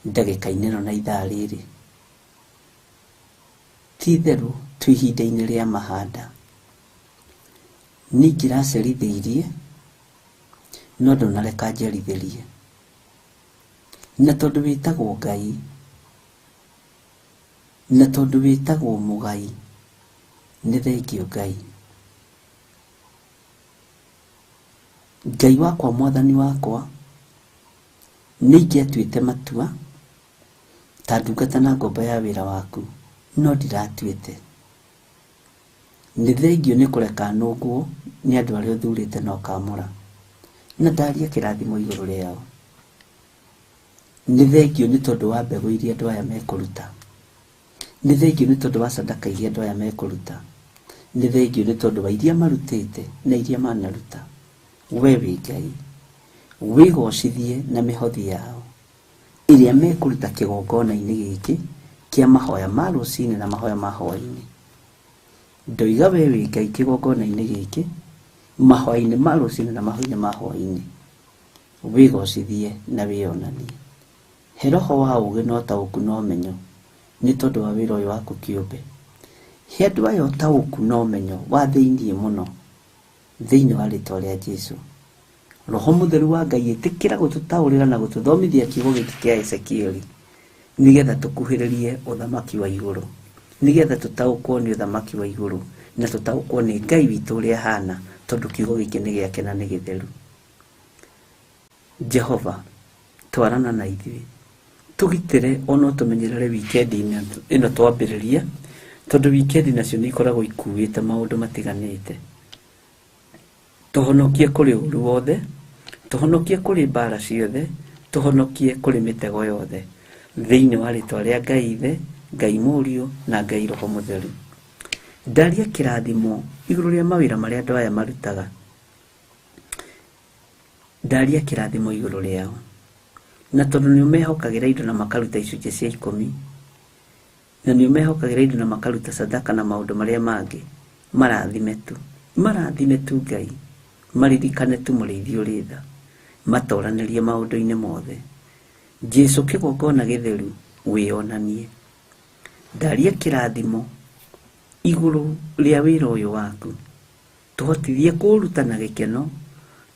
ndagĩka-inĩ ĩno na ithaa rĩrĩ. Ti itherũ twĩ ihinda-inĩ rĩa mahanda. Niĩ ingĩracerithĩirie no ndũnareka njerithĩrie. Na tondũ wĩtagwo Ngai, na tondũ wĩtagwo mũgai, nĩ thengio Ngai. Ngai wakwa, mwathani wakwa, nĩ ingĩatuĩte matua ta ndungata na ngombo ya wĩra waku, no ndiratuĩte. Nĩ thengio nĩ kũreka nũngwo nĩ andũ arĩa ũthurĩte na ũkamũra, na ndaria kĩrathimo igũrũ rĩao. Nĩ thengio nĩ tondũ wa mbegũ iria andũ aya mekũruta. Nĩ thengio nĩ tondũ wa sadaka iria andũ aya mekũruta. Nĩ thengio nĩ tondũ wa iria marutĩte na iria manaruta. We wĩ Ngai, wĩgocithie na mĩhothi yao ĩrĩa mekũruta kĩgongona-inĩ gĩkĩ kĩa mahoya ma rũcinĩ na mahoya ma hwaĩ-inĩ. Ndoiga we wĩ Ngai kĩgongona-inĩ gĩkĩ, mahoya-inĩ ma rũcinĩ na mahoya-inĩ ma hwaĩ-inĩ, wĩgocithie na wĩonanie. He roho wa ũũgĩ na ũtaũku na ũmenyo nĩ tondũ wa wĩra ũyũ waku kĩũmbe. He andũ aya ũtaũku na ũmenyo wa thĩiniĩ mũno thĩinĩ wa rĩtwa rĩa Jesũ. Roho Mũtheru wa Ngai ĩtĩkĩra gũtũtaũrĩra na gũtũthomithia kiugo gĩkĩ kĩa Ezekieli nĩgetha tũkuhĩrĩrie ũthamaki wa igũrũ, nĩgetha tũtaũkwo nĩ ũthamaki wa igũrũ na tũtaũkwo nĩ Ngai witũ ũrĩa ahana, tondũ kiugo gĩkĩ nĩ gĩake na nĩ gĩtheru. Jehova, twarana na ithuĩ, tũgitĩre ona ũtũmenyerere wikendi ĩno twambĩrĩria, tondũ wikendi nacio nĩ ikoragwo ikuĩte maũndũ matiganĩte. Tũhonokie kũrĩ ũru wothe, tũhonokie kũrĩ mbara ciothe, tũhonokie kũrĩ mĩtego yothe, thĩinĩ wa rĩtwa rĩa Ngai Ithe, Ngai Mũriũ na Ngai Roho Mũtheru. Ndaria kĩrathimo igũrũ rĩa mawĩra marĩa andũ aya marutaga. Ndaria kĩrathimo igũrũ rĩao. Na tondũ nĩ ũmehokagĩra indo na makaruta icunjĩ cia 10, na nĩ ũmehokagĩra indo na makaruta sadaka na maũndũ marĩa mangĩ, marathime tu, marathime tu Ngai, maririkane tu mũrĩithi ũrĩ tha, matoranĩrie maũndũ-inĩ mothe. Jesũ kĩgongona gĩtheru wĩonanie. Ndaria kĩrathimo igũrũ rĩa wĩra ũyũ waku, tũhotithie kũũruta na gĩkeno,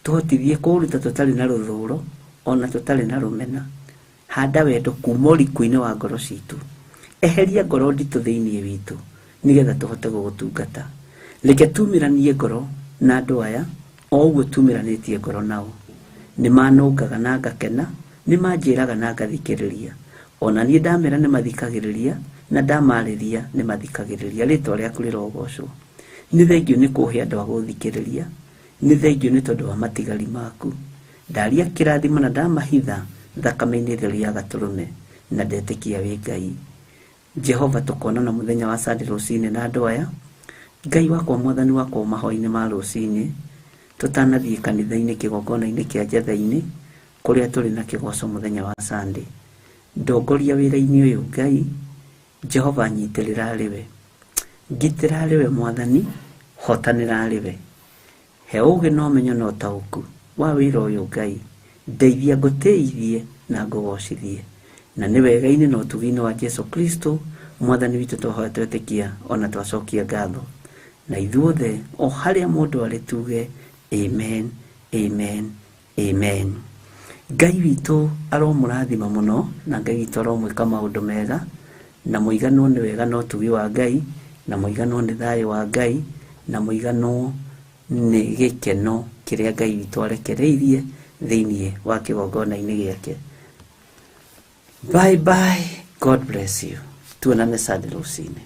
tũhotithie kũũruta tũtarĩ na rũthũro ona tũtarĩ na rũmena. Handa wendo kuma ũriku-inĩ wa ngoro citũ, eheria ngoro nditũ thĩinĩ witũ nĩgetha tũhote gũgũtungata. Reke tumĩranie ngoro na andũ aya o ũguo tumĩranĩtie ngoro nao. Nĩ manũngaga na ngakena, nĩ manjĩraga na ngathikĩrĩria. Ona niĩ ndamera nĩ mathikagĩrĩria, na ndamarĩria nĩ mathikagĩrĩria. Rĩtwa rĩaku rĩrogocwo. Nĩ thengio nĩ kũhe andũ a gũthikĩrĩria, nĩ thengio nĩ tondũ wa matigari maku. Ndaria kĩrathimo na ndamahitha thakame-inĩ theru ya gatũrũme, na ndetĩkia wĩ Ngai. Jehova, tũkonana mũthenya wa Sunday rũcinĩ na andũ aya. Ngai wakwa, mwathani wakwa, mahoya-inĩ ma rũcinĩ tũtanathiĩ kanitha-inĩ kĩgongona-inĩ kĩa Njetha-inĩ kũrĩa tũrĩ na kĩgoco mũthenya wa Sunday. Ndongoria wĩra-inĩ ũyũ Ngai. Jehova, nyitĩrĩra arĩ we, ngitĩra arĩ we mwathani, hotanĩra arĩ we. He ũũgĩ na ũmenyo na ũtaũku wa wĩra ũyũ Ngai. Ndeithia ngũtĩithie na ngũgocithie, na nĩ wega-inĩ na ũtugi-inĩ wa Jesu Kristo Mwathani witũ, twahoya twetĩkia ona twacokia ngatho, na ithuothe o harĩa mũndũ arĩ tuge amen, amen, amen. Ngai witũ aromũrathima mũno, na Ngai witũ aromwĩka maũndũ mega, na mũiganwo nĩ wega na ũtugi wa Ngai, na mũiganwo nĩ thayũ wa Ngai, na mũiganwo nĩ gĩkeno kĩrĩa Ngai witũ arekereirie thĩinĩ wa kĩgongona-inĩ gĩake. Bye bye, God bless you. Tuonane Sunday rũcinĩ.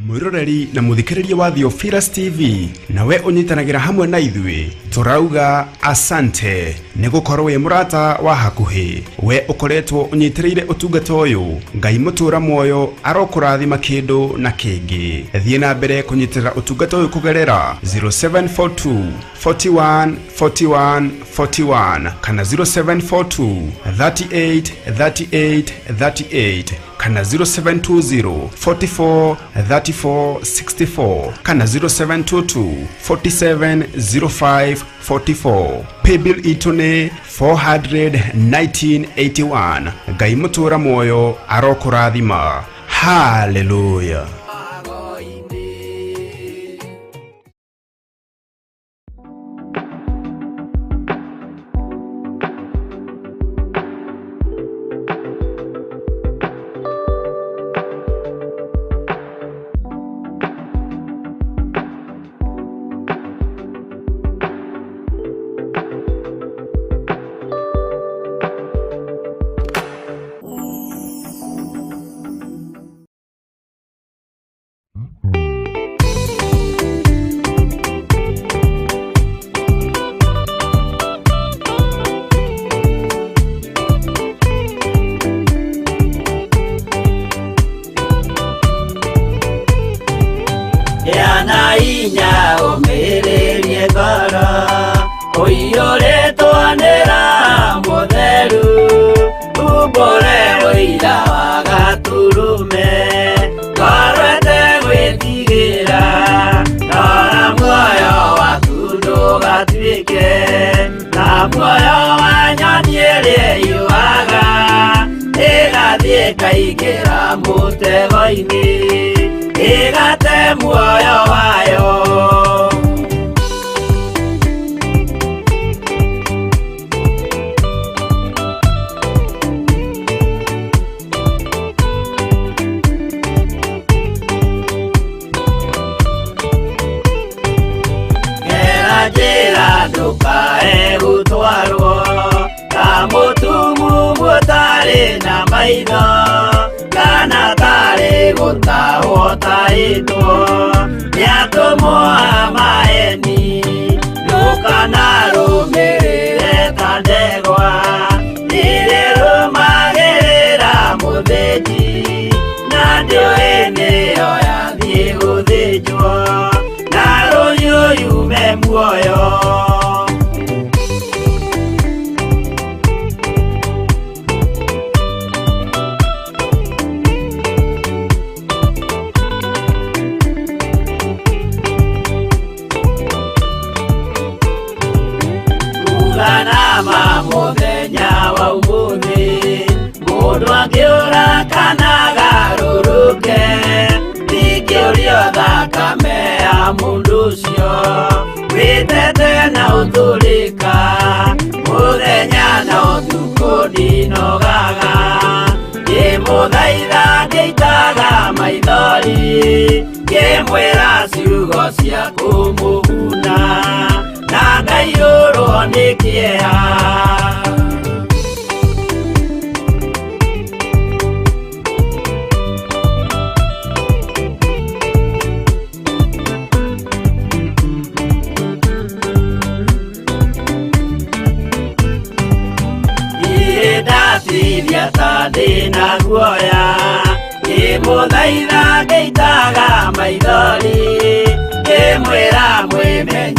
Mwiroreri na muthikiriria wa Theophilus TV, nawe unyitanagĩra hamwe na ithuĩ, tũrauga asante nĩ gũkorwo wĩ mũrata wa hakuhĩ. We ũkoretwo ũnyitĩrĩire ũtungata ũyũ, Ngai mũtũra muoyo arokũrathima kĩndũ na kĩngĩ. Thiĩ na mbere kũnyitĩrĩra ũtungata ũyũ kũgerera 0742 41 41 41 kana 0742 38 38 38 kana 0720 44 34 64 kana 0722 47 05 44. Paybill itũ nĩ 41981. Ngai mũtũra muoyo arokũrathima. Hallelujah. Yana inya ũmĩrĩrie ngoro ũiyũrĩtwo nĩ Roho Mũtheru, umbũre ũira wa Gatũrũme, ngoro ĩtegwĩtigĩra, rora muoyo waku ndũgatuĩke ta muoyo wa nyoni ĩrĩa ĩyũaga, ĩgathiĩ ĩkaingĩra mũtego-inĩ, ĩgate muoyo wayo. Gera njĩra ndũkae gũtwarwo ta mũtumumu ũtarĩ na maitho, kana tarĩ gũtahwo tahĩtwo nĩ atũmwo a maeni. Ndũkanarũmĩrĩre ta ndegwa ĩrĩrũmagĩrĩra mũthĩnji, na ndĩũĩ nĩyo yathiĩ gũthĩnjwo, na rũhiũ yume muoyo. Uganama mũthenya wa ũmũthĩ, mũndũ angĩũra kana agarũrũke, ndingĩũrio thakame ya mũndũ ũcio wĩtete na ũtũrĩka, mũthenya na ũtukũ ndinogaga, ngĩmũthaitha ngĩitaga maithori, ngĩmwĩra ciugo cia kũmũguna, na ngaiyũrwo nĩ kĩeha. Ngĩmũgeithia ta ndĩna guoya, ngĩmũthaitha ngĩitaga maithori, ngĩmwĩra mwĩmenye.